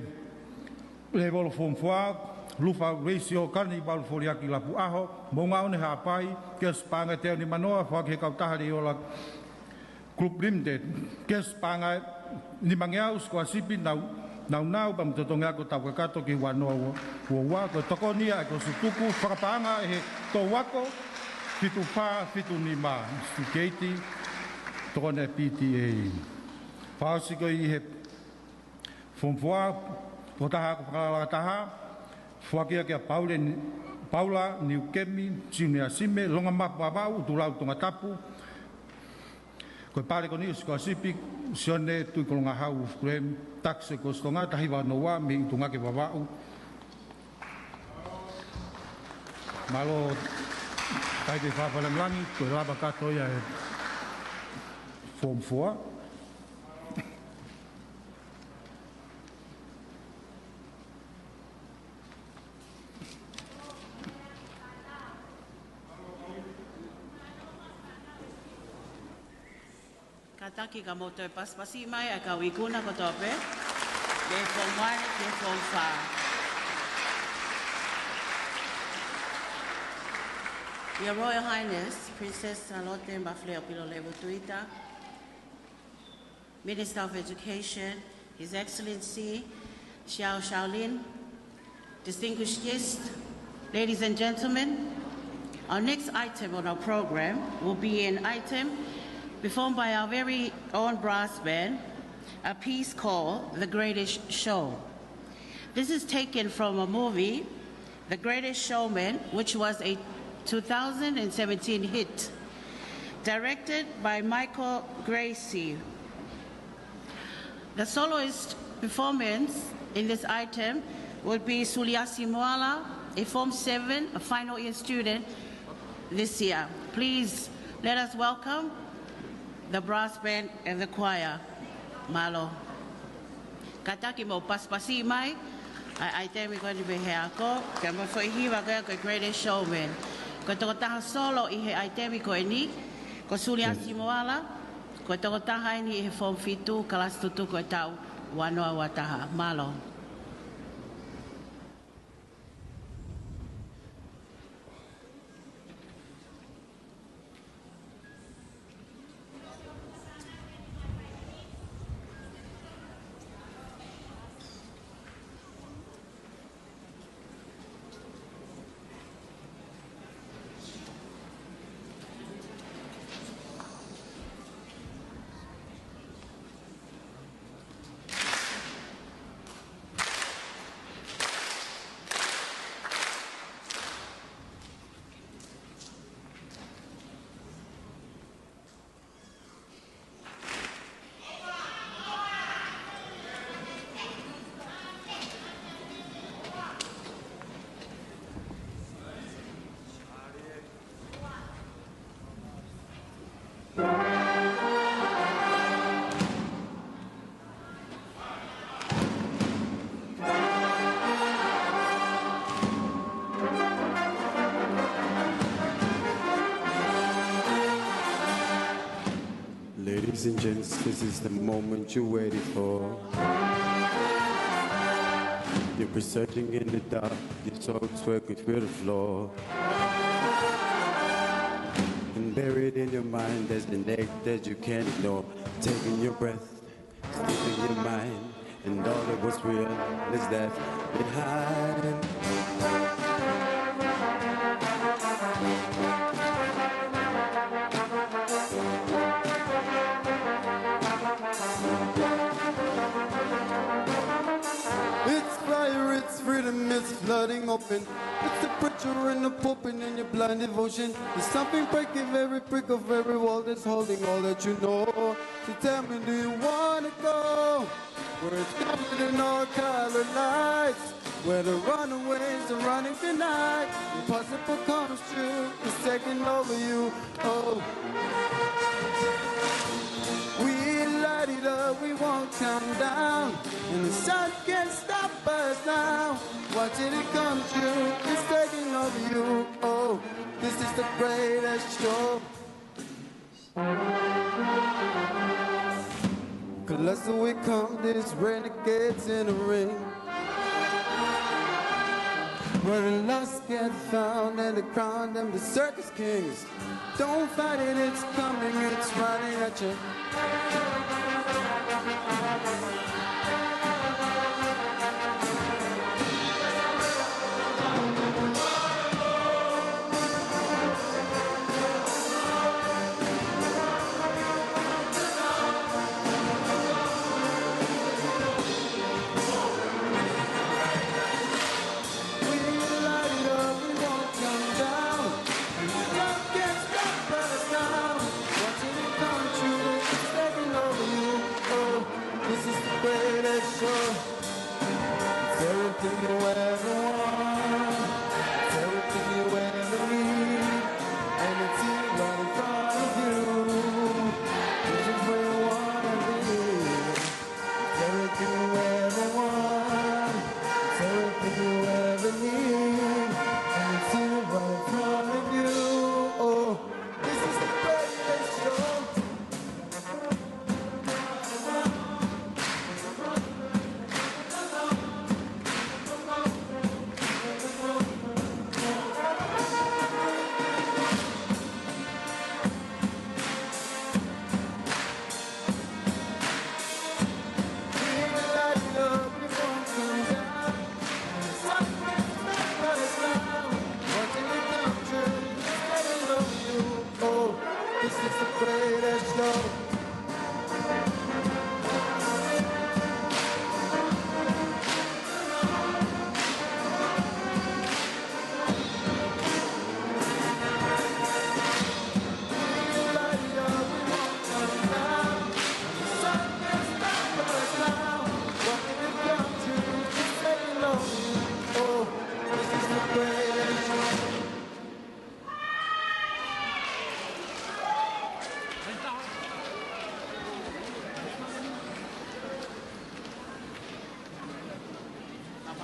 lēvolo form four, Lufa Reisio Kanivalu Foliaki Lapuʻaho, Moʻungaʻone Haʻapai, cash paʻanga ʻe teau nimanoa, foaki ʻe he kautaha Leiola Group Limited, cash paʻanga ʻe nimangeau, scholarship nau, nāunau pea mo e totongi ako tau kakato ki he ua noa ua ua, ko e tokoni ia ʻa e kosutuku, fakapaʻanga ʻe he touako, fitu fā fitu nima, sitifikeiti, tokoni ʻa e P T A. Fakaʻosi ko ē ʻi he form four, tokotaha ako fakalalaga taha, foaki ia kia Paule Ni-, Paula Niukemi Junior Sime, Longomapu Vavaʻu, ʻUtulau, Tongatapu. Ko e pale ko eni ʻo e scholarship, Sione Tuʻikolongahau Graham, Tax Services Tonga, taha hiva noa ua, mei ʻUtungake, Vavaʻu. Mālō, Taipe Fafalangilangi, ko e lava kātoa ia e form four. Kātaki ka mou toe pasipasi mai ʻa e kau ikuna kotoa pē, mei he form one ki he form four. Your Royal Highness, Princess Sālote Mafileʻo Pilolevu Tuita, Minister of Education, His Excellency Xiao Xiaolin, distinguished guests, ladies and gentlemen, our next item on our program will be an item performed by our very own brass band, a piece called The Greatest Show. This is taken from a movie, The Greatest Showman, which was a two thousand seventeen hit, directed by Michael Gracey. The soloist Performance in this item will be Suliasi Moala, a Form seven, a final year student this year. Please let us welcome the brass band and the choir. Mālō. Kātaki mou pasipasi mai ʻa e ʻaitemi ko eni mei he ako, ke mo foʻi hiva ko ia ko e Greatest Showman. Ko e tokotaha solo ʻi he ʻaitemi ko eni, ko Suliasi Moala, ko e tokotaha eni ʻi he Form fitu, kalasi tutuku ʻo e taʻu ua noa ua taha. Mālō. Ladies and gents, this is the moment you waited for. You've been searching in the dark, your soul twerking through the floor. And buried in your mind, there's an ache that you can't ignore. Taking your breath, steeping your mind, and all that was real is left behind. It's fire, it's freedom, it's flooding open. It's the preacher in the pulpit in your blind devotion. There's something breaking every brick of every wall that's holding all that you know. So tell me, do you wanna go where it's covered in all colored lights, where the runaways are running tonight? Impossible comes true, it's taking over you. Oh, we light it up, we won't come down, and the sun can't stop us now. Watching it come true, it's taking over you. Oh, this is the greatest show. Colossal, we come, these renegades in the ring. Where the lost get found and the crowned and the circus kings. Don't fight it, it's coming, it's running at you.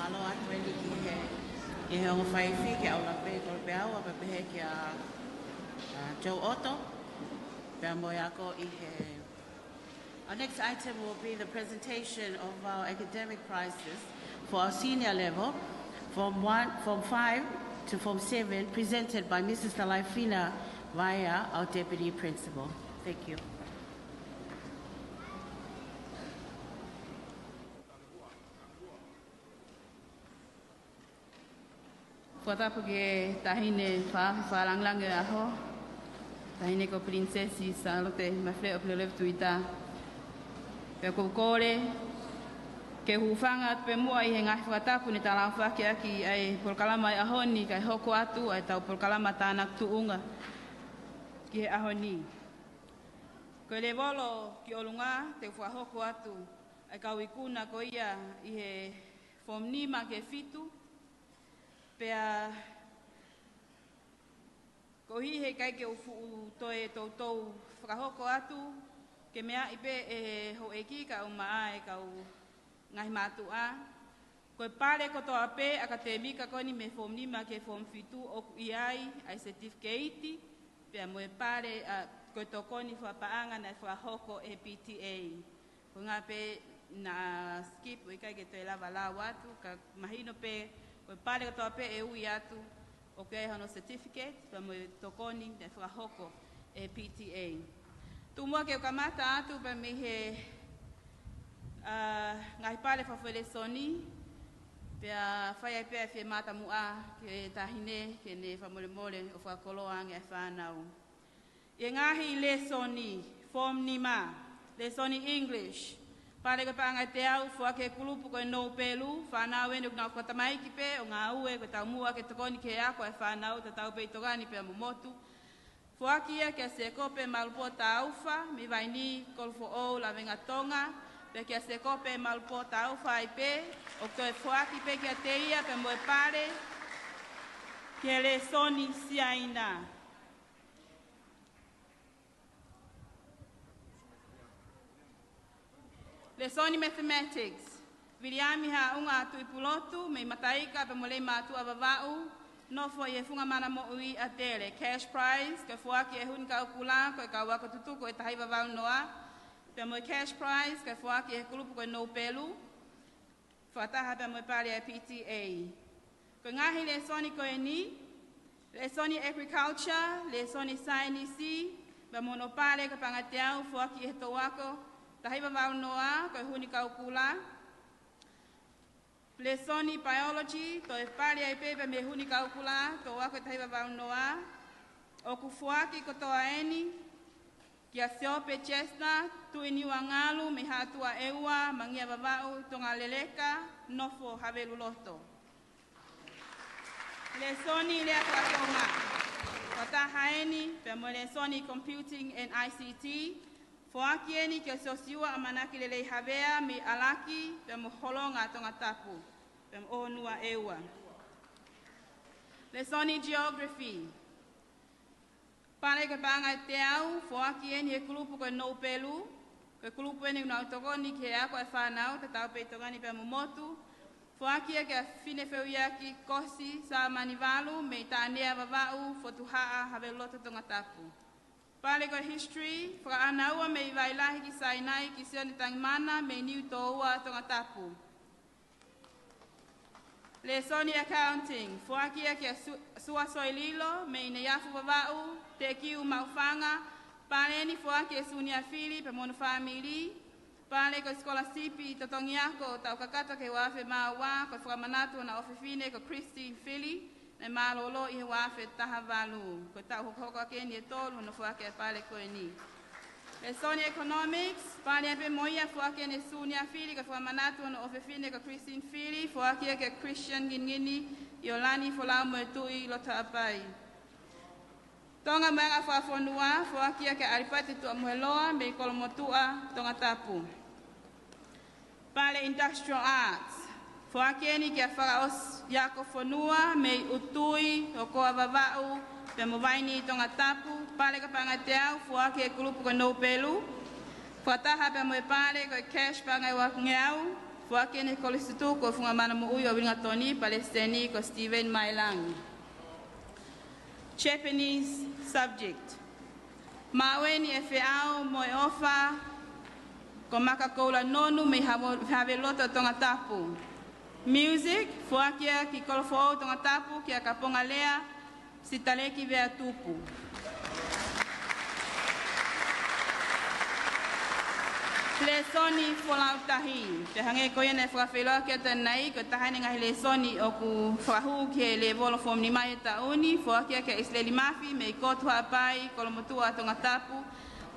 Mālō atu eni ki he, ki he ongo faifi, kia Ola Pei Kolopeau, pea pehē kia, uh, Joe Otto, pea mo e ako ʻi he. Our next item will be the presentation of our academic prizes for our senior level, Form one, Form five to Form seven, presented by Missus Talaifina Vaea, our Deputy Principal. Thank you. Fakatapu ki he taʻahine fa-, fakalāngilangi ʻo e ʻaho, taʻahine ko Pilinisesi Sālote Mafileo Pilolevu Tuita. Pea ʻoku ou kole ke u hūfanga atu pē muʻa ʻi he ngaahi fakatapu ne talaʻofa ʻaki ʻa e polokalama ʻo e ʻaho ni, kae hoko atu ʻa ʻetau polokalama tānaki tuʻunga ki he ʻaho ni. Ko e lēvolo ki ʻolunga te u fakahoko atu ʻa e kau ikuna ko ia ʻi he Form nima ki he fitu, pea koeʻuhi he ʻikai ke u fuʻu toe toutou fakahoko atu, ke meaʻi pē ʻe he houʻeiki kae ʻumaʻā e kau ngaahi mātuʻa, ko e pale kotoa pē ʻakadēmika ko eni mei he Form nima ki he Form fitu ʻoku ʻi ai ʻa e certificate, pea mo e pale, ʻa, ko e tokoni fakapaʻanga naʻe fakahoko ʻe he P T A. Ko e ʻuhinga pē naʻa skip ʻo ʻikai ke toe lava lau atu, ka mahino pē ko e pale kotoa pē ʻe ui atu, ʻoku ʻi ai hono certificate, pea mo e tokoni naʻe fakahoko ʻe he P T A. Tuku muʻa ke u kamata atu pē mei he, ʻa, ngaahi pale fakafoʻi lēsoni, pea fai ai pē ʻa e fie mata muʻa ki he taʻahine ke ne fakamolemole ʻo fakakoloa ange ʻa e fānau. ʻI he ngaahi lēsoni, Form nima, lēsoni English, pale ko e paʻanga ʻe teau, foaki ʻe he kulupu ko e Noupelu, fānau eni ʻoku nau fakatamaiki pē ʻo ngāue, ko e taumuʻa ke tokoni ki he ako ʻa e fānau, tatau pē ʻi Tonga ni pea mo motu. Foaki ia kia Sēkope Malupō Taufa, mei Vaini, Kolofoʻou, Lavengatonga, pea kia Sēkope Malupō Taufa ai pē, ʻoku toe foaki pē kiate ia pea mo e pale ki he lēsoni Siaina. Lēsoni Mathematics, Viliami Haʻunga Tuʻipulotu, mei Mataika pea mo Leimātuʻa Vavaʻu, nofo ʻi he Funga Mana Moʻui ʻAtele. Cash prize, ko e foaki ʻe he Huni Kaukula, ko e kau ako tutuku ʻe taha hiva valu noa, pea mo e cash prize, ko e foaki ʻe he kulupu ko e Noupelu, fakataha pea mo e pale ʻa e P T A. Ko e ngaahi lēsoni ko eni, lēsoni Agriculture, lēsoni Saienisi, pea mo hono pale ko e paʻanga ʻe teau, foaki ʻe he toʻu ako taha hiva valu noa, ko e Huni Kaukula. Lēsoni Biology, toe pale ai pē pea mei he Huni Kaukula, toʻu ako taha hiva valu noa, ʻoku foaki kotoa eni kia Siope Chester Tuʻiniuangalu mei Haʻatuʻaʻeua, Mangia Vavaʻu, Tonga Leleka, nofo Haveluloto. Lēsoni Lea Faka-Tonga, fakataha eni pea mo e lēsoni Computing and I C T, foaki eni kia Siosiua ʻAmanaki Lelei Havea mei ʻAlaki pea mo Holonga, Tongatapu, pea mo ʻOhonuaʻeua. Lēsoni Geography, pale ko e paʻanga ʻe teau, foaki eni ʻe he kulupu ko e Noupelu, ko e kulupu eni ʻoku nau tokoni ki he ako ʻa e fānau, tatau pē ʻi Tonga ni pea mo motu. Foaki ia kia Finefeuiaki Kosi Sāmanivalu mei Taʻanea Vavaʻu, Fotuhaʻa, Haveluloto, Tongatapu. Pale ko e History, fakaʻānaua mei Vailahi ki Sainai kia Sione Tangimana mei Niutōua, Tongatapu. Lēsoni Accounting, foaki ia kia Su-, Sua Soililo mei Neiafu Vavaʻu, Teʻekiu Maʻufanga, pale eni foaki ʻe Sunia Fili pea mo hono fāmili, pale ko e sikolasipi totongi ako taʻu kakato ki he ua afe mā ua, ko e fakamanatu ʻo hona ʻofefine ko Christine Fili, naʻe mālōlō ʻi he ua afe taha valu. Ko e taʻu hokohoko ʻaki eni ʻe tolu hono foaki ʻa e pale ko eni. Lēsoni Economics, pale ia pē mo ia, foaki eni ʻe Sunia Fili, ko e fakamanatu ʻo hono ʻofefine ko Christine Fili, foaki ia kia Christian Nginingini, ʻIolani Folau Moetuʻi, Lotoʻapai. Tonga Maʻuʻanga Fakafonua, foaki ia kia ʻAlipate Tuʻamoheloa mei Kolomotuʻa, Tongatapu. Pale Industrial Arts, foaki eni kia Fakaʻosi Ako Fonua mei ʻUtui, ʻOkoa Vavaʻu, pea mo Vaini, Tongatapu, pale ko e paʻanga ʻe teau, foaki ʻe he kulupu ko e Noupelu, fakataha pea mo e pale ko e cash paʻanga ʻe uangeau, Foaki ʻeni ki he Kolisi Tutuku ʻo e Funga Mana Moʻui ʻo Uelingatoni, Palesiteni ko Stephen Mailangi. Japanese subject. Maʻu ʻeni e feʻao mo e ʻofa, ko Maka Koula Nonu mei Havo-, Haveluloto Tongatapu. Music, foaki ia ki Kolofoʻou Tongatapu, kia Kapongalea Sitaleki Veatupu. Lēsoni Folau Tahi. Pea hangē ko ia naʻe fakafeʻiloaki atu ʻanenai, ko e taha ʻeni e ngaahi lēsoni ʻoku fakahū ki he lēvolo Form Nima he taʻu ni, foaki ia kia ʻIsileli Mafi mei Kotu Haʻapai, Kolomotuʻa Tongatapu.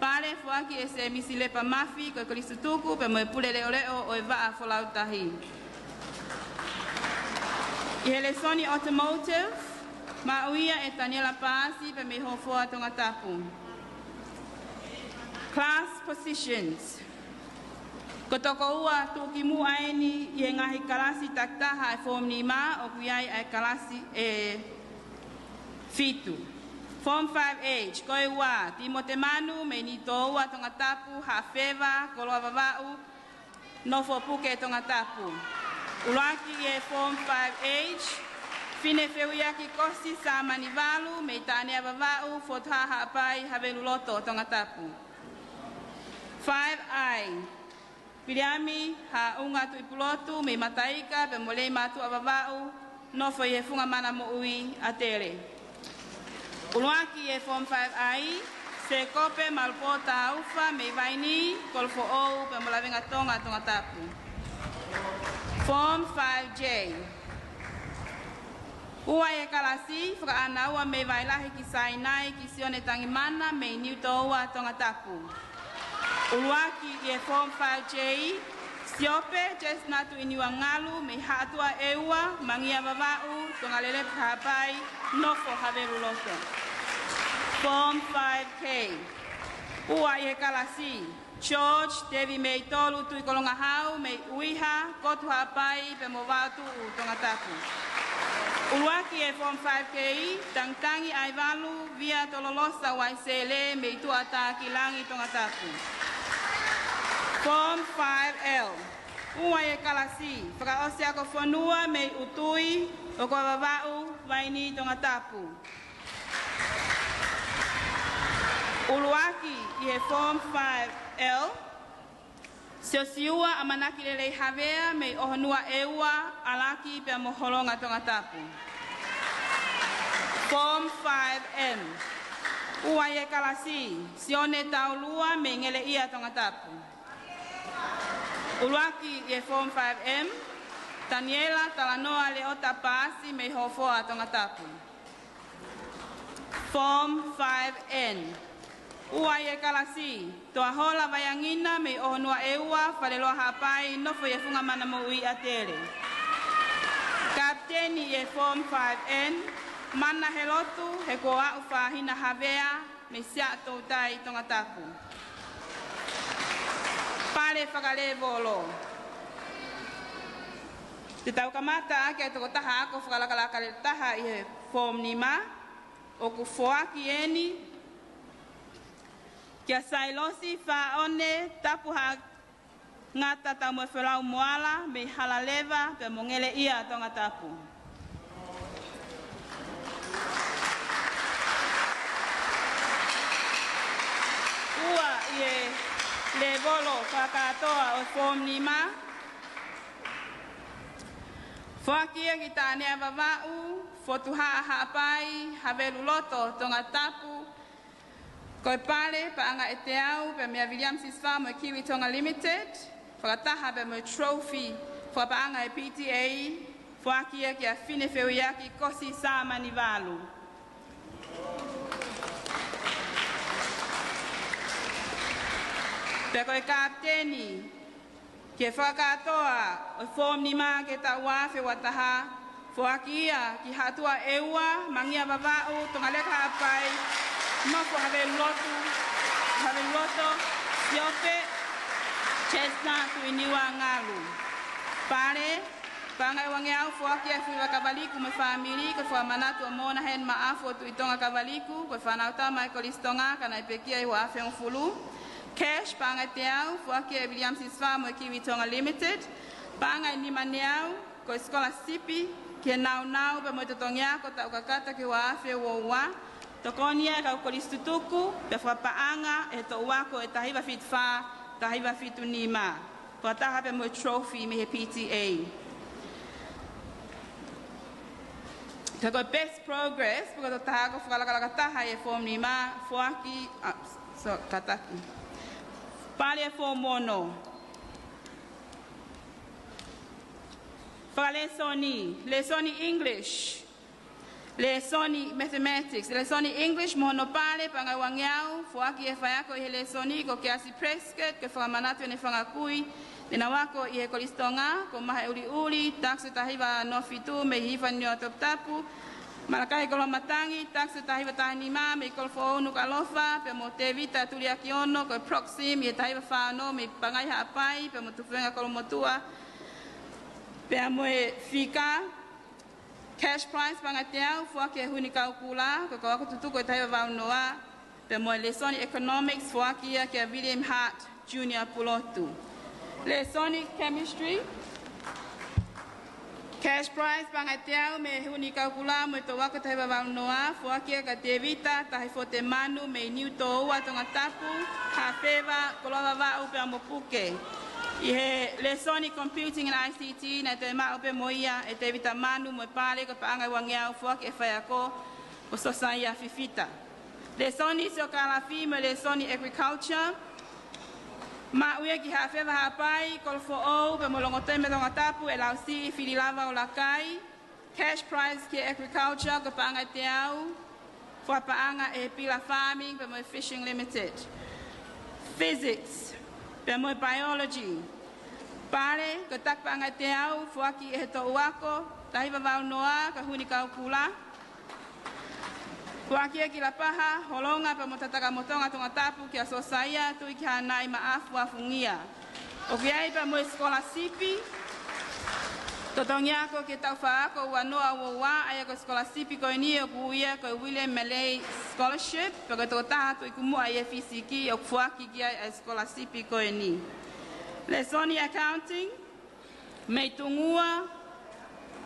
Pale, foaki ʻe Sēmisi Lepa Mafi, ko e Kolisi Tutuku, pea mo e Pule Leʻoleʻo ʻo e Vaʻa Folau Tahi. ʻI he lēsoni Automotive, maʻu ia ʻe Taniela Paasi, pea mei Hofoa Tongatapu. Class positions. Ko e toko ua tuʻukimuʻa ʻeni ʻi he ngaahi kalasi takitaha ʻa e Form Nima, ʻoku ʻi ai ʻa e kalasi ʻe fitu. Form five H, ko e ua, Timote Manu, mei Nitoua Tongatapu, Haʻafeva, Koloa Vavaʻu, Nofo Puke Tongatapu. ʻUluaki ʻi he Form five H, Finefeuiaki Kosi Sāmani Valu, mei Taʻanea Vavaʻu, Fotu Haʻa Haʻapai, Haveluloto Tongatapu. Five I, Viliami Haʻunga Tuʻipulotu mei Mataika pea mo Leimātuʻa Vavaʻu, nofo ʻi he Funga Mana Moʻui ʻAtele. ʻUluaki ʻi he Form five I, Sēkope Malupo Taufa mei Vaini, Kolofoʻou pea mo Lavengatonga Tongatapu. Form five J. Ua ʻi he kalasi, Fakaʻānaua mei Vailahi ki Sainai, ki Sione Tangimana mei Niutoua Tongatapu. ʻUluaki ʻi he Form five J, Siope Chestnut Tuʻiniuangalu mei Haʻatuʻaʻeua, Mangia Vavaʻu, Tongalelepa Haʻapai, nofo Haveluloto. Form five K. Ua ʻi he kalasi, George Tevi Meitolu Tuʻikolongahau mei ʻUiha, Kotu Haʻapai pea mo Vaotuʻu Tongatapu. ʻUluaki ʻi he Form five K, Tangitangi ʻAivalu Via Tololosa Uaisele mei Tuʻatakilangi Tongatapu. Form five L. Ua ʻi he kalasi, Fakaʻosi Ako Fonua mei ʻUtui, Okoa Vavaʻu, Vaini Tongatapu. ʻUluaki ʻi he Form five L, Siosiua ʻAmanaki Lelei Havea mei ʻOhonuaʻeua, ʻAlaki pea mo Holonga Tongatapu. Form five M. Ua ʻi he kalasi, Sione Taulua mei Ngeleʻia Tongatapu. ʻUluaki ʻi he Form five M, Taniela Talanoa Leota Paasi mei Hofoa Tongatapu. Form five N. Ua ʻi he kalasi, Toahola Vaiangina mei ʻOhonuaʻeua, Faleloa Haʻapai, nofo ʻi he Funga Mana Moʻui ʻAtele. Kapiteni ʻi he Form five N, Mana Helotu, he ko Aʻu Fahina Havea mei Siaʻatoutai Tongatapu. Pale fakalēvolo. Te tau kamata ʻaki ʻa e tokotaha ako fakalakalaka lelei taha ʻi he Form Nima, ʻoku foaki ʻeni kia Sailosi Faʻone Tapuha Ngata Taumoefolau Moala mei Halaleva pea mo Ngeleʻia Tongatapu. Ua ʻi he lēvolo fakakātoa ʻo e Form Nima, foaki ia ki Taʻanea Vavaʻu, Fotu Haʻa Haʻapai, Haveluloto Tongatapu, ko e pale paʻanga ʻe teau pea meia William Sisfa mo e Kiwi Tonga Limited, fakataha pea mo e trophy fakapaʻanga ʻa e P T A, foaki ia kia Finefeuiaki Kosi Sāmani Valu. Pea ko e kapiteni ki he fakakātoa ʻo e Form Nima ki he taʻu ua afe ua taha, foaki ia ki Haʻatuʻaʻeua, Mangia Vavaʻu, Tongaleka Haʻapai, nofo Haveluloto, Haveluloto, Siope Chestnut Tuʻiniuangalu. Pale, paʻanga ʻe uangeau, foaki ia ki Fuiva Kavaliku mo e fāmili, ko e fakamanatu ʻa Mona Hen Maʻafu ʻo Tuʻi Tonga Kavaliku, ko e fānau tama ʻa e Kolisi Tonga, ka naʻe pekia ʻi he ua afe hongofulu. Cash, paʻanga ʻe teau, foaki ʻe William Sisfa mo e Kiwi Tonga Limited. Paʻanga ʻe nimaneau, ko e sikolasipi ki he nāunau pea mo e totongi ako taʻu kakata ki he ua afe ua ua, tokoni ia ʻa e kau kolisi tutuku, pea fakapaʻanga ʻe he toʻu ako ʻe taha hiva fitu fā, taha hiva fitu nima. Fakataha pea mo e trophy mei he P T A. Ka ko e best progress, pe ko e tokotaha ako fakalakalaka taha ʻi he form nima, foaki, ah, so, kātaki. Pale ʻa e form ono. Fakalēsoni, lēsoni English, lēsoni mathematics, lēsoni English mo hono pale, paʻanga ʻe uangeau, foaki ʻe he faiako ʻi he lēsoni ko Keasi Prescott, ko e fakamanatu ʻene fanga kui ne nau ako ʻi he Kolisi Tonga, ko Mahe ʻUliʻuli, taksi ʻe taha hiva noa fitu mei Hihifo ʻa Niua Toputapu, Malakai Koloamatangi, taksi ʻe taha hiva taha nima mei Kolofoʻou Nukuʻalofa, pea mo Tēvita Tuliakiono, ko e proxim ʻi he taha hiva fā ono mei Pangai Haʻapai, pea mo Tufuenga Kolomotuʻa, pea mo e fika, cash prize paʻanga ʻe teau, foaki ʻe he Huni Kaukula, ko e kau ako tutuku ʻe taha hiva valu noa, pea mo e lēsoni economics, foaki ia kia William Hart Junior Pulotu. Lēsoni chemistry, cash prize paʻanga ʻe teau mei he Huni Kaukula mo e kau ako taha hiva valu noa, foaki ia kia Tēvita Tahifote Manu mei Niutōua Tongatapu, Haʻafeva, Koloa Vavaʻu pea mo Puke. ʻI he lēsoni computing and I C T, naʻe toe maʻu pē mo ia ʻe Tēvita Manu mo e pale, ko e paʻanga ʻe uangeau, foaki ʻe he faiako ko Sosaia Fifita. Lēsoni siokālafi mo e lēsoni agriculture, maʻu ia ki Haʻafeva Haʻapai, Kolofoʻou pea mo Longotoime Tongatapu ʻe Lausiʻi Fililava ʻUlakai. Cash prize ki he agriculture ko e paʻanga ʻe teau, fakapaʻanga ʻe he Pila Farming pea mo e Fishing Limited. Physics pea mo e biology, pale ko e taki paʻanga ʻe teau, foaki ʻe he toʻu ako taha hiva valu noa, ko e Huni Kaukula. Foaki ia ki Lapaha, Holonga pea mo Tatakamotonga Tongatapu kia Sosaia Tuʻikihanai Maʻafu Afungia. ʻOku ʻi ai pea mo e sikolasipi totongi ako ki he taʻu fā ako ua noa ua ua, ʻa ia ko e sikolasipi ko eni ʻoku ui ia ko e William Malay Scholarship, pea ko e tokotaha tuʻukimuʻa ʻi he fisiki ʻoku foaki ki ai ʻa e sikolasipi ko eni. Lēsoni accounting, mei Tungua,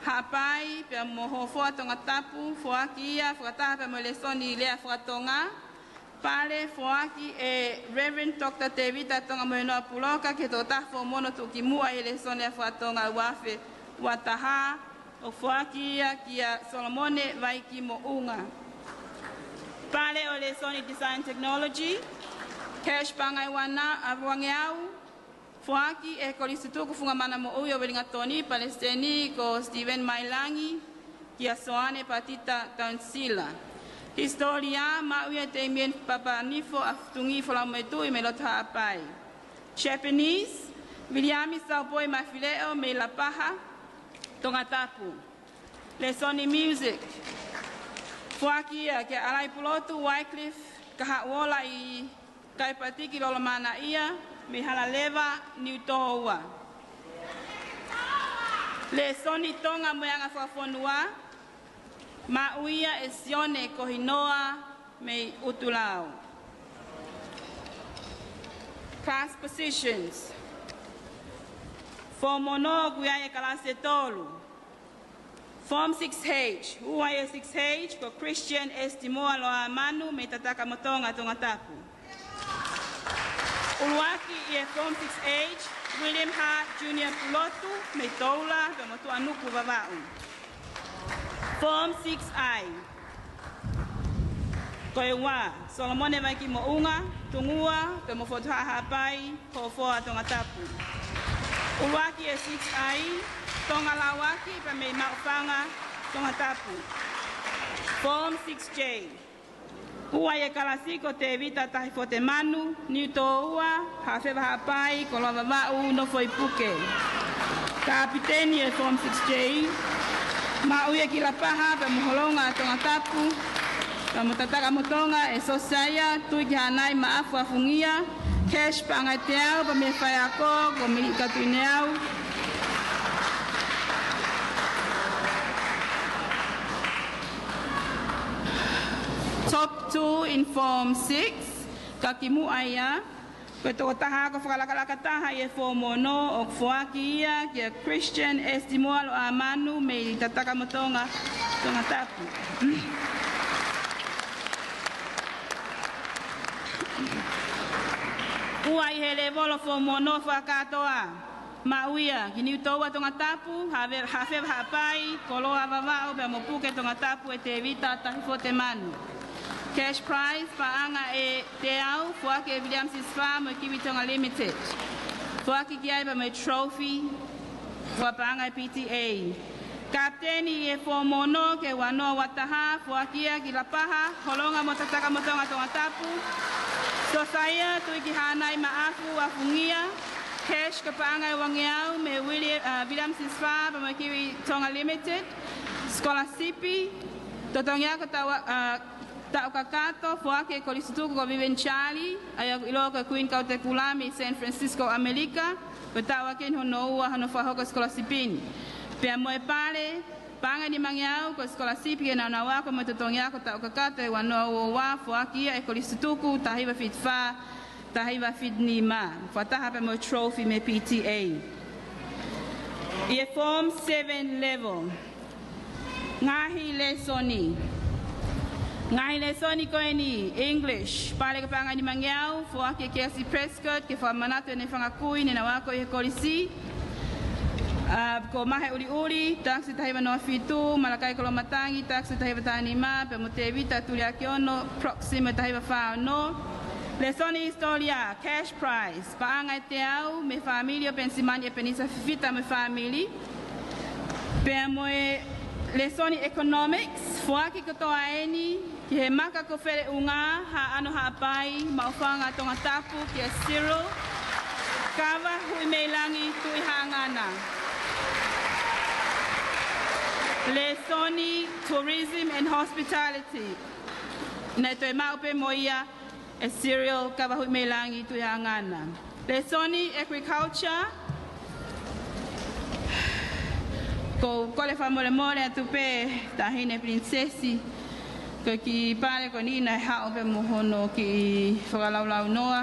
Haʻapai pea mo Hofoa Tongatapu, foaki ia fakataha pea mo e lēsoni lea faka-Tonga. Pale, foaki ʻe Reverend Doctor Tēvita Tongamohenoa Puloka ki he tokotaha form ono tuʻukimuʻa ʻi he lēsoni lea faka-Tonga ua afe ua taha, ʻo foaki ia kia Solomone Vaiki Moʻunga. Pale ʻo e lēsoni design technology, cash paʻanga ʻe uangeau, foaki ʻe he Kolisi Tutuku Funga Mana Moʻui ʻo Uelingatoni, Palesiteni ko Stephen Mailangi, kia Soane Patita Taunisila. Hisitōlia, maʻu ia ʻe Damien Papanifo ʻa Tuʻi Folamoetuʻi mei loto Haʻapai. Japanese, Viliami Saupoi Mafileʻo mei Lapaha, Tongatapu. Lēsoni music, foaki ia kia ʻAlai Pulotu Wycliffe Kahaʻuola ʻi Kaipatiki Lolomanaʻia mei Halaleva, Niutōua. Lēsoni Tonga mo e anga fakafonua, maʻu ia ʻe Sione Kohinoa mei ʻUtulau. Class positions. Form ono, ʻoku ʻi ai e kalasi ʻe tolu. Form six H, ua ʻi he six H, ko Christian Estimoa Loamanu mei Tatakamotonga Tongatapu. ʻUluaki ʻi he Form six H, William Hart Junior Pulotu mei Toula pea mo Tuʻanuku Vavaʻu. Form six I, ko e ua, Solomone Vaiki Moʻunga, Tungua pea mo Fotu Haʻapai, Hofoa Tongatapu. ʻUluaki ʻi he six I, Tonga Lauaki pea mei Maʻufanga Tongatapu. Form six J, ua ʻi he kalasi ko Tēvita Tahifote Manu, Niutōua, Haʻafeva Haʻapai, Koloa Vavaʻu, Nofoʻi Puke. Kapiteni ʻo e Form six J, maʻu ia ki Lapaha pea mo Holonga Tongatapu, pea mo Tatakamotonga ʻe Sosaia Tuʻikihanai Maʻafu Afungia, cash paʻanga ʻe teau pea mei he faiako ko Mika Tuineau. Top two in Form six, ka kimuʻa ia, Ko e tokotaha ako fakalakalaka taha ʻi he Foomu Ono ʻoku foaki ia kia Christian Estimua Loʻamanu mei Tatakamotonga, Tongatapu. Ua ʻi he lēvolo Foomu Ono fakakātoa. Maʻu ia ki Niutoua, Tongatapu, Haʻafe-, Haʻafeva Haʻapai, Koloa Vavaʻu, pea mo Puke, Tongatapu, ʻe Tēvita Tahifotemanu. Cash prize, paʻanga ʻe teau, foaki ʻe Viliami Sisifā mo e Kiwi Tonga Limited. Foaki ki ai pea mo e trophy, fakapaʻanga ʻe P T A. Kapiteni ʻi he Foomu Ono ki he ua noa ua taha, foaki ia ki Lapaha, Holonga mo Tatakamotonga, Tongatapu. Sosaia Tuʻikihānai Maʻafu, Afungia. Cash ko e paʻanga ʻe uangeau mei Vili-, ʻa, Viliami Sisifā pea mo e Kiwi Tonga Limited. Sikolasipi, totongi ako taʻu, ʻa, taʻu kakato, foaki ʻe he Kolisi Tutuku ko Vivian Charlie, ʻa ia ʻoku ʻiloa ko e Kuini Kautekula mei San Francisco, ʻAmelika, ko e taʻu ʻaki eni hono ua hono fakahoko sikolasipi ni. Pea mo e pale, paʻanga ʻe nimangeau ko e sikolasipi ki he nāunau ako mo e totongi ako taʻu kakato ʻe ua noa ua ua, foaki ia ʻe he Kolisi Tutuku, taha hiva fitu fā, taha hiva fitu nima, fakataha pea mo e trophy mei he P T A. ʻI he Form seven level. Ngaahi lēsoni. Ngaahi lēsoni ko eni, English, pale ko e paʻanga ʻe nimangeau, foaki ʻe Kiasi Prescott, ke fakamanatu ʻene fanga kui ne nau ako ʻi he kolisi. ʻA, ko Mahe ʻUliʻuli, taksi taha hiva noa fitu, Malakai Koloamatangi, taksi taha hiva taha nima, pea mo Tēvita Tuliakiono, Proxima taha hiva fā ono. Lēsoni hisitōlia, cash prize, paʻanga ʻe teau, mei he fāmili ʻo Penisimani ʻEpenisa Fifita mo e fāmili. Pea mo e lēsoni economics, foaki kotoa eni ki he maka ko Feleʻunga, Haʻano Haʻapai, Maʻufanga, Tongatapu, kia Cyril Kavahuʻimeilangi Tuʻihaʻangana. Lēsoni tourism and hospitality, naʻe toe maʻu pē mo ia ʻe Cyril Kavahuʻimeilangi Tuʻihaʻangana. Lēsoni agriculture, ʻoku ou kole fakamolemole atu pē, Taʻahine Pilinisesi, ko e kiʻi pale ko eni naʻe haʻu pē mo hono kiʻi fakalaulaunoa,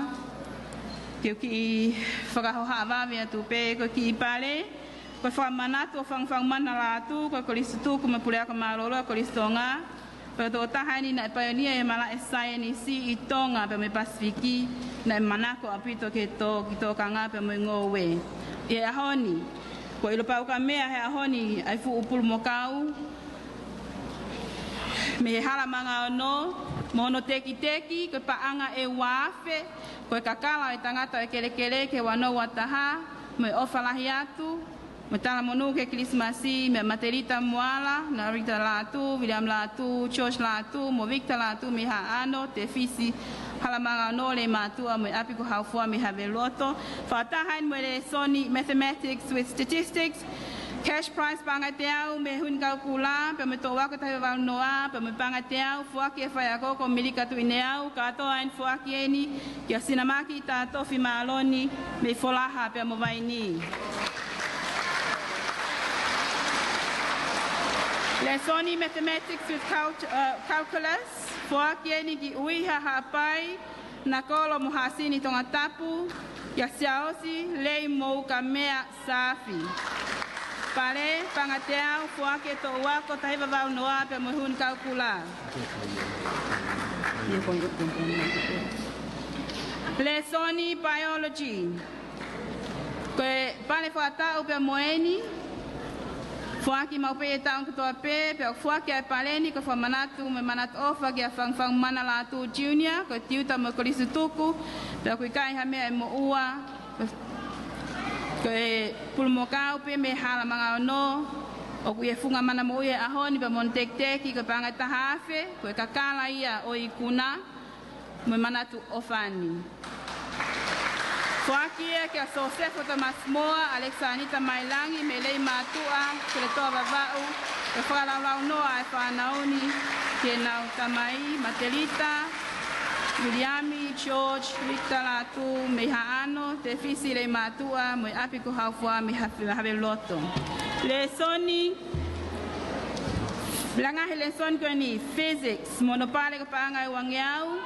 ke u kiʻi fakahohaʻa vave atu pē, ko e kiʻi pale, ko e fakamanatu ʻo Fangafangumana Lātū, ko e Kolisi Tutuku mo e Puleako Mālōlō ʻo e Kolisi Tonga, pea ko e tokotaha eni naʻe paionia ʻi he malaʻe saienisi ʻi Tonga pea mo e Pasifiki, naʻe manako ʻaupito ki he tō-, ki he tokanga pea mo e ngoue. ʻI he ʻaho ni, ko e ʻilo pau ka mea he ʻaho ni ʻa e fuʻu pulumokau mei he Hala Manga Ono, mo hono tekiteki, ko e paʻanga ʻe ua afe, ko e kakala ʻo e tangata ʻo e kelekele ki he ua noa ua taha, mo e ʻofa lahi atu, mo e talamonū ki he Kilisimasi, meia Matelita Moala, Narita Lātū, Viliami Lātū, George Lātū, mo Victor Lātū mei Haʻano, Tefisi, Hala Manga Ono, Leimātuʻa, mo e ʻapi ko Haufua mei Haveloto. Fakataha eni mo e lēsoni Mathematics with Statistics, cash prize paʻanga ʻe teau mei he Huni Kaukula, pea mo e toʻu ako taha hiva valu noa, pea mo e paʻanga ʻe teau, foaki ʻe he faiako ko Milika Tuʻineau, kātoa eni foaki eni kia Sinamaki Tatofi Māloni mei Folaha pea mo Vaini. Lēsoni Mathematics with Cult-, uh, Calculus, foaki eni ki ʻUiha Haʻapai, Nakolo mo Hāsini Tongatapu, kia Siaosi Leimoukamea Saafi. Pale, paʻanga ʻe teau, foaki ʻe he toʻu ako taha hiva valu noa pea mo e Huni Kaukula. Lēsoni biology. Ko e pale fakataʻu pea mo eni, foaki maʻu pē ʻi he taʻu kotoa pē, pea ʻoku foaki ʻa e pale ni ko e fakamanatu mo e manatu ʻofa kia Fangafangumana Lātū Junior, ko e tiuta mo e Kolisi Tutuku, pea ʻoku ʻikai ha meʻa ʻe moʻua, ko e pulumokau pē mei Hala Manga Ono, ʻoku ʻi he funga mana moʻui he ʻaho ni pea mo hono tekiteki, ko e paʻanga ʻe taha afe, ko e kakala ia ʻo e ikuna, mo e manatu ʻofa ni. Foaki ia kia Sosefo Tomasi Moa, ʻAlekisānita Mailangi mei Leimātuʻa, Seletoa Vavaʻu, ke fakalaulaunoa ʻa e fānau ni ki heʻenau tamai, Matelita, Viliami, George, Victor Lātū mei Haʻano, Tefisi Leimātuʻa, mo e ʻapi ko Haufua mei Have-, Haveloto. Lēsoni, langa he lēsoni ko eni, physics, mo hono pale ko e paʻanga ʻe uangeau.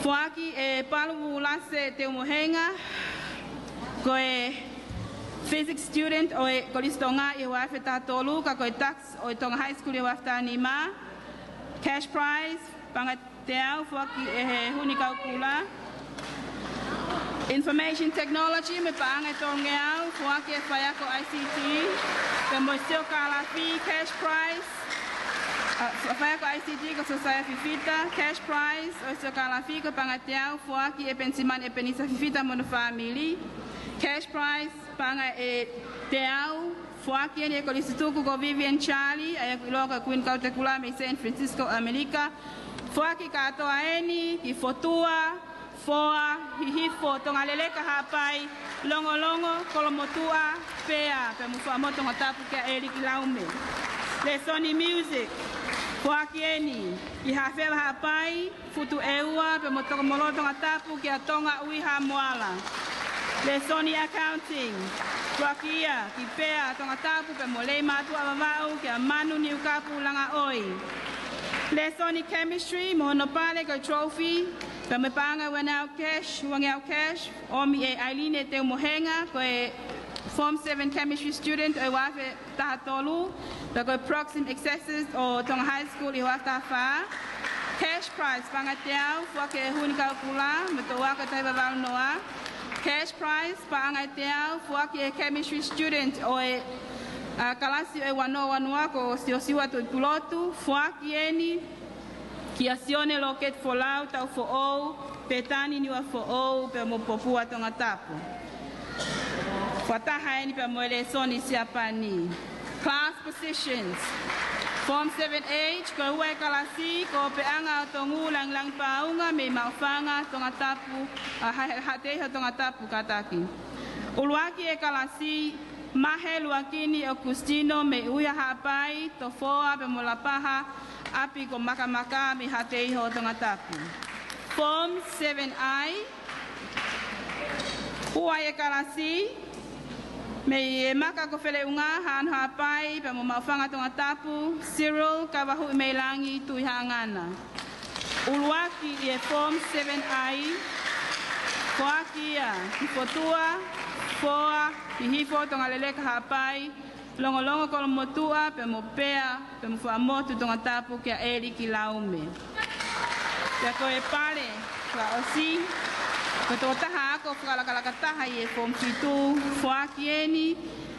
Foaki ʻe Palu Vulase Teumohenga, ko e physics student ʻo e Kolisi Tonga ʻi he ua afe taha tolu, ka ko e tax ʻo e Tonga High School ʻi he ua afe taha nima. Cash prize, paʻanga ʻe teau, foaki ʻe he Huni Kaukula. Information Technology, mo e paʻanga ʻe tolungeau, foaki ʻe he faiako I C T, pea mo e siokālafi. Cash prize, ʻa, faiako I C T ko Sosaia Fifita. Cash prize ʻo e siokālafi ko e paʻanga ʻe teau, foaki ʻe Penisimani ʻe Penisa Fifita mo hono fāmili. Cash prize, paʻanga ʻe teau, foaki eni ʻe he Kolisi Tutuku ko Vivian Charlie, ʻa ia ʻoku ʻiloa ko e Kuini Kautekula mei San Francisco, ʻAmelika. Foaki kātoa eni ki Fotua, Foa, Hihifo, Tongaleleka, Haʻapai, Longolongo, Kolomotuʻa, Pea, pea mo Fuaʻamotu Tongatapu kia ʻEliki Laume. Lēsoni music, foaki eni ki Haʻafeva, Haʻapai, Futuʻeua, pea mo Tokomololo Tongatapu kia Tonga Ui Hamoala. Lēsoni accounting, foaki ia ki Pea Tongatapu pea mo Leimātuʻa Vavaʻu kia Manu Niukapu Langaʻoi. Lēsoni chemistry mo hono pale ko e trophy, pea mo e paʻanga ʻe uangeau cash, uangeau cash, ʻomi ʻe Ailine Teumohenga, ko e Form seven chemistry student ʻo e ua afe taha tolu, pea ko e Proxim Excesses ʻo Tonga High School ʻi he ua afe taha fā. Cash prize, paʻanga ʻe teau, foaki ʻe Huni Kaukula, mo e toʻu ako ʻe taha hiva valu noa. Cash prize, paʻanga ʻe teau, foaki ʻe he chemistry student ʻo e, ʻa, kalasi ʻo e ua noa ua noa ko Siosiua Tuʻipulotu, foaki eni kia Sione Loketi Folau Taufoʻou, Petani Niuafoʻou, pea mo Popua Tongatapu. Fakataha eni pea mo e lēsoni Siapani. Class positions. Form seven H, ko e ua e kalasi, ko Peʻanga ʻo Tongu Langilangi Paunga mei Maʻufanga, Tongatapu, ʻa, Ha-, Haʻateiho, Tongatapu, kātaki. ʻUluaki e kalasi, Mahe Luakini ʻOkusitino mei ʻUiha, Haʻapai, Tofoa pea mo Lapaha, ʻapi ko Makamaka mei Haʻateiho, Tongatapu. Form seven I, ua e kalasi, mei he maka ko Feleʻunga, Haʻano, Haʻapai, pea mo Maʻufanga, Tongatapu, Cyril Kavahuʻimeilangi Tuʻihaʻangana. ʻUluaki ʻi he Form seven I, foaki ia ki Fotua, Foa, Hihifo, Tongaleleka, Haʻapai, Longolongo, Kolomotuʻa, pea mo Pea, pea mo Fuaʻamotu Tongatapu kia ʻEliki Laume. Pea ko e pale fakaʻosi, ko e tokotaha ako fakalakalaka taha ʻi he Form fitu, foaki eni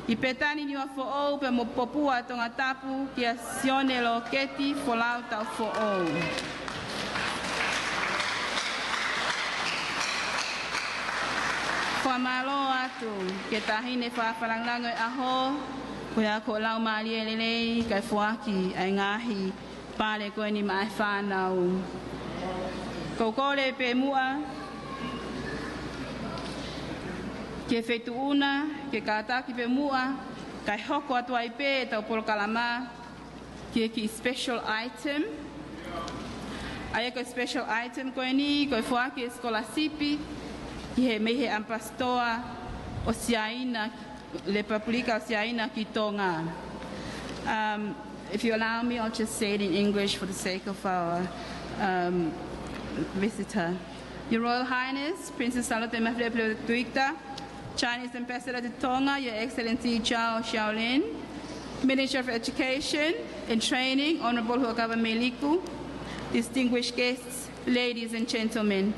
ʻe Petani Niuafoʻou pea mo Popua Tongatapu kia Sione Loketi Folau Taufoʻou. Fakamālō atu ki he Taʻahine Fakafakalāngilangi ʻo e ʻAho, ko ia ko e laumālie lelei kae foaki ʻa e ngaahi pale ko eni maʻa e fānau. Ko e kole pē muʻa ki he Feituʻu na, ke kātaki pē muʻa, kae hoko atu ai pē ʻetau polokalama ki he kiʻi special item. ʻA ia ko e special item ko eni, ko e foaki e sikolasipi ki he, mei he ʻAmipasitoa ʻo Siaina, Lepupelika ʻo Siaina ki Tonga. Um, if you allow me, I'll just say it in English for the sake of our, um, visitor. Your Royal Highness, Princess Sālote Mafiliʻa Tuita, Chinese Ambassador to Tonga, Your Excellency Zhao Xiaolin, Minister of Education and Training, Honorable Huʻakavameiliku, distinguished guests, ladies and gentlemen.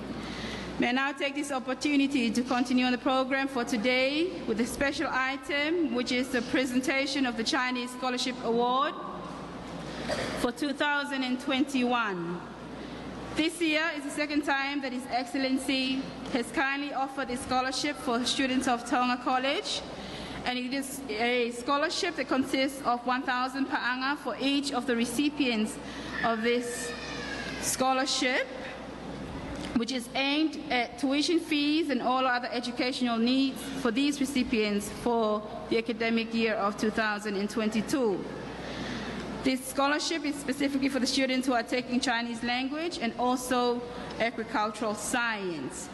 May I now take this opportunity to continue on the program for today with a special item, which is the presentation of the Chinese Scholarship Award for two thousand and twenty-one. This year is the second time that His Excellency has kindly offered this scholarship for students of Tonga College, and it is a scholarship that consists of one thousand paʻanga for each of the recipients of this scholarship, which is aimed at tuition fees and all other educational needs for these recipients for the academic year of two thousand and twenty-two. This scholarship is specifically for the students who are taking Chinese language and also agricultural science.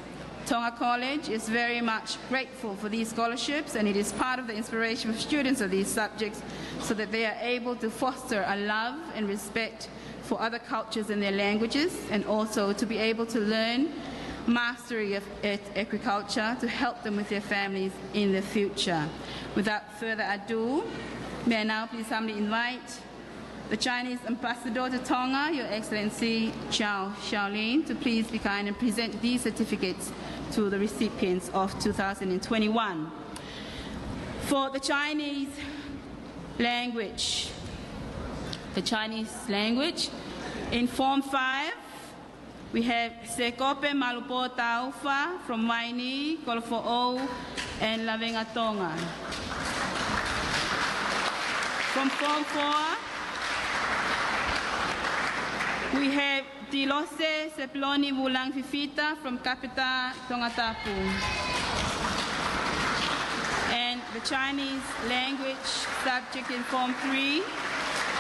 Tonga College is very much grateful for these scholarships, and it is part of the inspiration of students of these subjects so that they are able to foster a love and respect for other cultures and their languages, and also to be able to learn mastery of ag-, agriculture to help them with their families in the future. Without further ado, may I now please humbly invite the Chinese Ambassador to Tonga, Your Excellency Zhao Xiaolin, to please be kind and present these certificates to the recipients of two thousand and twenty-one. For the Chinese language, the Chinese language, in Form five, we have Sekope Malupo Taufa from Vaini, Kolofoʻou, and Lavengatonga. From Form four, we have Tilose Sepuloni Vulang Fifita from Kapeta, Tongatapu. And the Chinese language subject in Form three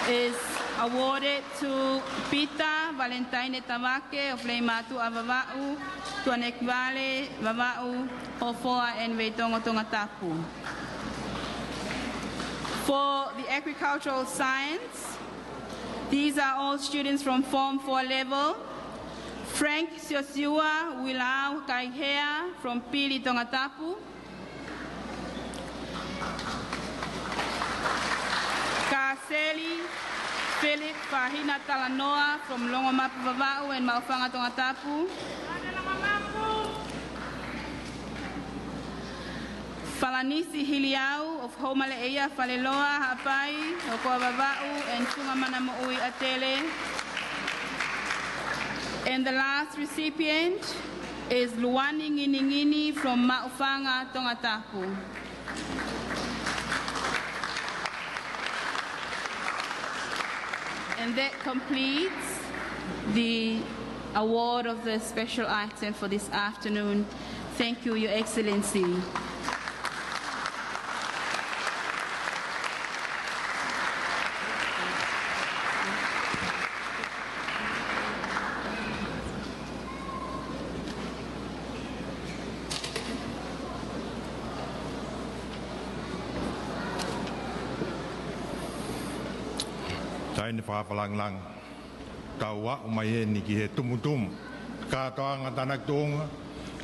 is awarded to Peter Valentine Tavake of Leimātuʻa Vavaʻu, Tuʻanekivale, Vavaʻu, Hofoa and Veitongo, Tongatapu. For the agricultural science, these are all students from Form four level. Frank Siosiua Uilau Kaihea from Pili, Tongatapu. Kaseli Philip Fahina Talanoa from Longomapu Vavaʻu and Maʻufanga, Tongatapu. Falanisi Hiliau of Houmaleʻeia Faleloa, Haʻapai, ʻOkoʻa Vavaʻu, and Funga Mana Moʻui, ʻAtele. And the last recipient is Luani Nginingini from Maʻufanga, Tongatapu. And that completes the award of the special item for this afternoon. Thank you, Your Excellency. Taimi fakafakalāngilangi. Tau aʻu mai eni ki he tumutumu kātoanga tānaki tuʻunga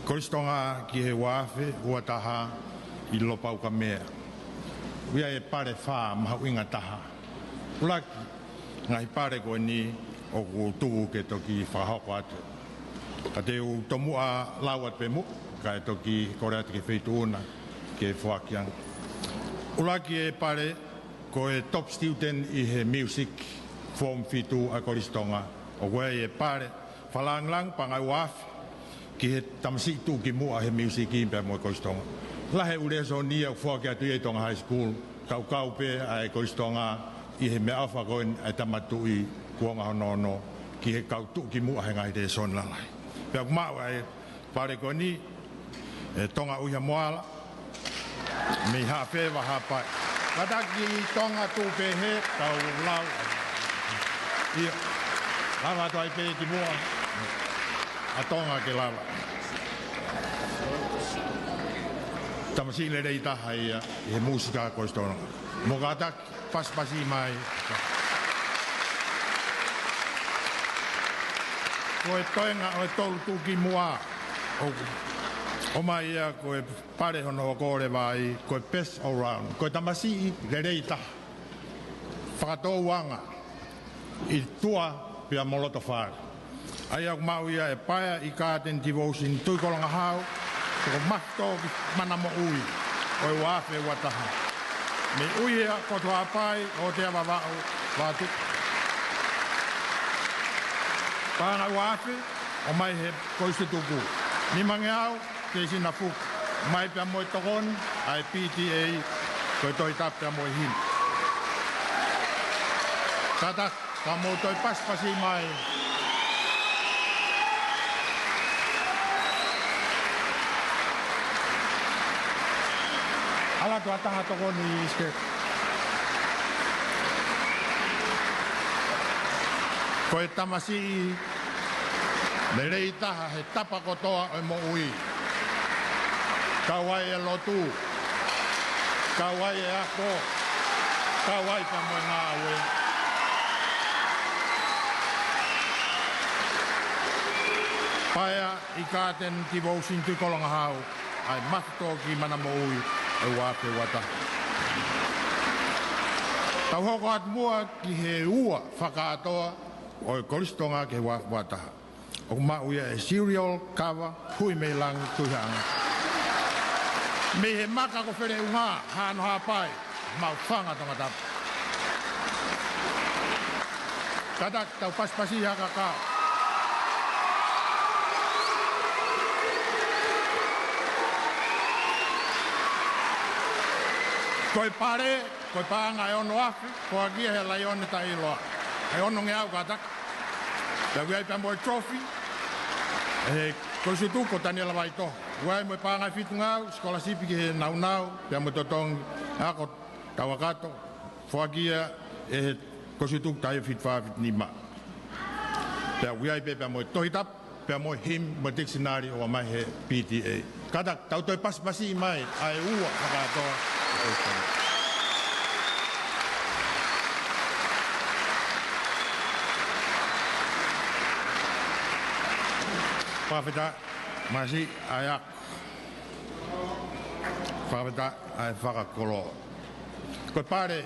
Kolisi Tonga ki he ua afe ua taha ʻi Lopaukamea. ʻOku ʻi ai e pale fā mahuʻinga taha. ʻUluaki, ngaahi pale ko eni ʻoku tuku ke toki fakahoko atu. Ka te u tomuʻa lau atu pē muʻa, kae toki kole atu ki he feituʻu na ke foaki ange. ʻUluaki e pale ko e top student ʻi he music, Form fitu ʻa e Kolisi Tonga. ʻOku ʻi ai e pale fakalāngilangi paʻanga ua afe ki he tamasiʻi tuʻukimuʻa he music pea mo e Kolisi Tonga. Lahi e ʻū lēsoni ia ʻoku foaki atu ia ʻi Tonga High School, kaukau pē ʻa e Kolisi Tonga ʻi he meʻaʻofa ko eni ʻa e Tama Tuʻi kuonga hono ono ki he kau tuʻukimuʻa he ngaahi lēsoni lalahi. Pea ʻoku maʻu ʻa e pale ko eni, ʻe Tonga ʻUihamoala, mei Haʻafeva, Haʻapai. Kātaki Tonga tuʻu pehē, tau lau. ʻIo. Lava atu ai pē ki muʻa. ʻA Tonga ke lava. Tamasiʻi lelei taha ia ʻi he mūsika Kolisi Tonga. Mou kātaki pasipasi mai. Ko e toenga ʻo e tolu tuʻukimuʻa, ʻoku ʻomai ia ko e pale hono hoko leva ai, ko e best all round. Ko e tamasiʻi lelei taha. Fakatouʻanga ʻi tuʻa pea mo loto fale. ʻA ia ʻoku maʻu ia ʻe Paea ʻi Garden Devotion, Tuʻi Kolongahau, toko mafi tō ki Mana Moʻui ʻo e ua afe ua taha. Mei ʻUiha, Kotu Haʻapai, ʻOtea Vavaʻu, Vatu. Paʻanga ua afe, ʻomai he Kolisi Tutuku. Nimangeau, Teisina Fuka, mai pea mo e tokoni ʻa e P T A, ko e Tohi Tapu pea mo e Himi. Kātaki, ka mou toe pasipasi mai. ʻAlu atu ha taha tokoni ʻi he stage. Ko e tamasiʻi lelei taha he tapa kotoa ʻo e moʻui. Kau ai e lotu, kau ai e ako, kau ai pea mo e ngāue. Paea ʻi Kāteni Tivousin Tuʻikolongahau, ʻa e mafi tō ki mana moʻui ʻo e ua afe ua taha. Tau hoko atu muʻa ki he ua fakakātoa ʻo e Kolisi Tonga ki he ua afe ua taha. ʻOku maʻu ia ʻe Siriol Kava Huimeilangi Tuʻihaʻanga. Mei he maka ko Feleʻungā, Hanohapai, Maʻufanga, Tongatapu. Kātaki tau pasipasi ha kakau. Ko e pale, ko e paʻanga ʻe ono afe, foaki ia he Laione Taʻiloa. ʻE ono ngeau kātaki. Pea ʻoku ʻi ai pea mo e trophy ʻe he Kolisi Tuʻi ko Taniela Vaitoho. ʻOku ʻi ai mo e paʻanga ʻe fitu ngeau, sikolasipi ki he nāunau pea mo e totongi ako tauʻakato, foaki ia ʻe he Kolisi Tuʻi taʻu fitu fā fitu nima. Pea ʻoku ʻi ai pē pea mo e Tohi Tapu pea mo e hymn mo e dictionary ʻoku ʻomai he P T A. Kātaki tau toe pasipasi mai ʻa e ua fakakātoa. Fakafetaʻi, masiʻi ʻa e ako. Fakafetaʻi ʻa e fakakoloa. Ko e pale,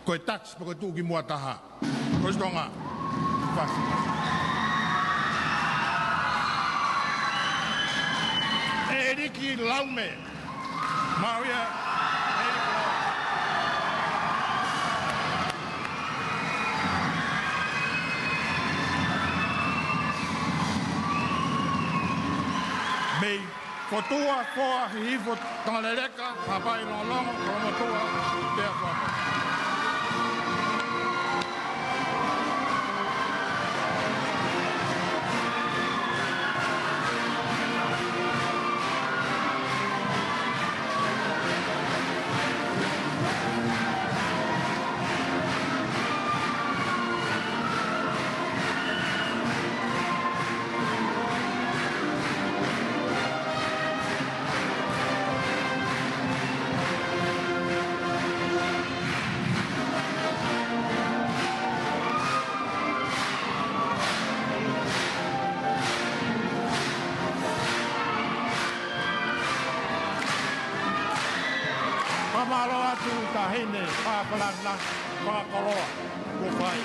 ko e tax pe ko e tuʻukimuʻa taha. Kolisi Tonga. Pasi. ʻEliki Laume. Maʻu ia. Mei Fotua Foa Hihifo Tongaleleka, Haʻapai Longolongo, Kolomotuʻa, Pea Foa. Fakamālō atu Taʻahine Fakapalangilangi, fakakoloa, kuo fai.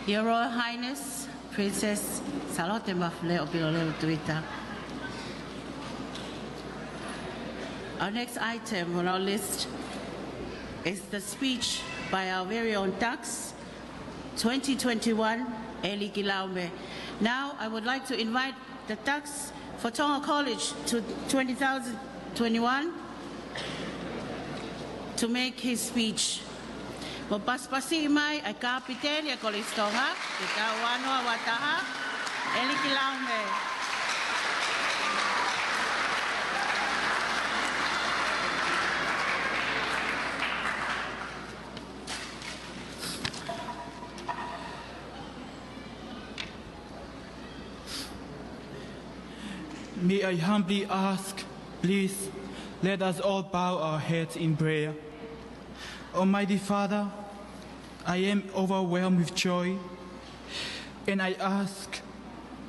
Your Royal Highness, Princess Sālote Mafileʻo Pilolevu Tuita. Our next item on our list is the speech by our very own Dux twenty twenty-one, ʻEliki Laume. Now, I would like to invite the Dux for Tonga College to twenty thousand twenty-one to make his speech. Mou pasipasi mai ʻa e Kapiteni ʻa e Kolisi Tonga, ki he taʻu ua noa ua taha, ʻEliki Laume. May I humbly ask, please, let us all bow our heads in prayer. Almighty Father, I am overwhelmed with joy, and I ask,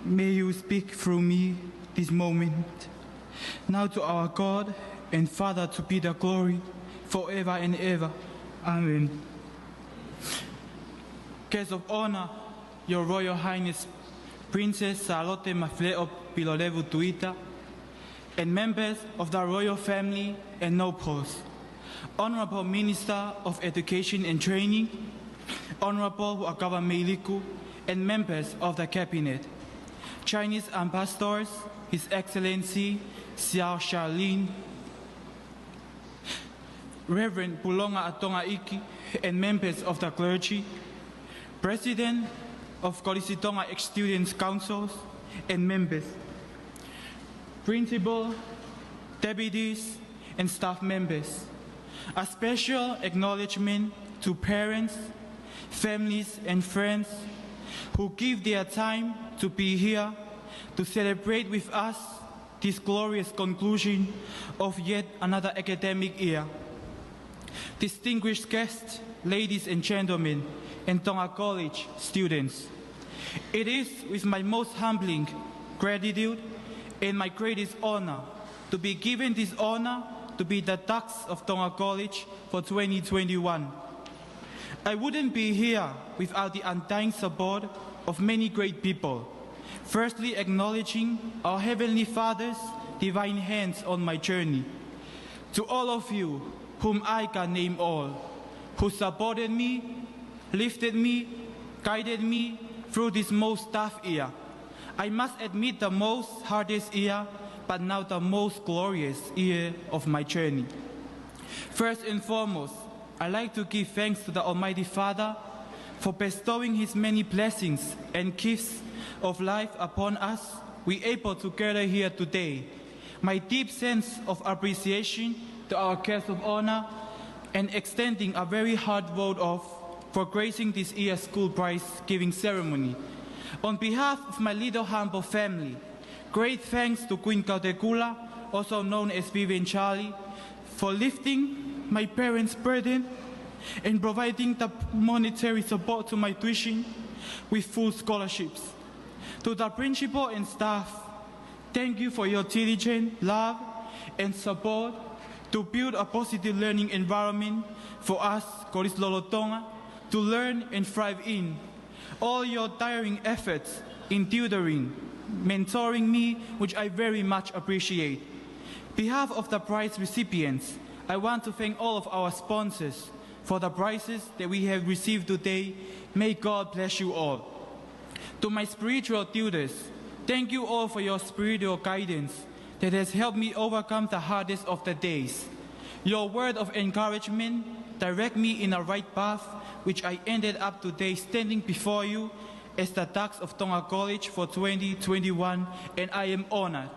may you speak through me this moment. Now to our God and Father to be the glory forever and ever. Amen. Guests of honor, Your Royal Highness Princess Sālote Mafileʻo Pilolevu Tuita, and members of the royal family and nobles, Honorable Minister of Education and Training, Honorable Huʻakavameiliku, and members of the Cabinet, Chinese ambassadors, His Excellency Siaosi Lin, Reverend Pulonga ʻa Tonga ʻIki and members of the clergy, President of Kolisi Tonga Ex-Students Councils and members, Principal, deputies, and staff members. A special acknowledgement to parents, families, and friends who give their time to be here to celebrate with us this glorious conclusion of yet another academic year. Distinguished guests, ladies and gentlemen, and Tonga College students, it is with my most humbling gratitude and my greatest honor to be given this honor to be the dux of Tonga College for twenty twenty-one. I wouldn't be here without the undying support of many great people. Firstly, acknowledging our Heavenly Father's divine hands on my journey. To all of you, whom I can name all, who supported me, lifted me, guided me through this most tough year. I must admit, the most hardest year, but now the most glorious year of my journey. First and foremost, I like to give thanks to the Almighty Father for bestowing His many blessings and gifts of life upon us. We able to gather here today. My deep sense of appreciation to our guests of honor and extending a very heart vote of for gracing this year's school prize giving ceremony. On behalf of my little humble family, great thanks to Queen Kautekula, also known as Vivian Charlie, for lifting my parents' burden and providing the monetary support to my tuition with full scholarships. To the principal and staff, thank you for your diligent love and support to build a positive learning environment for us, Kolisi Lolotonga, to learn and thrive in. All your daring efforts in tutoring, mentoring me, which I very much appreciate. Behalf of the prize recipients, I want to thank all of our sponsors for the prizes that we have received today. May God bless you all. To my spiritual tutors, thank you all for your spiritual guidance that has helped me overcome the hardest of the days. Your word of encouragement direct me in the right path, which I ended up today standing before you as the dux of Tonga College for twenty twenty-one, and I am honored.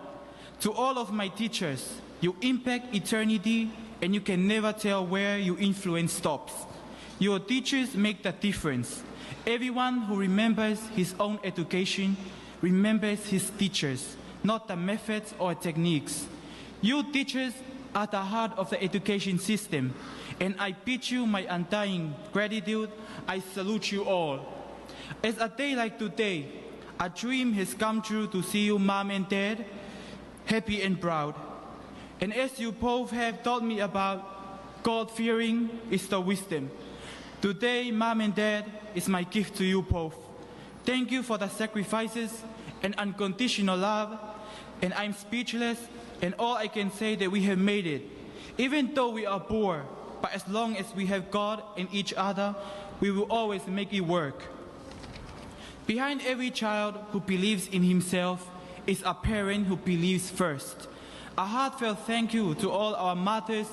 To all of my teachers, you impact eternity and you can never tell where your influence stops. Your teachers make the difference. Everyone who remembers his own education remembers his teachers, not the methods or techniques. You teachers are the heart of the education system, and I bid you my undying gratitude. I salute you all. As a day like today, a dream has come true to see you, Mom and Dad, happy and proud. And as you both have taught me about, God-fearing is the wisdom. Today, Mom and Dad, is my gift to you both. Thank you for the sacrifices and unconditional love, and I'm speechless, and all I can say that we have made it. Even though we are poor, but as long as we have God and each other, we will always make it work. Behind every child who believes in himself is a parent who believes first. A heartfelt thank you to all our mothers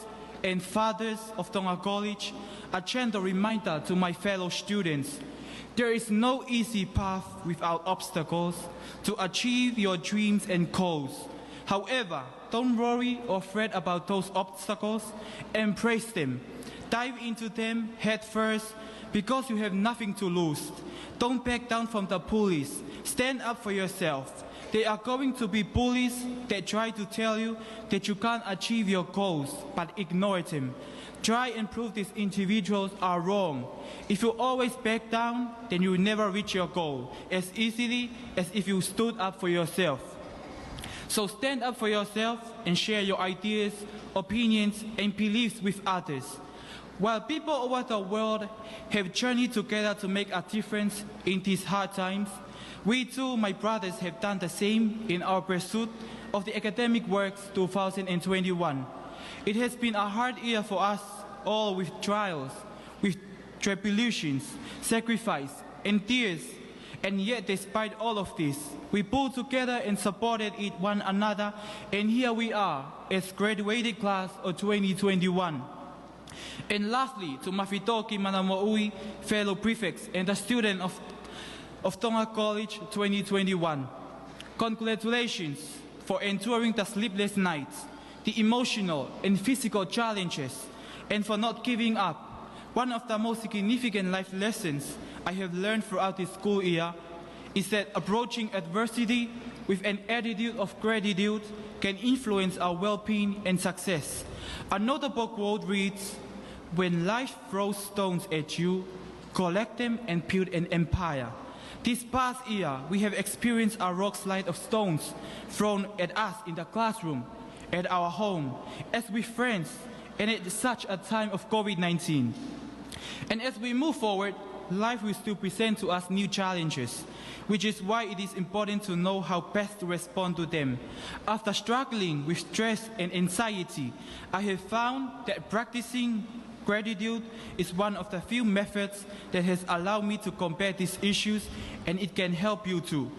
and fathers of Tonga College, a gentle reminder to my fellow students. There is no easy path without obstacles to achieve your dreams and goals. However, don't worry or fret about those obstacles. Embrace them. Dive into them head first because you have nothing to lose. Don't back down from the bullies. Stand up for yourself. There are going to be bullies that try to tell you that you can't achieve your goals, but ignore them. Try and prove these individuals are wrong. If you always back down, then you will never reach your goal as easily as if you stood up for yourself. So stand up for yourself and share your ideas, opinions, and beliefs with others. While people over the world have journeyed together to make a difference in these hard times, we too, my brothers, have done the same in our pursuit of the academic works two thousand twenty-one. It has been a hard year for us all, with trials, with tribulations, sacrifice, and tears, And yet, despite all of this, we pulled together and supported it one another, and here we are as graduated class of twenty twenty-one. And lastly, to Mafitoki Manamoui, fellow prefects and the student of, of Tonga College twenty twenty-one. Congratulations for enduring the sleepless nights, the emotional and physical challenges, and for not giving up. One of the most significant life lessons I have learned throughout this school year is that approaching adversity with an attitude of gratitude can influence our well-being and success. A notable quote reads, "When life throws stones at you, collect them and build an empire." This past year, we have experienced a rockslide of stones thrown at us in the classroom, at our home, as with friends, and at such a time of COVID nineteen. And as we move forward, life will still present to us new challenges, which is why it is important to know how best to respond to them. After struggling with stress and anxiety, I have found that practicing gratitude is one of the few methods that has allowed me to combat these issues, and it can help you too.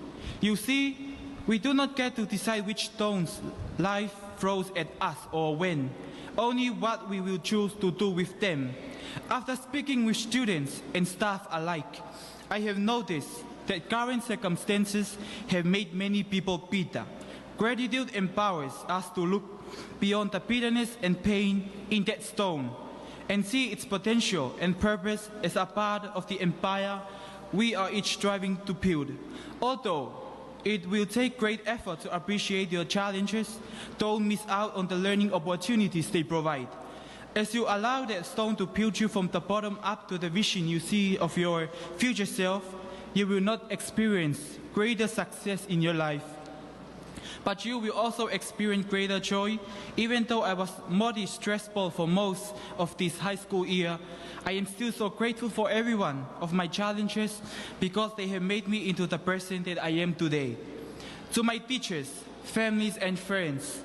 You see, we do not get to decide which stones life throws at us or when, only what we will choose to do with them. After speaking with students and staff alike, I have noticed that current circumstances have made many people bitter. Gratitude empowers us to look beyond the bitterness and pain in that stone and see its potential and purpose as a part of the empire we are each striving to build. Although it will take great effort to appreciate your challenges, don't miss out on the learning opportunities they provide. As you allow that stone to build you from the bottom up to the vision you see of your future self, you will not experience greater success in your life, but you will also experience greater joy. Even though I was mostly stressful for most of this high school year, I am still so grateful for every one of my challenges because they have made me into the person that I am today. To my teachers, families, and friends,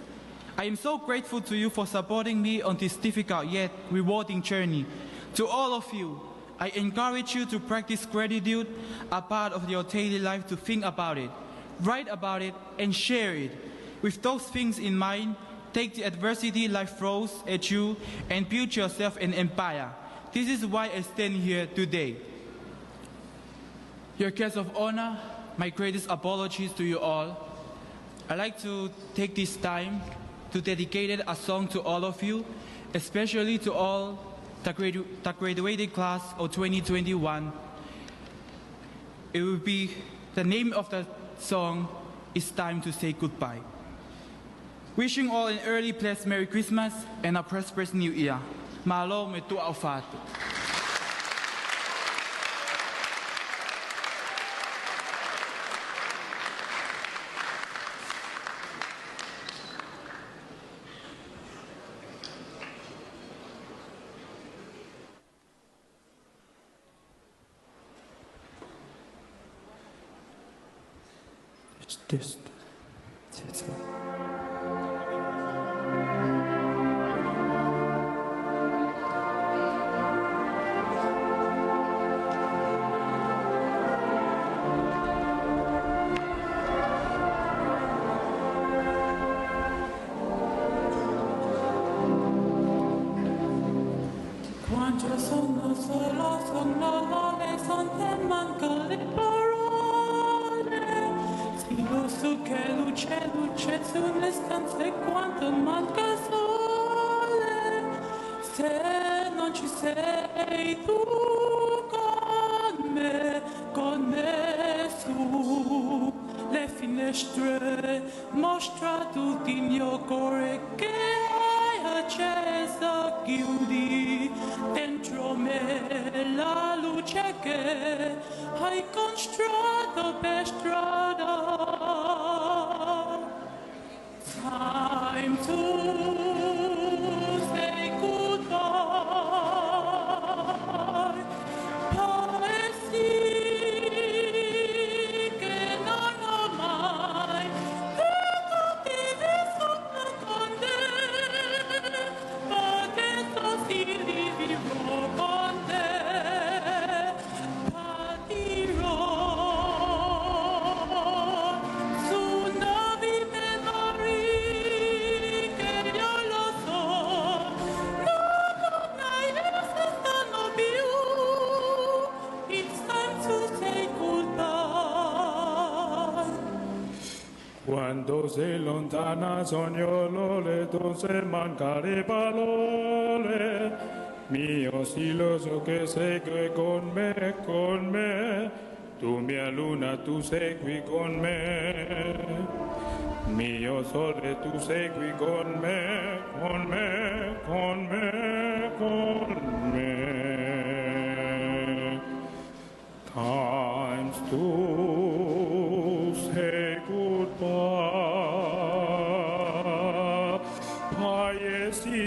I am so grateful to you for supporting me on this difficult yet rewarding journey. To all of you, I encourage you to practice gratitude a part of your daily life, to think about it, write about it, and share it. With those things in mind, take the adversity life throws at you and build yourself an empire. This is why I stand here today. Your guest of honor, my greatest apologies to you all. I'd like to take this time to dedicate a song to all of you, especially to all the gradu-, the graduated class of twenty twenty-one. It will be, the name of the song is Time to Say Goodbye. Wishing all an early blessed Merry Christmas and a prosperous New Year. Mālō mo e Tuʻa ʻofa atu. It's this. It's this. Quando sono solo, sono male, sono te manca le parole. Sì, lo so che luce, luce su le stanze, quanto manca sole. Se non ci sei tu con me, con me su le finestre, mostra tutto il mio cuore che è accesa, chiudi dentro me la luce che hai costruito per strada. Time to say goodbye. Pare sì che non ho mai detto ti sono con te, perché sto sì vivrò con te. Partirò Seilontana sonio lole to se man kare palole. Mio silo so ke se ke con me, con me. Tu mia luna tu se qui con me. Mio sole tu se qui con me, con me, con me, con me. Times to say goodbye. Paesi,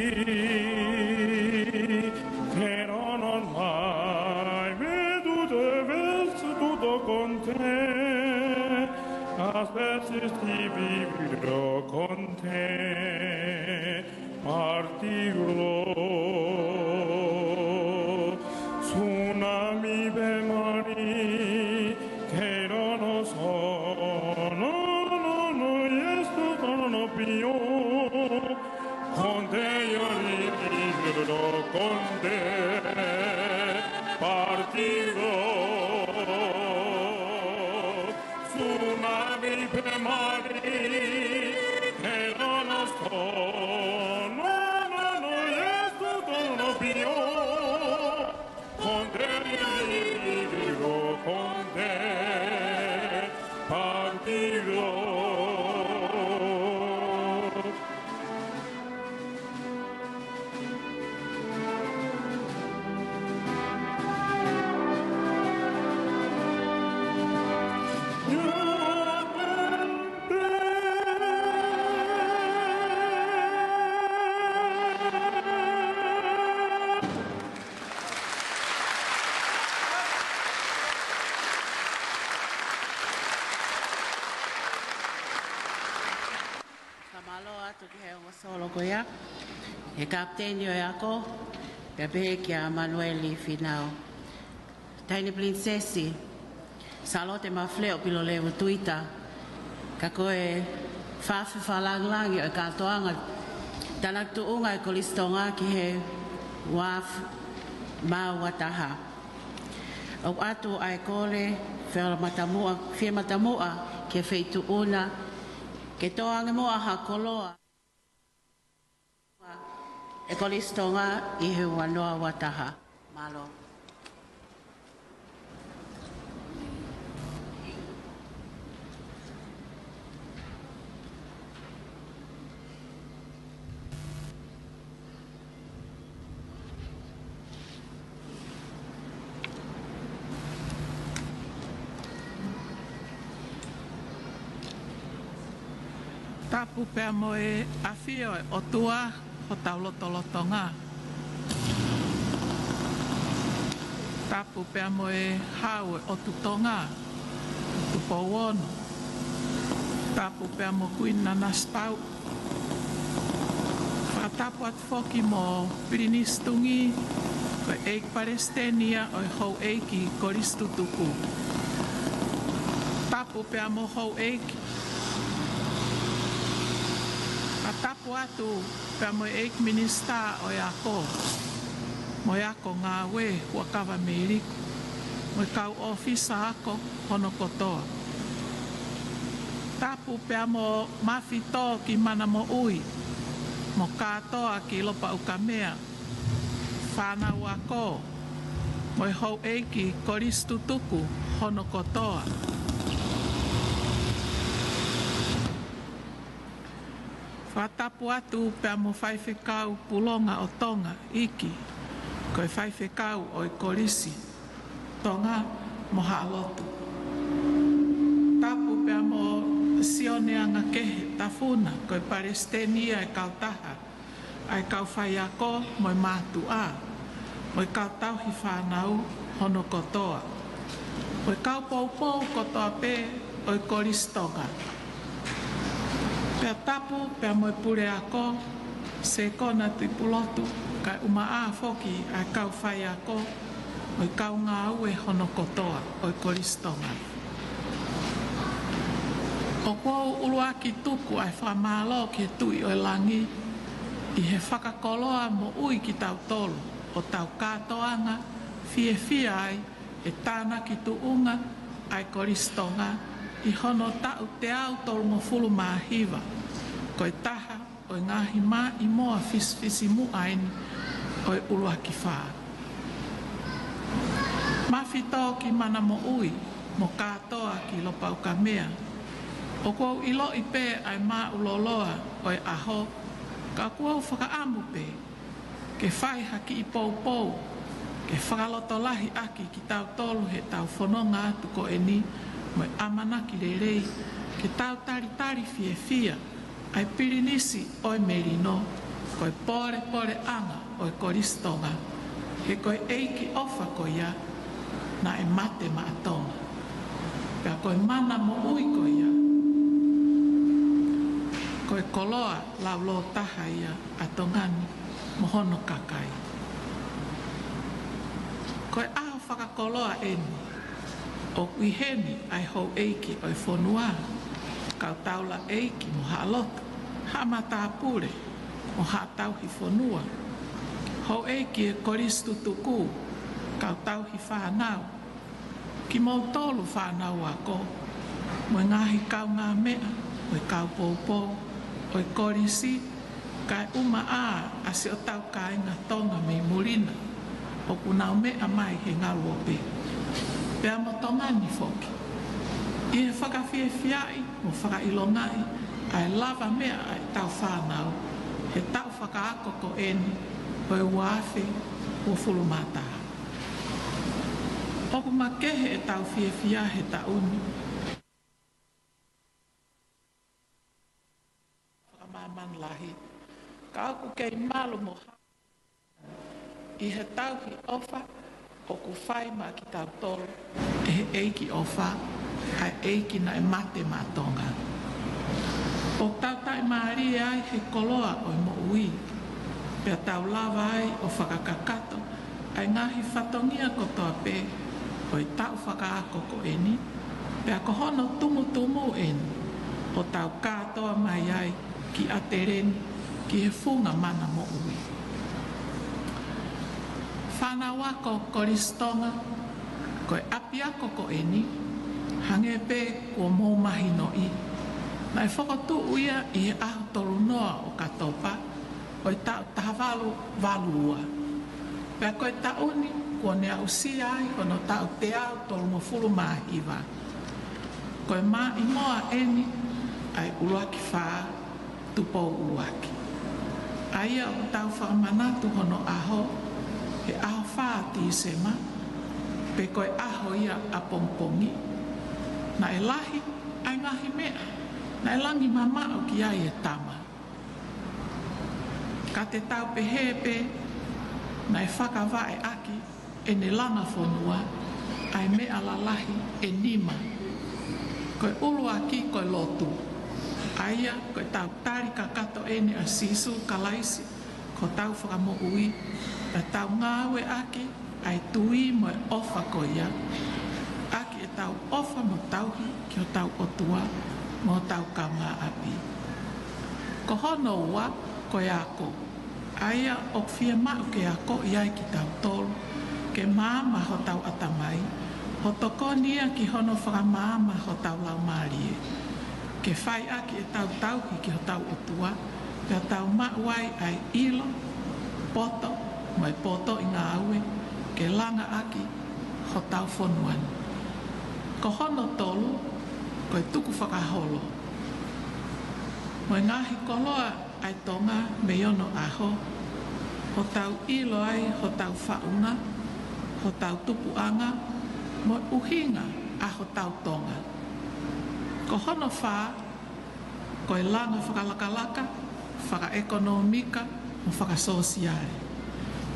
che non ho mai veduto e vesto tutto con te, a spezzi ti vivrò con te. Partirò, tsunami pe mare, che non lo so, no, no, no, esto no, no più. Con te io rivivrò, con te partirò. Tsunami pe mare, che non lo so, no, no, no, esto no più. Con te io rivivrò, con te partirò. Fakamālō atu ki he ongo solo ko ia, he kapiteni ʻo e ako, pea pehē kia Manueli Finau. Taʻahine Pilinisesi Sālote Mafileʻo Pilolevu Tuita, ka ko e fakafakalāngilangi ʻo e kātoanga tānaki tuʻunga ʻa e Kolisi Tonga ki he uaafe mā ua taha. ʻOatu ʻa e kole fie matamuʻa, fie matamuʻa ki he Feituʻu na, ke tō ange muʻa ha koloa ʻa e Kolisi Tonga ʻi he ua noa ua taha. Mālō. Tapu pea mo e ʻafio ʻa e ʻOtua ʻi hotau lotolotonga. Tapu pea mo e Hau ʻo e ʻOtu Tonga, Tupou Ono. Tapu pea mo Kuini Nanasipauʻu. Fakatapu atu foki mo Pilinisi Tungī, ko e ʻEiki Palesiteni ia ʻo e Houʻeiki Kolisi Tutuku. Tapu pea mo Houʻeiki. Fakatapu atu pea mo e ʻEiki Minisitā ʻo e Ako mo e Ako Ngāue, Huʻakavameiliku, mo e kau ʻōfisa ako hono kotoa. Tapu pea mo Mafitō ki Manamoʻui, mo Kātoa ki Lopaʻukamea, fānau ako, mo e Houʻeiki Kolisi Tutuku hono kotoa. Fakatapu atu pea mo Faifekau Pulonga ʻo Tonga, ʻEiki, ko e faifekau ʻo e Kolisi Tonga mo Haʻa Lotu. Tapu pea mo Sione Angakehe Tafuna, ko e Palesiteni ia ʻo e Kautaha ʻa e kau faiako mo e mātuʻa, mo e kau tauhi fānau hono kotoa, mo e kau poupou kotoa pē ʻo e Kolisi Tonga. Pea tapu pea mo e Puleako, Sekona Tuʻipulotu, kae ʻumaʻā foki ʻa e kau faiako mo e kau ngāue hono kotoa ʻo e Kolisi Tonga. ʻOku ou ʻuluaki tuku ʻa e fakamālō ki he Tuʻi ʻo e langi ʻi he fakakoloa moʻui kitautolu ʻo tau kātoanga fiefia ai he tānaki tuʻunga ʻa e Kolisi Tonga ʻi hono taʻu teau tolungofulu mā hiva, ko e taha ʻo e ngaahi maʻimoa fisifisimuʻa eni ʻo e ʻUluaki Fā. Mafitō ki Mana Moʻui mo kātoa ki Lopaukamea, ʻoku ou ʻiloʻi pē ʻa e māʻulōloa ʻo e ʻaho, ka ʻoku ou fakaʻamu pē ke fai ha kiʻi poupou ke fakalotolahi ʻaki kitautolu heʻetau fononga atu ko eni mo e ʻamanaki lelei ke tau talitali fiefia ʻa e Pilinisi ʻo e Melino, ko e polepoleʻanga ʻo e Kolisi Tonga, he ko e ʻEiki ʻofa ko ia naʻe mate maʻa Tonga. Pea ko e Mana Moʻui ko ia, ko e koloa laulōtaha ia ʻa Tonga ni mo hono kakai. Ko e ʻaho fakakoloa eni, ʻoku ʻi heni ʻa e houʻeiki ʻo e fonua, kau taulaʻeiki mo haʻa lotu, haʻa matāpule mo haʻa tauhi fonua, houʻeiki e Kolisi Tutuku, kau tauhi fānau, kimoutolu fānau ako, mo e ngaahi kaungāmeʻa ʻo e kau poupou ʻo e kolisi, kae ʻumaʻā ʻa siʻotau kāinga Tonga mei muli na ʻoku nau meʻa mai he ngaluope, pea mo Tonga ni foki, ʻi he fakafiefiaʻi mo fakaʻilongaʻi ʻa e lavameʻa ʻa ʻetau fānau he taʻu fakaako ko eni ʻo e ua afe uofulu mā taha. ʻOku makehe ʻetau fiefia he taʻu ni fakamāmani lahi, ka ʻoku kei malu mo ha ʻi he tauhi ʻofa ʻoku fai maʻa kitautolu ʻe he ʻEiki ʻofa, ʻa e ʻEiki naʻe mate maʻa Tonga. ʻOku tau taʻimālie ai he koloa ʻo e moʻui, pea tau lava ai ʻo fakakakato ʻa e ngaahi fatongia kotoa pē ʻo e taʻu fakaako ko eni, pea ko hono tumutumu eni ʻo tau kātoa mai ai ki ʻAteleni ki he funga mana moʻui. Fānau ako Kolisi Tonga, ko e ʻapiako ko eni, hangē pē kuo mou mahinoʻi, naʻe fokotuʻu ia ʻi he ʻaho tolu noa ʻo ʻOkatopa ʻo e taʻu taha valu valu ua. Pea ko e taʻu ni kuo ne aʻusia ai hono taʻu teau tolungofulu mā hiva. Ko e maʻimoa eni ʻa e ʻUluaki Fā, Tupou ʻUluaki, ʻa ia ʻoku tau fakamanatu hono ʻaho he ʻaho fā Tīsema, pe ko e ʻaho ia ʻapongipongi. Naʻe lahi ʻa e ngaahi meʻa naʻe langi mamaʻo ki ai e tama, ka te tau pehē pē naʻe fakavaʻe ʻaki ʻene langa fonua ʻa e meʻa lalahi ʻe nima. Ko e ʻuluaki ko e lotu, ʻa ia ko ʻetau tali kakato eni ʻa Sīsū Kalaisi ko hotau Fakamoʻui, pea tau ngāueʻaki ʻa e tui mo e ʻofa ko ia ʻaki ʻetau ʻofa mo tauhi ki hotau ʻOtua mo hotau kaungāʻapi. Ko hono ua ko e ako, ʻa ia ʻoku fiemaʻu ke akoʻi ai kitautolu ke maama hotau ʻatamai, ʻo tokoni ia ki hono fakamaama hotau laumālie, ke fai ʻaki ʻetau tauhi ki hotau ʻOtua, pea tau maʻu ai ʻa e ʻilo, poto mo e potoʻi ngāue ke langa ʻaki hotau fonua ni. Ko hono tolu ko e tukufakaholo mo e ngaahi koloa ʻa e Tonga mei onoʻaho, ʻo tau ʻilo ai hotau faʻunga, hotau tupuʻanga, mo e ʻuhinga ʻa hotau Tonga. Ko hono fā ko e langa fakalakalaka, fakaʻekonōmika mo fakasōsiale,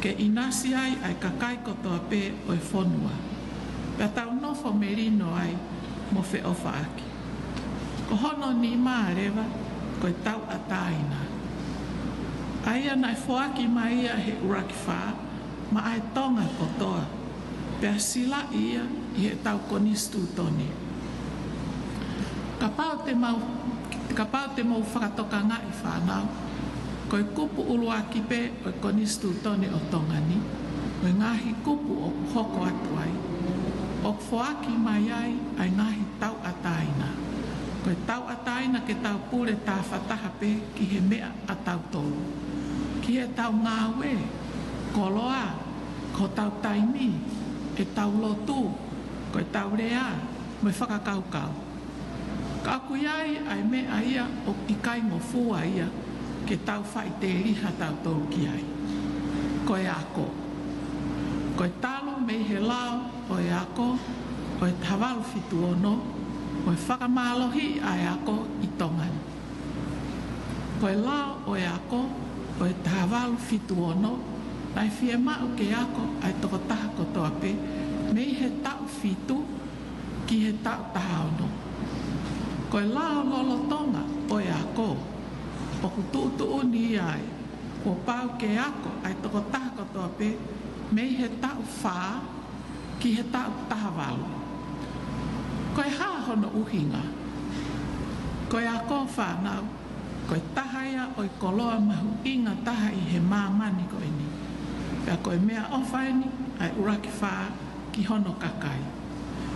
ke ʻinasi ai ʻa e kakai kotoa pē ʻo e fonua, pea tau nofo melino ai mo feʻofaʻaki. Ko hono nima leva ko e tauʻatāina, ʻa ia naʻe foaki mai ia he ʻUluaki Fā maʻa e Tonga kotoa, pea silaʻi ia ʻi heʻetau konisitūtone. Kapau te mau, kapau te mou fakatokangaʻi, fānau, ko e kupu ʻuluaki pē ʻo e konisitūtone ʻo Tonga ni, mo e ngaahi kupu ʻoku hoko atu ai, ʻOku foaki mai ai ʻa e ngaahi tauʻatāina. Ko e tauʻatāina ke tau pule tāfataha pē ki he meʻa ʻa tautolu, ki heʻetau ngāue, koloa, ko hotau taimi, ʻetau lotu, ko ʻetau lea, mo e fakakaukau. Ka ʻoku ʻi ai ʻa e meʻa ia ʻoku ʻikai ngofua ia ke tau faʻiteliha tautolu ki ai. Ko e ako. Ko e talu mei he lao ʻo e ako ʻo e taha valu fitu ono, ʻo e fakamālohiʻi ʻa e ako ʻi Tonga ni. Ko e lao ʻo e ako ʻo e taha valu fitu ono, naʻe fiemaʻu ke ako ʻa e tokotaha kotoa pē mei he taʻu fitu ki he taʻu taha ono. Ko e lao lolotonga ʻo e ako ʻoku tuʻutuʻuni ai kuo pau ke ako ʻa e tokotaha kotoa pē mei he taʻu fā ki he taʻu taha valu. Ko e hā hono ʻuhinga? Ko e ako, fānau, ko e taha ia ʻo e koloa mahuʻinga taha ʻi he māmani ko eni. Pea ko e meʻaʻofa eni ʻa e ʻuluaki fā ki hono kakai,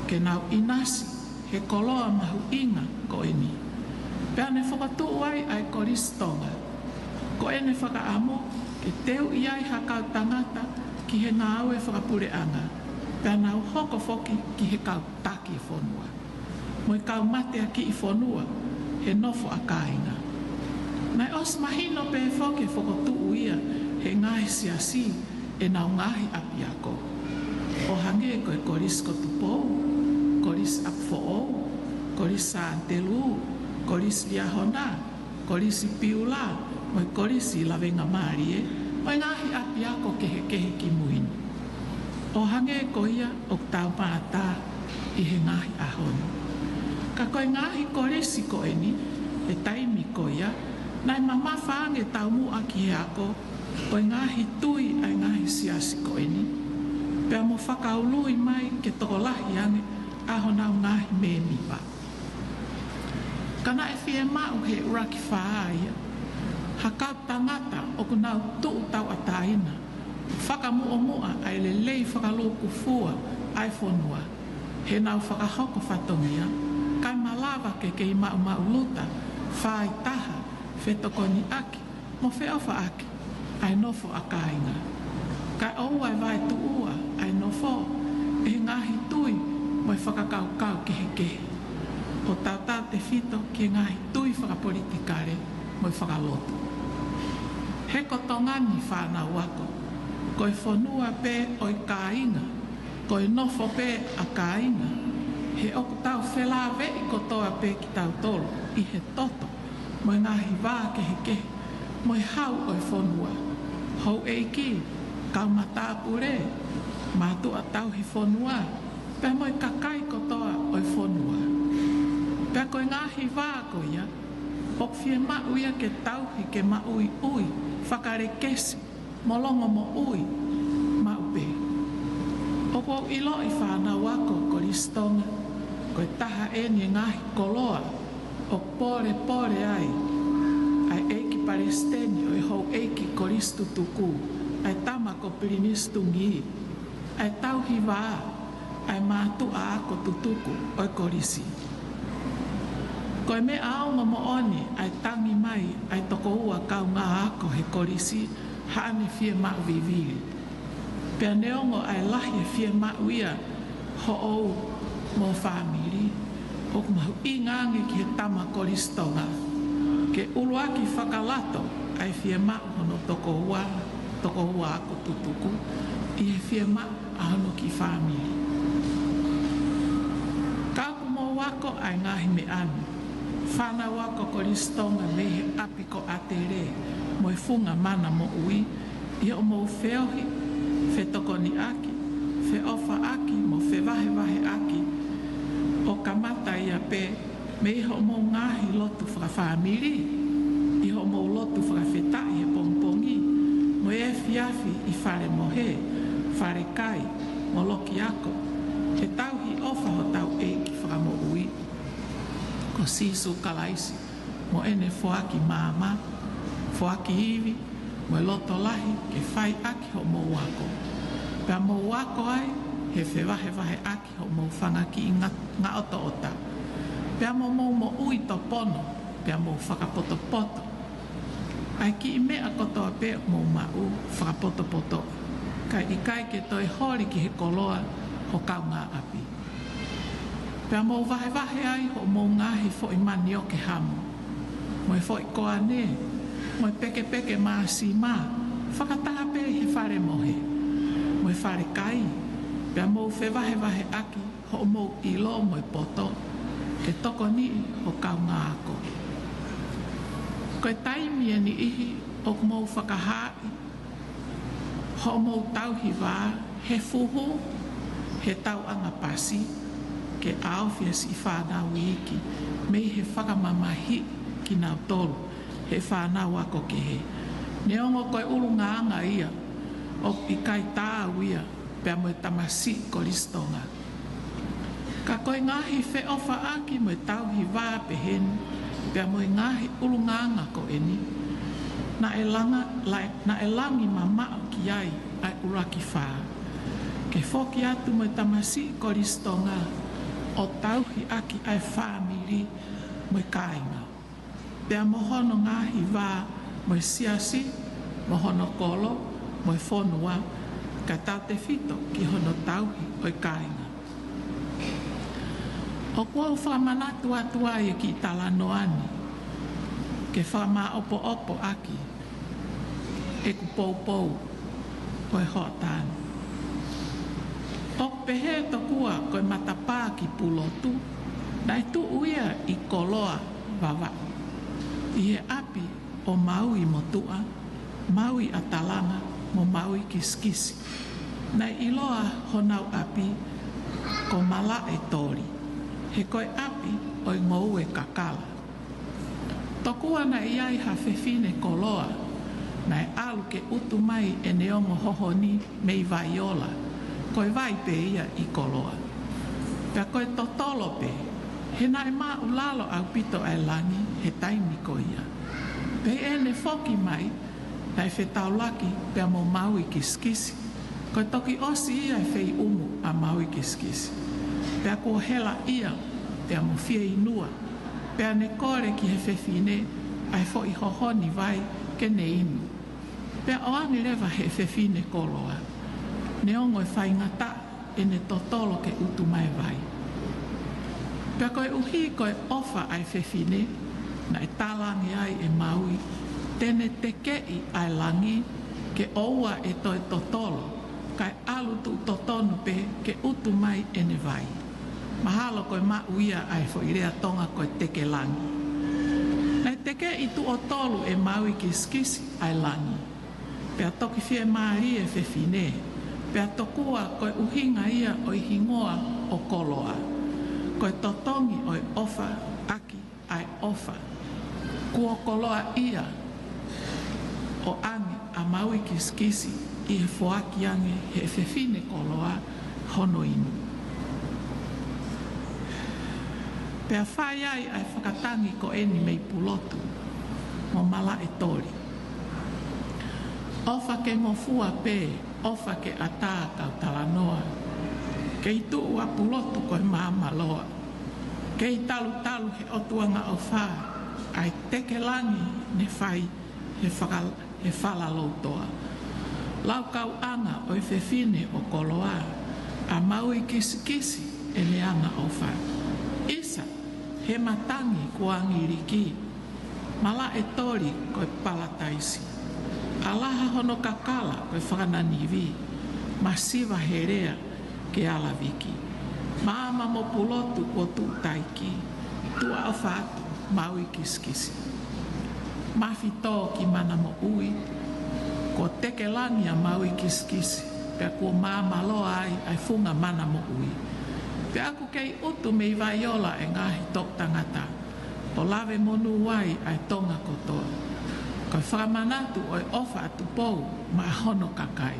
ke nau ʻinasi he koloa mahuʻinga ko eni. Pea ne fokotuʻu ai ʻa e Kolisi Tonga, ko ʻene fakaʻamu ke teuʻi ai ha kau tangata ki he ngāue fakapuleʻanga, pea nau hoko foki ki he kau taki e fonua mo e kau mateakiʻi fonua he nofo ʻa kāinga. Naʻe ʻosi mahino pē foki e fokotuʻu ia he ngaahi siasi ʻenau ngaahi ʻapiako, ʻo hangē ko e Kolisi ko Tupou, Kolisi ʻApifoʻou, Kolisi Sānitelū, Kolisi Liahona, Kolisi Piula, mo e Kolisi Lavengamālie, mo e ngaahi ʻapiako kehekehe kimui ni, ʻo hangē ko ia ʻoku tau mātā ʻi he ngaahi ʻaho ni. Ka ko e ngaahi kolisi ko eni, he taimi ko ia, naʻe mamafa ange taumuʻa ki he ako ʻo e ngaahi tui ʻa e ngaahi siasi ko eni, pea mo fakaului mai ke tokolahi ange ʻa honau ngaahi mēmipa. Ka naʻe fiemaʻu he ʻuluaki fā ia ha kau tangata ʻoku nau tuʻu tauʻatāina, fakamuʻomuʻa ʻa e lelei fakalūkufua ʻa e fonua heʻenau fakahoko fatongia, kae malava ke kei maʻumaʻuluta, fāitaha, fetokoniʻaki mo feʻofaʻaki ʻa e nofo ʻa kāinga, kae ʻoua ʻe vaetuʻua ʻa e nofo ʻe he ngaahi tui mo e fakakaukau kehekehe, ʻo tautautefito ki he ngaahi tui fakapolitikale mo e fakalotu. He ko Tonga ni, fānau ako, ko e fonua pē ʻo e kāinga, ko e nofo pē ʻa kāinga, he ʻoku tau felāveʻi kotoa pē kitautolu ʻi he toto mo e ngaahi vā kehekehe mo e hau ʻo e fonua, houʻeiki, kau matāpule, mātuʻa tauhi fonua, pea mo e kakai kotoa ʻo e fonua. Pea ko e ngaahi vā ko ia, ʻoku fiemaʻu ia ke tauhi ke maʻuiʻui, fakalekesi mo longomoʻui maʻu pē. ʻOku ou ʻiloʻi, fānau ako, Kolisi Tonga, ko e taha eni e ngaahi koloa ʻoku polepole ai ʻa e ʻEiki Palesiteni ʻo e Houʻeiki Kolisi Tutuku, ʻa e tama ko Pilinisi Tungī, ʻa e tauhi vā, ʻa e mātuʻa ako tutuku ʻo e kolisi. Ko e meʻaʻofa moʻoni ʻa e tangi mai ʻa e toko ua kaungā ako he kolisi haʻane fiemaʻu vivili. Pea neongo ʻa e lahi e fiemaʻu ia hoʻou mo e fāmili, ʻoku mahuʻinga ange ki he tama Kolisi Tonga ke ʻuluaki fakalato ʻa e fiemaʻu hono toko ua, toko ua ako tutuku ʻi he fiemaʻu ʻa hono kiʻi fāmili. Ka ʻoku mou ako ʻa e ngaahi meʻa ni, fānau ako Kolisi Tonga mei he ʻapi ko ʻAtele mo e funga mana moʻui, ʻi hoʻomou feohi, fetokoniʻaki, feʻofaʻaki mo fevahevaheʻaki, ʻo kamata ia pē mei hoʻomou ngaahi lotu fakafāmili, ʻi hoʻomou lotu fakafetaʻi he pongipongi mo e efiafi ʻi fale mohe, fale kai mo loki ako, he tauhi ʻofa hotau ʻEiki Fakamoʻui ko Sīsū Kalaisi, mo ʻene foaki maama, foaki ivi mo e loto lahi ke fai ʻaki hoʻomou ako. Pea mou ako ai he fevahevaheʻaki hoʻomou fanga kiʻi nga-, ngaʻotoʻota. Pea mo mou moʻui topono, pea mou fakapotopoto ʻa e kiʻi meʻa kotoa pē ʻoku mou maʻu, fakapotopoto, kae ʻikai ke toe holi ki he koloa ho kaungāʻapi. Pea mou vahevahe ai hoʻomou ngaahi foʻi manioke hamu, mo e foʻi koane, mo e pekepeke māsima, fakataha pē ʻi he fale mohe, mo e fale kai, pea mou fevahevaheʻaki hoʻomou ʻilo mo e poto, ke tokoniʻi ho kaungāako. Ko e taimi ʻe niʻihi ʻoku mou fakahaaʻi hoʻomou tauhi vā he fuhu, he tauʻanga pasi, ke ʻaofi e siʻi fānau iiki mei he fakamamahiʻi kinautolu ʻe he fānau ako kehe. Neongo ko e ʻulungaanga ia, ʻoku ʻikai taau ia pea mo e tamasiʻi Kolisi Tonga. Ka ko e ngaahi feʻofaʻaki mo e tauhi vā pehē ni, pea mo e ngaahi ʻulungaanga ko eni, naʻe langa, lae-, naʻe langi mamaʻo ki ai ʻa e ʻUluaki Fā, ke foki atu mo e tamasiʻi Kolisi Tonga ʻo tauhi ʻaki ʻa e fāmili mo e kāinga, pea mo hono ngaahi vā mo e siasi, mo hono kolo, mo e fonua, kae tautefito ki hono tauhi ʻo e kāinga. ʻOku ou fakamanatu atu ai e kiʻi talanoa ni ke fakamāʻopoʻopo ʻaki ʻeku poupou ʻo e hoʻatā ni. ʻOku pehē tokua ko e matapā ki Pulotu, naʻe tuʻu ia ʻi Koloa, Vavaʻu, ʻi he ʻapi ʻo Maui Motuʻa, Maui ʻAtalanga, mo Maui Kisikisi. Naʻe ʻiloa honau ʻapi ko Malaʻetoli, he ko e ʻapi ʻo e ngoue kakala. Tokua naʻe ʻi ai ha fefine koloa naʻe ʻalu ke utu mai ʻene ongo hohoni mei Vaiola, ko e vai pē ia ʻi Koloa. Pea ko e totolo pē, he naʻe māʻulalo ʻaupito ʻa e langi he taimi ko ia. Pea ʻi heʻene foki mai, naʻe fetaulaki pea mo Maui Kisikisi, ko e toki ʻosi ia e feiʻumu ʻa Maui Kisikisi. Pea kuo helaʻia pea mo fieinua, pea ne kole ki he fefine ʻa e foʻi hohoni vai ke ne inu. Pea ʻoange leva ʻe he fefine koloa, neongo e faingataʻa ʻene totolo ke utu mai e vai. Pea koeʻuhi ko e ʻofa ʻa e fefine, naʻe talaange ai ʻe Maui te ne tekeʻi ʻa e langi ke ʻoua ʻe toe totolo, kae ʻalu tuʻu totonu pē ke utu mai ʻene vai. Mahalo ko e maʻu ia ʻa e foʻi lea Tonga ko e teke langi. Naʻe tekeʻi tuʻo tolu ʻe Maui Kisikisi ʻa e langi. Pea toki fiemālie e fefine, pea tokua ko e ʻuhinga ia ʻo e hingoa ʻo Koloa, ko e totongi ʻo e ʻofa ʻaki ʻa e ʻofa. Kuo koloaʻia ʻo ʻange ʻa Maui Kisikisi ʻi he foaki ange ʻe he fefine koloa hono inu. Pea fai ai ʻa e fakatangi ko eni mei Pulotu mo Malaʻetoli. ʻOfa ke ngofua pē, ʻofa ke ʻatā, kau talanoa. Kei tuʻu ʻa Pulotu ko e maama loa. Kei talutalu he ʻOtua angaʻofa ʻa e teke langi ne fai he faka-, he fala loutoa. Laukauʻanga ʻo e fefine ʻo Koloa, ʻa Maui Kisikisi ʻene angaʻofa. ʻIsa, he matangi kuo angiliki, Malaʻetoli ko e palataisi. ʻAlaha hono kakala ko e fakananivi, masiva he lea ke alaviki. Maama mo Pulotu kuo tuʻu taiki, tuʻa ʻofa atu Maui Kisikisi. Mafi tō ki mana moʻui, kuo teke langi ʻa Maui Kisikisi, pea kuo maama loa ai ʻa e funga mana moʻui. Pea ʻoku kei utu mei Vaiola e ngaahi toʻu tangata, ʻo lave monū ai ʻa e Tonga kotoa. Ko e fakamanatu ʻo e ʻofa ʻa Tupou maʻa hono kakai.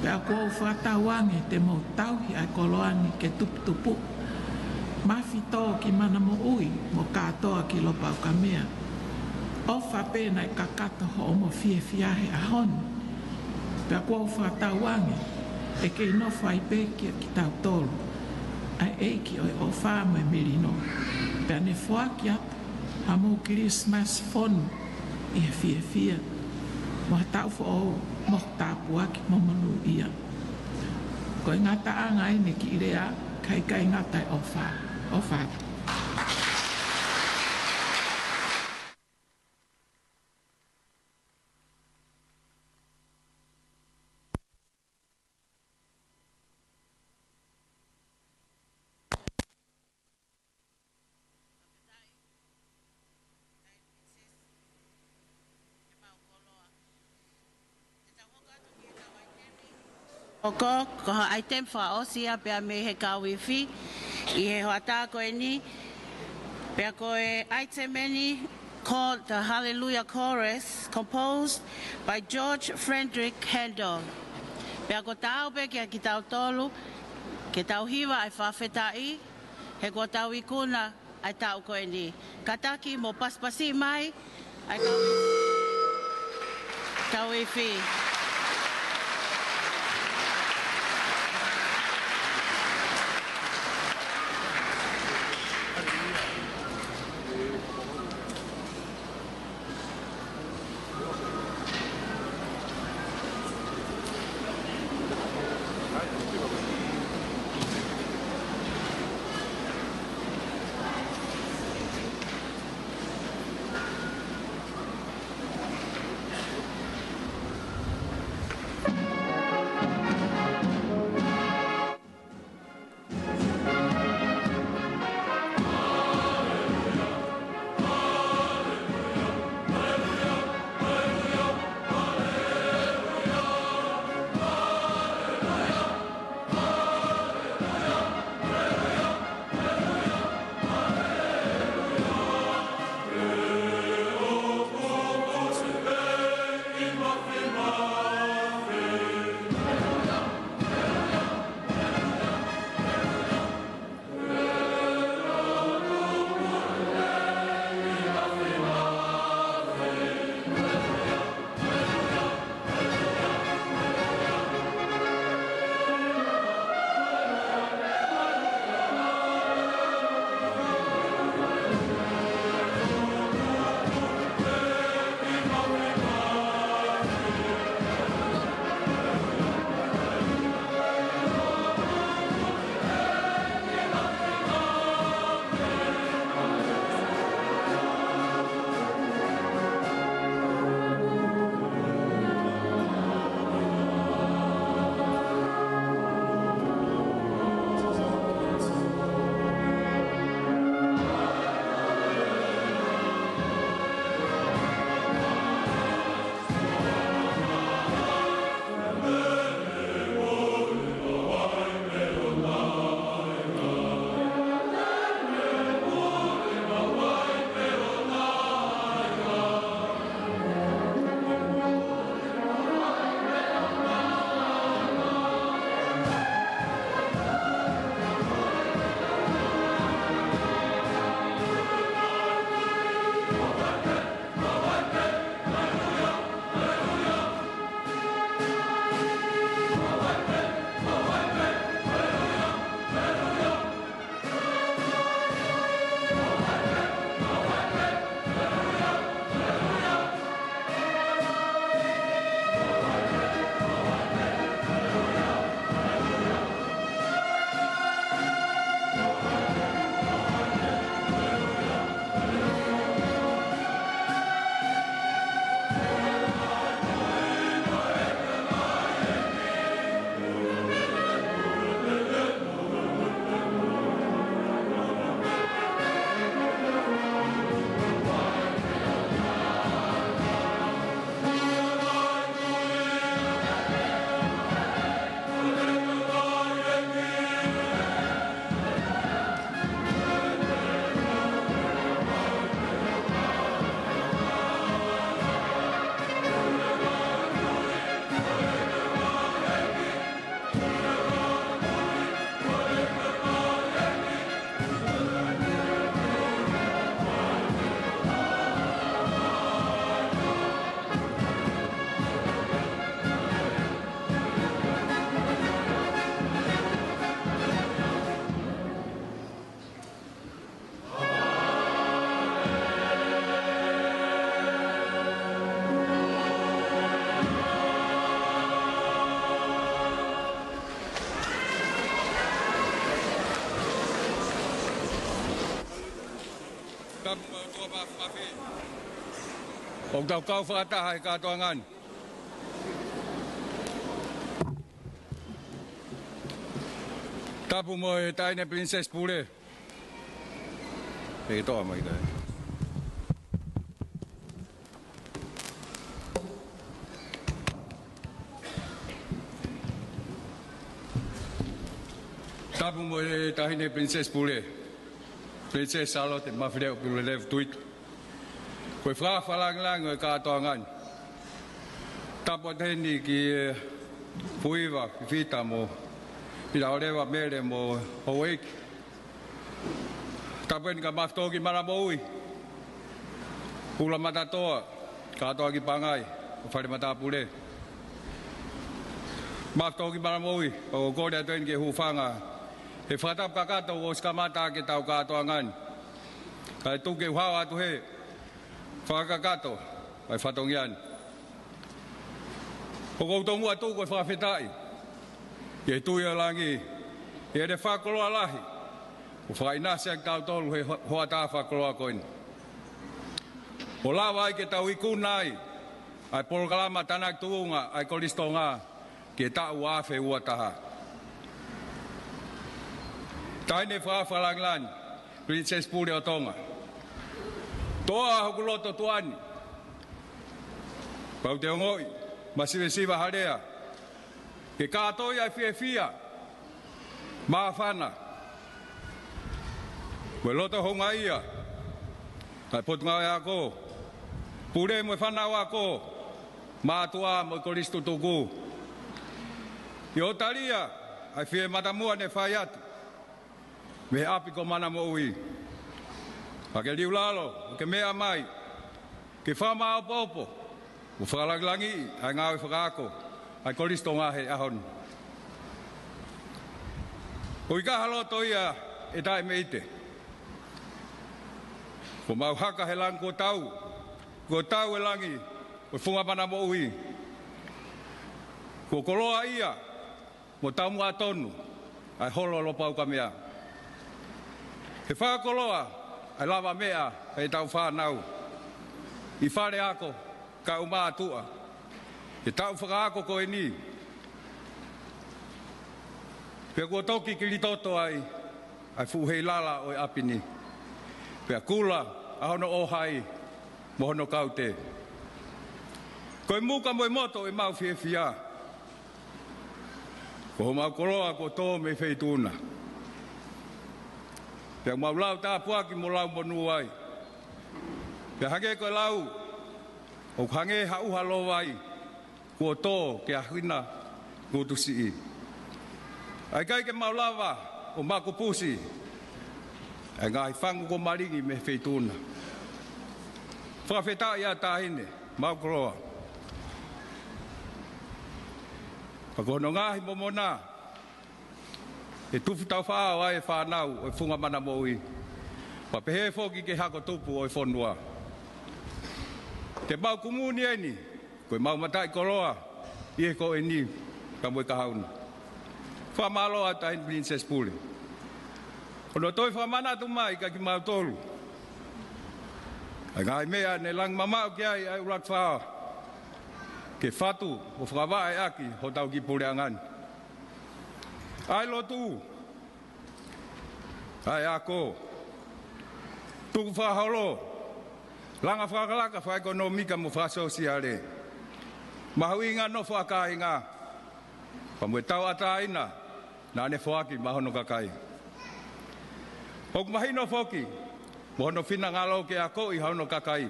Pea ʻoku ou fakatauange te mou tauhi ʻa e koloa ni ke tuputupu. Mafi tō ki mana moʻui mo kātoa ki Lopaukamea. ʻOfa pē naʻe kakato hoʻomo fiefia he ʻaho ni. Pea ʻoku ou fakatauange ʻE kei nofo ai pē kiate kitautolu ʻa e ʻEiki ʻo e ʻofa mo e melino, pea ne foaki atu hamou Kilisimasi fonu ʻi he fiefia, mo ha taʻu foʻou mo e tāpuaki mo monūʻia. Ko e ngataʻanga ʻeni e kiʻi lea, ka ʻikai ngata e ʻofa. ʻOfa atu. Hoko, ko ha ʻaitemi fakaʻosi ia pea mei he kau ifi ʻi he hoʻatā ko eni, pea ko e ʻaitemi ʻeni called the Hallelujah Chorus, composed by George Frederick Handel. Pea kuo taau pē kiate kitautolu ke tau hiva ʻa e fakafetaʻi, he kuo tau ikuna ʻa e taʻu ko eni. Kātaki mo pasipasi mai ʻa e kau, kau ifi. ʻOku tau kau fakataha he kātoanga ni. Tapu mo e Taʻahine Pilinisesi Pule. Pea ke toʻa mai kai. Tapu mo e Taʻahine Pilinisesi Pule, Pilinisesi Sālote Mafileʻo Pilulevu Tuita. Ko e fakaafe fakalāngilangi ʻo e kātoanga ni. Tapu atu heni ki he Fuiva Fifita mo Pita ʻOleva Mele mo houʻeiki. Tapu heni kia Mafitōkimana Moʻui, Pula Matatoa, Kātoaki Pangai, ʻo Fale Matāpule. Mafitōkimana Moʻui, ʻoku ou kole atu heni ke hūfanga he fakatapu kakato kuo ʻosi kamata ʻaki ʻetau kātoanga ni. Kae tuku ke u hao atu he fakakakato ʻa e fatongia ni. ʻOku ou tomuʻa tuku e fakafetaʻi ki he Tuʻi ʻo Langi, ʻi heʻene fakakoloa lahi, kuo fakaʻinasi ʻaki kitautolu he ho-, hoʻatā fakakoloa ko eni, ʻo lava ai ke tau ikuna ai ʻa e polokalama tānaki tuʻunga ʻa e Kolisi Tonga ki he taʻu ua afe ua taha. Taʻahine fakaafe fakalāngilangi, Pilinisesi Pule ʻo Tonga, toʻa hoku loto tuʻa ni, pau te ongoʻi masivesiva ha lea ke kātoi ʻa e fiefia, māfana, mo e loto houngaʻia ʻa e Potungāue Ako, Pule mo e fānau ako, mātuʻa mo e kolisi tutuku, ʻi hoʻo talia ʻa e fie matamua ne fai atu mei he ʻapi ko Mana Moʻui. Pea ke liulalo, ke meʻa mai, ke fakamāʻopoʻopo mo fakalangilangiʻi ʻa e ngāue fakaako ʻa e Kolisi Tonga he ʻaho ni. ʻOku ʻikai ha loto ia ʻe taʻe-Meite. Kuo mau haka he langi kuo tau, kuo tau e langi ʻo e funga Mana Moʻui. Kuo koloaʻia mo taumuʻa tonu ʻa e holo ʻo Lopaukamea. He fakakoloa ʻa e lava meʻa ʻa ʻetau fānau ʻi fale ako kae ʻumaʻā ʻa e taʻu fakaako ko eni. Pea kuo toki kilitoto ai ʻa e fuʻu heilala ʻo e ʻapi ni, pea kula ʻa hono ʻōhai mo hono kaute. Ko e muka mo e moto ʻemau fiefia, ko homau koloa kuo tō mei Feituʻuna. Pea mau lau tāpuaki mo lau monū ai. Pea hangē ko e lau, ʻoku hangē ha ʻuha lōvai kuo tō ki he ʻahiʻahi ʻo e ngutu siʻi. ʻA ia ʻikai ke mau lava ʻo makupusi ʻa e ngaahi fangu kuo malingi mei Feituʻuna. Fakafetaʻi ʻa e taʻahine, mau koloa. Pea ko hono ngaahi momona, ʻe tufu taufaʻao ai e fānau ʻo e funga Mana Moʻui, pea pehē foki ki he hako tupu ʻo e fonua. Te mau kumuni eni, ko ʻemau mataʻikoloa ʻi he ko eni, ka mo e kahauna. Fakamālō ʻa e taʻahine Pilinisesi Pule hono toe fakamanatu mai kia kimautolu ʻa e ngaahi meʻa ne langi mamaʻo ki ai ʻa e ʻUluaki Fā, ke fatu ʻo fakavaʻe ʻaki hotau kiʻi puleʻanga ni. ʻA e lotu, ʻa e ako, tukufakaholo, langa fakalakalaka fakaʻekonōmika mo fakasōsiale, mahuʻinga nofo ʻa kāinga, pea mo e tauʻatāina naʻa ne foaki maʻa hono kakai. ʻOku mahino foki mo hono finangalo ke akoʻi ʻa hono kakai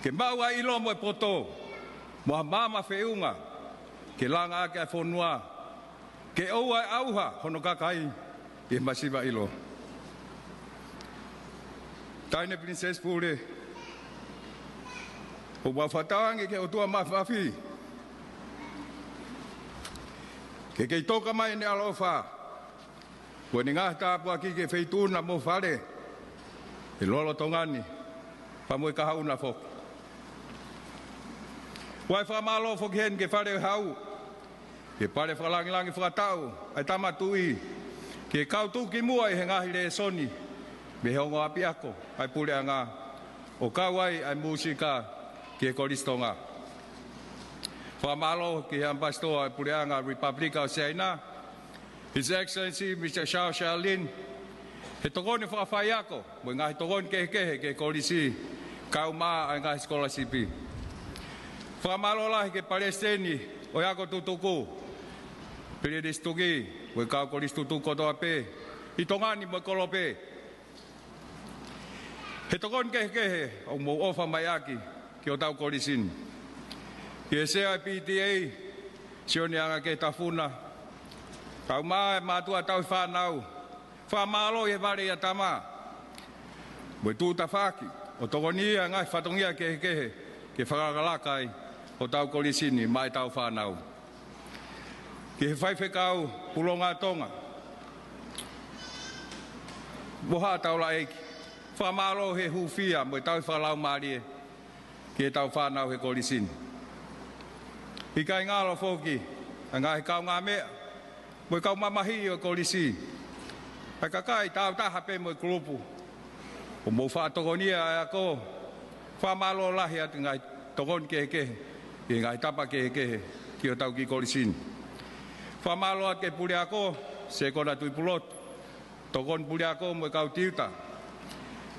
ke maʻu ʻa e ʻilo mo e poto mo ha maama feʻunga ke langa ʻaki ʻa e fonua, ke ʻoua ʻe ʻauha hono kakai ʻi he masiva ʻilo. Taʻahine Pilinisesi Pule, ʻoku mau fakatauange ki he ʻOtua Māfimafi ke kei toka mai ʻene ʻaloʻofa mo ʻene ngaahi tāpuaki ki he Feituʻuna mo Fale, ʻi he lolotonga ni, pea mo e kahaʻu na foki. ʻOku ou fakamālō foki heni ki he Fale ʻo e Hau, ki he Pale Fakalangilangi Fakataʻu ʻa e Tama Tuʻi, ki he kau tuʻukimuʻa ʻi he ngaahi lēsoni mei he ongo ʻapiako ʻa e puleʻanga, ʻo kau ai ʻa e mūsika ki he Kolisi Tonga. Fakamālō ki he ʻAmipasitoa ʻo e Puleʻanga Republic of China, His Excellency Mister Xiao Xiaolin, he tokoni fakafaiako mo e ngaahi tokoni kehekehe ki he kolisi, kau mai ʻa e ngaahi sikolasipi. Fakamālō lahi ki he Palesiteni ʻo e Ako Tutuku, Pilinisi Tuki, mo e kau kolisi tutuku kotoa pē ʻi Tonga ni mo e kolope. He tokoni kehekehe ʻoku mou ʻofa mai ʻaki ki hotau kolisi ni. Ki he Sea ʻo e P T A, Sione Angaketafuna, kau mai ʻa e mātuʻa tauhi fānau, fakamālō ʻi he vale ʻia tama mo e tuʻu tafaʻaki ʻo tokoni ʻa e ngaahi fatongia kehekehe ke fakalakalaka ai hotau kolisi ni maʻa ʻetau fānau. Ki he faifekau Pulonga Tonga mo haʻa taulaʻeiki, fakamālō he hūfia mo e tauhi fakalaumālie ki heʻetau fānau he kolisi ni. ʻIkai ngalo foki ʻa e ngaahi kaungāmeʻa mo e kau mamahiʻi ʻo e kolisi, ʻa e kakai tāutaha pē mo e kulupu ʻoku mou faʻa tokonia ʻa e ako. Fakamālō lahi atu ʻi he ngaahi tokoni kehekehe ʻi he ngaahi tapa kehekehe ki hotau kiʻi kolisi ni. Fakamālō atu ki he puleako, Sekona Tuʻipulotu, tokoni puleako mo e kau tiuta,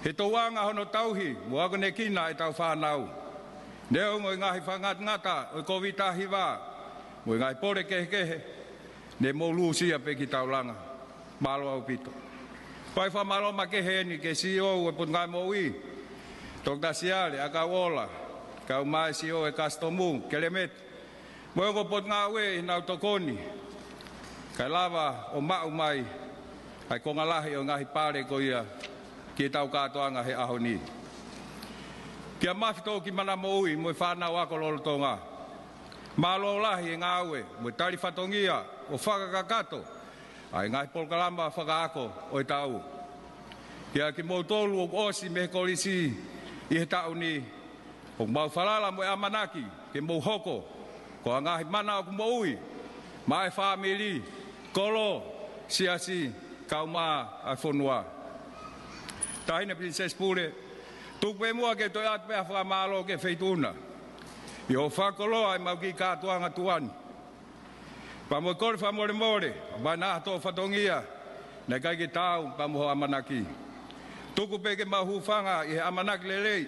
he tokanga hono tauhi mo akonekina ʻetau fānau, neongo e ngaahi fakangatangata ʻo e Kōviti taha hiva mo e ngaahi pole kehekehe, ne mou lūsia pē ki taulanga. Mālō ʻaupito. Fai fakamālō makehe eni ki he C E O ʻo e Potungāue Moʻui, Toketā Siale ʻAkauʻola, kau mai C E O ʻo e Kasitomu, Kelemeti, mo e ongo potungāue ʻi heʻenau tokoni kae lava ʻo maʻu mai ʻa e konga lahi ʻo e ngaahi pale ko ia ki heʻetau kātoanga he ʻaho ni. Kia Mafito Kimanamoʻui mo e fānau ako lolotonga, mālō lahi e ngāue mo e tali fatongia ʻo fakakakato ʻa e ngaahi polokalama fakaako ʻo e taʻu. Kia kimoutolu ʻoku ʻosi mei he kolisi ʻi he taʻu ni, ʻoku mau falala mo e ʻamanaki ke mou hoko ko ha ngaahi mana ʻoku moʻui maʻa e fāmili, kolo, siasi, kau mai ʻa e fonua. Taʻahine Pilinisesi Pule, tuku pē muʻa ke toe ʻoatu pē ha fakamālō ki he Feituʻu na ʻi hoʻo fakakoloa ʻemau kiʻi kātoanga tuʻa ni. Pea mo e kole fakamolemole, ʻo pehē ʻa hoʻo fatongia naʻe ʻikai ke taau pea mo hoʻo ʻamanaki. Tuku pē ke mau hūfanga ʻi he ʻamanaki lelei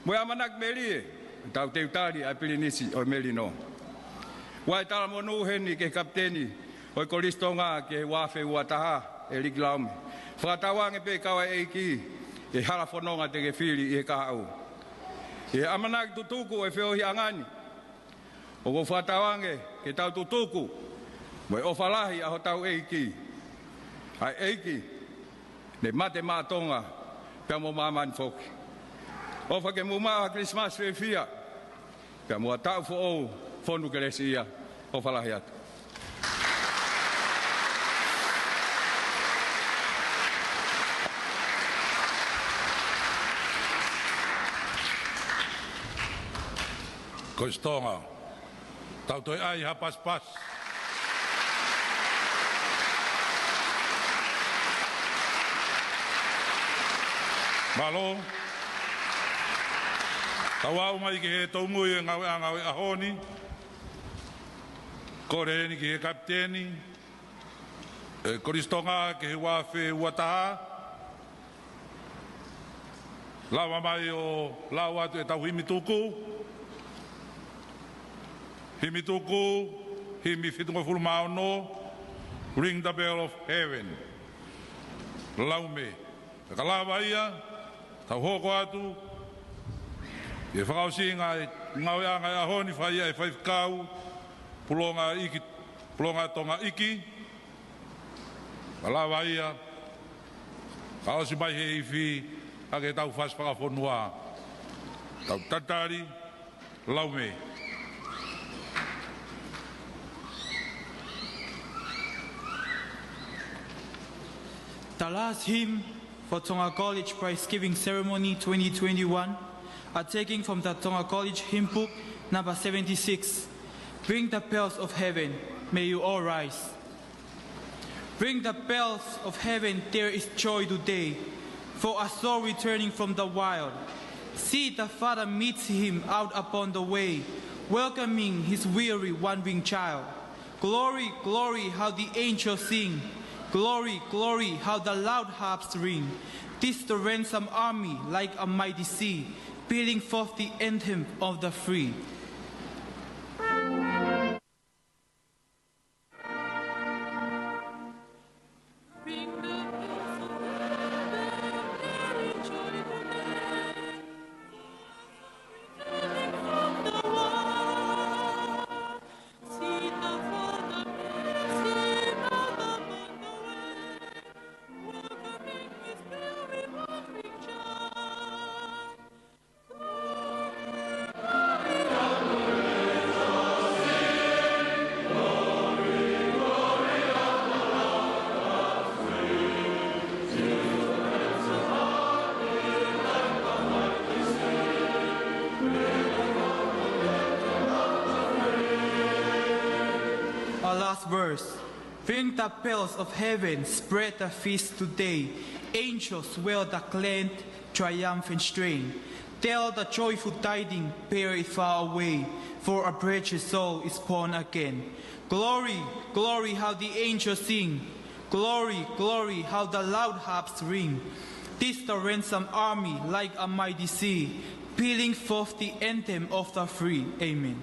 mo e ʻamanaki melie ʻetau teutali ʻa e Pilinisi ʻo e Melino. ʻOatu e talamonū heni ki he Kapiteni ʻo e Kolisi Tonga ki he ua afe ua taha, ʻEliki Laume. Fakatauange pē kau ʻEiki ʻi he hala fononga te ke fili ʻi he kahaʻu. ʻI he ʻamanaki tutuku ʻo e feohiʻanga ni, ʻoku ou fakatauange ke tau tutuku mo e ʻofa lahi ʻa hotau ʻEiki, ʻa e ʻEiki ne mate maʻa Tonga pea mo māmani foki. ʻOfa ke mou maʻu ha Kilisimasi fiefia pea mo ha taʻu foʻou fonu kelesiʻia. ʻOfa lahi atu. Kolisi Tonga, tau toe ʻai ha pasipasi. Mālō. Tau aʻu mai ki he tōmui e ngāueʻanga ʻo e ʻaho ni. Kole eni ki he Kapiteni ʻo e Kolisi Tonga ki he ua afe ua taha. Lava mai ʻo lau atu ʻetau himi tuku. Himi tuku, himi fitungofulu mā ono, Ring the Bell of Heaven. Laume. Ka lava ia, tau hoko atu ʻi he fakaʻosinga e ngāueʻanga ʻo e ʻaho ni, fai ʻe he Faifekau Pulonga ʻEiki, Pulonga Tonga ʻEiki. Ka lava ia, ka ʻosi mai he ifi, ʻa ke tau fasi fakafonua. Tau tatali, Laume. The last hymn for Tonga College Prize Giving Ceremony twenty twenty-one, are taken from the Tonga College Hymn Book number seventy-six. Bring the bells of heaven, may you all rise. Bring the bells of heaven, there is joy today. for a soul returning from the wild. See, the father meets him out upon the way, welcoming his weary, wandering child. Glory, glory, how the angels sing. Glory, glory, how the loud harps ring. This the ransom army, like a mighty sea, pealing forth the anthem of the free. Our last verse. Ring the bells of heaven, spread the feast today. Angels swell the grand triumphant strain. Tell the joyful tidings, bear it far away, for a precious soul is born again. Glory, glory, how the angels sing. Glory, glory, how the loud harps ring. This the ransom army, like a mighty sea, pealing forth the anthem of the free. Amen.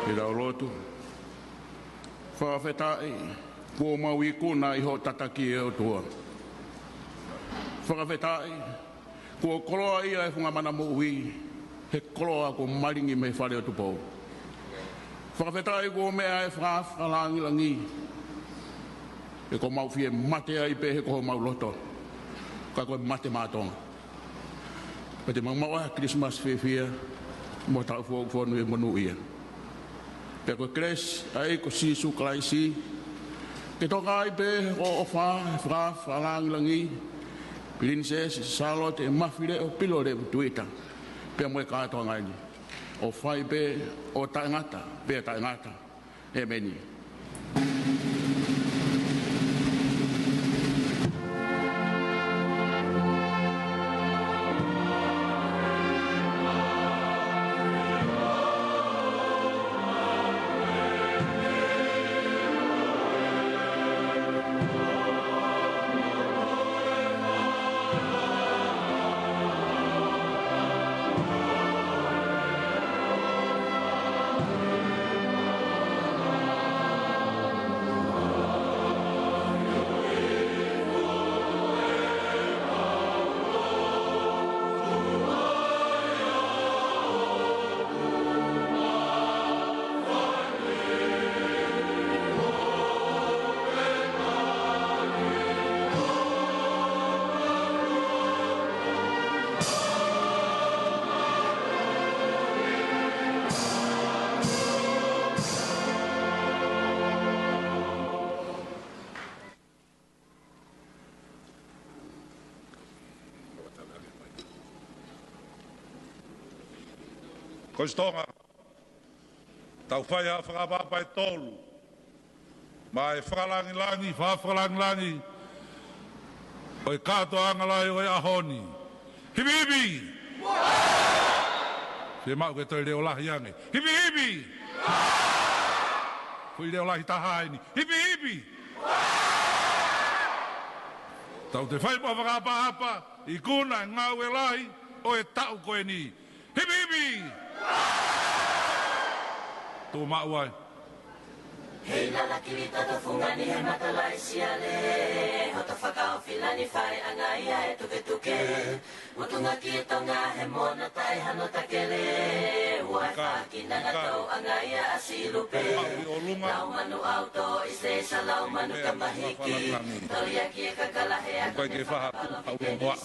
Ke tau lotu. Fakafetaʻi kuo mau ikuna ʻi hoʻo tataki, ʻe ʻOtua. Fakafetaʻi kuo koloaʻia e funga mana moʻui he koloa kuo malingi mei he fale ʻo Tupou. Fakafetaʻi kuo meʻa e fakaafe fakalāngilangi, he kuo mau fie mate ai pē he ko homau loto, ka ko e mate maʻa Tonga. Pea te mau maʻu ʻa e Kilisimasi fiefia mo e taʻu foʻou fonu ʻi he monūʻia. Pea ko e kelesi ʻa e ʻEiki ko Sīsū Kalaisi, ke toka ai pē ʻo ʻofa, fakaafe fakalāngilangi, Pilinisesi Sālote Mafileʻo Pilolevu Tuita, pea mo e kātoanga ni, ʻo fai pē ʻo taʻengata pea taʻengata. ʻEmeni. Ko e ʻosi Tonga, tau fai ʻa e fakaʻapaʻapa ʻe tolu maʻa e fakalāngilangi, fakafakalāngilangi ʻo e kātoanga lahi ʻo e ʻaho ni. Hipihipi! Fiemaʻu ke toe leʻo lahi ange. Hipihipi! Foʻi leʻo lahi taha eni. Hipihipi! Tau toe fai pē ʻa e fakaʻapaʻapa, ikuna e ngāue lahi ʻo e taʻu ko eni. Hipihipi! Tō maʻu ai. Hei lala kili toto fungani he matalaʻi siale, hoto fakaofilani fai angaia e tuketuke. Mutunga ki Tonga he mona tai hano takele. Ua e faki nanga tau angaia a silupe. Lau manu auto i se sa lau manu kamahiki. Toliaki e kakala he ako ke faha au moa.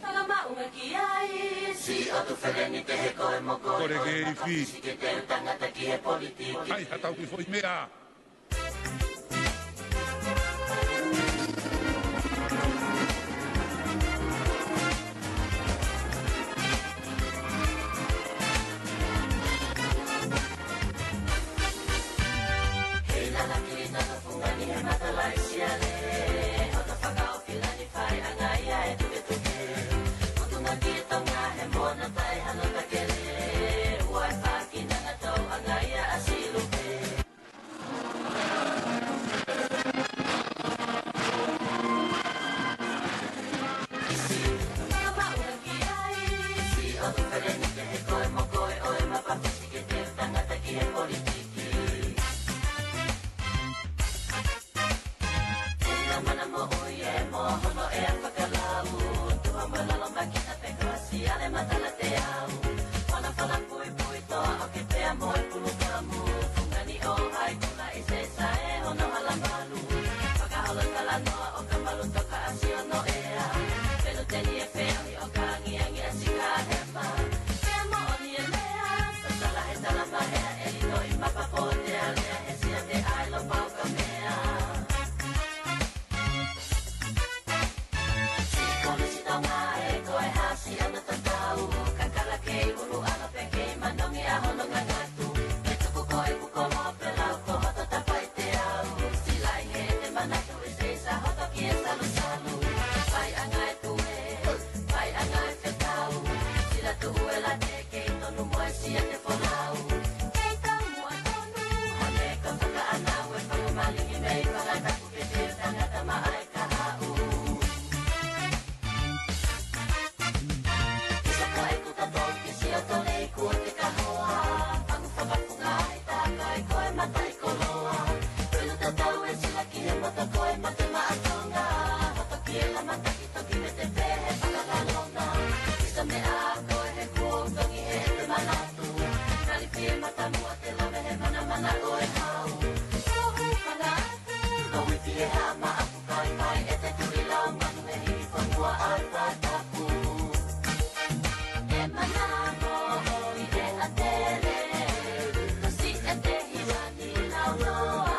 Fakamaʻunga ki ai, si o tu feleni te he koe mo koe. Kore ke ifi. Si ke te tangata ki he politiki. Ai, hatau ki foʻi meʻa. Hei lala kili toto fungani he matalaʻi siale, hoto fakaofilani fai angaia e tuketuke. Mutunga ki Tonga he mona tai hano takele. Ua e faki nanga tau angaia a silupe. Siale matala te au, fana fana pui pui toa o ke pea mo e pulukamu, fungani o hai kula i se sa e hono hala malu, fakaholo talanoa o ka malu toka a si ono ea, pelu teni e feohi o ka angiangi a sika hema, pea mo oni e mea, sasala he tala mahea e lino i mapa po te alea he sia te ai lo pau ka mea. Siko ni si Tonga e ko e hasi ana tatau, kakala kei ulu ala pe kei manongi a hono ngangatu, ke tuku ko e kukolo pe lau ko hoto tapai te au, sila i he te manatu i se isa hoto ki e salusalu, fai anga e tue, fai anga e fetau, sila tu uela te kei tonu mo e sia te folau, kei tau mua tonu, hane ka faka ana ue fakamalihi mei fakataku. Louiti e hama aku kai kai e te tuli lau manu e hiki fangua ai pataku. E mana mo oi e atele, kasi e te hilani lau loa.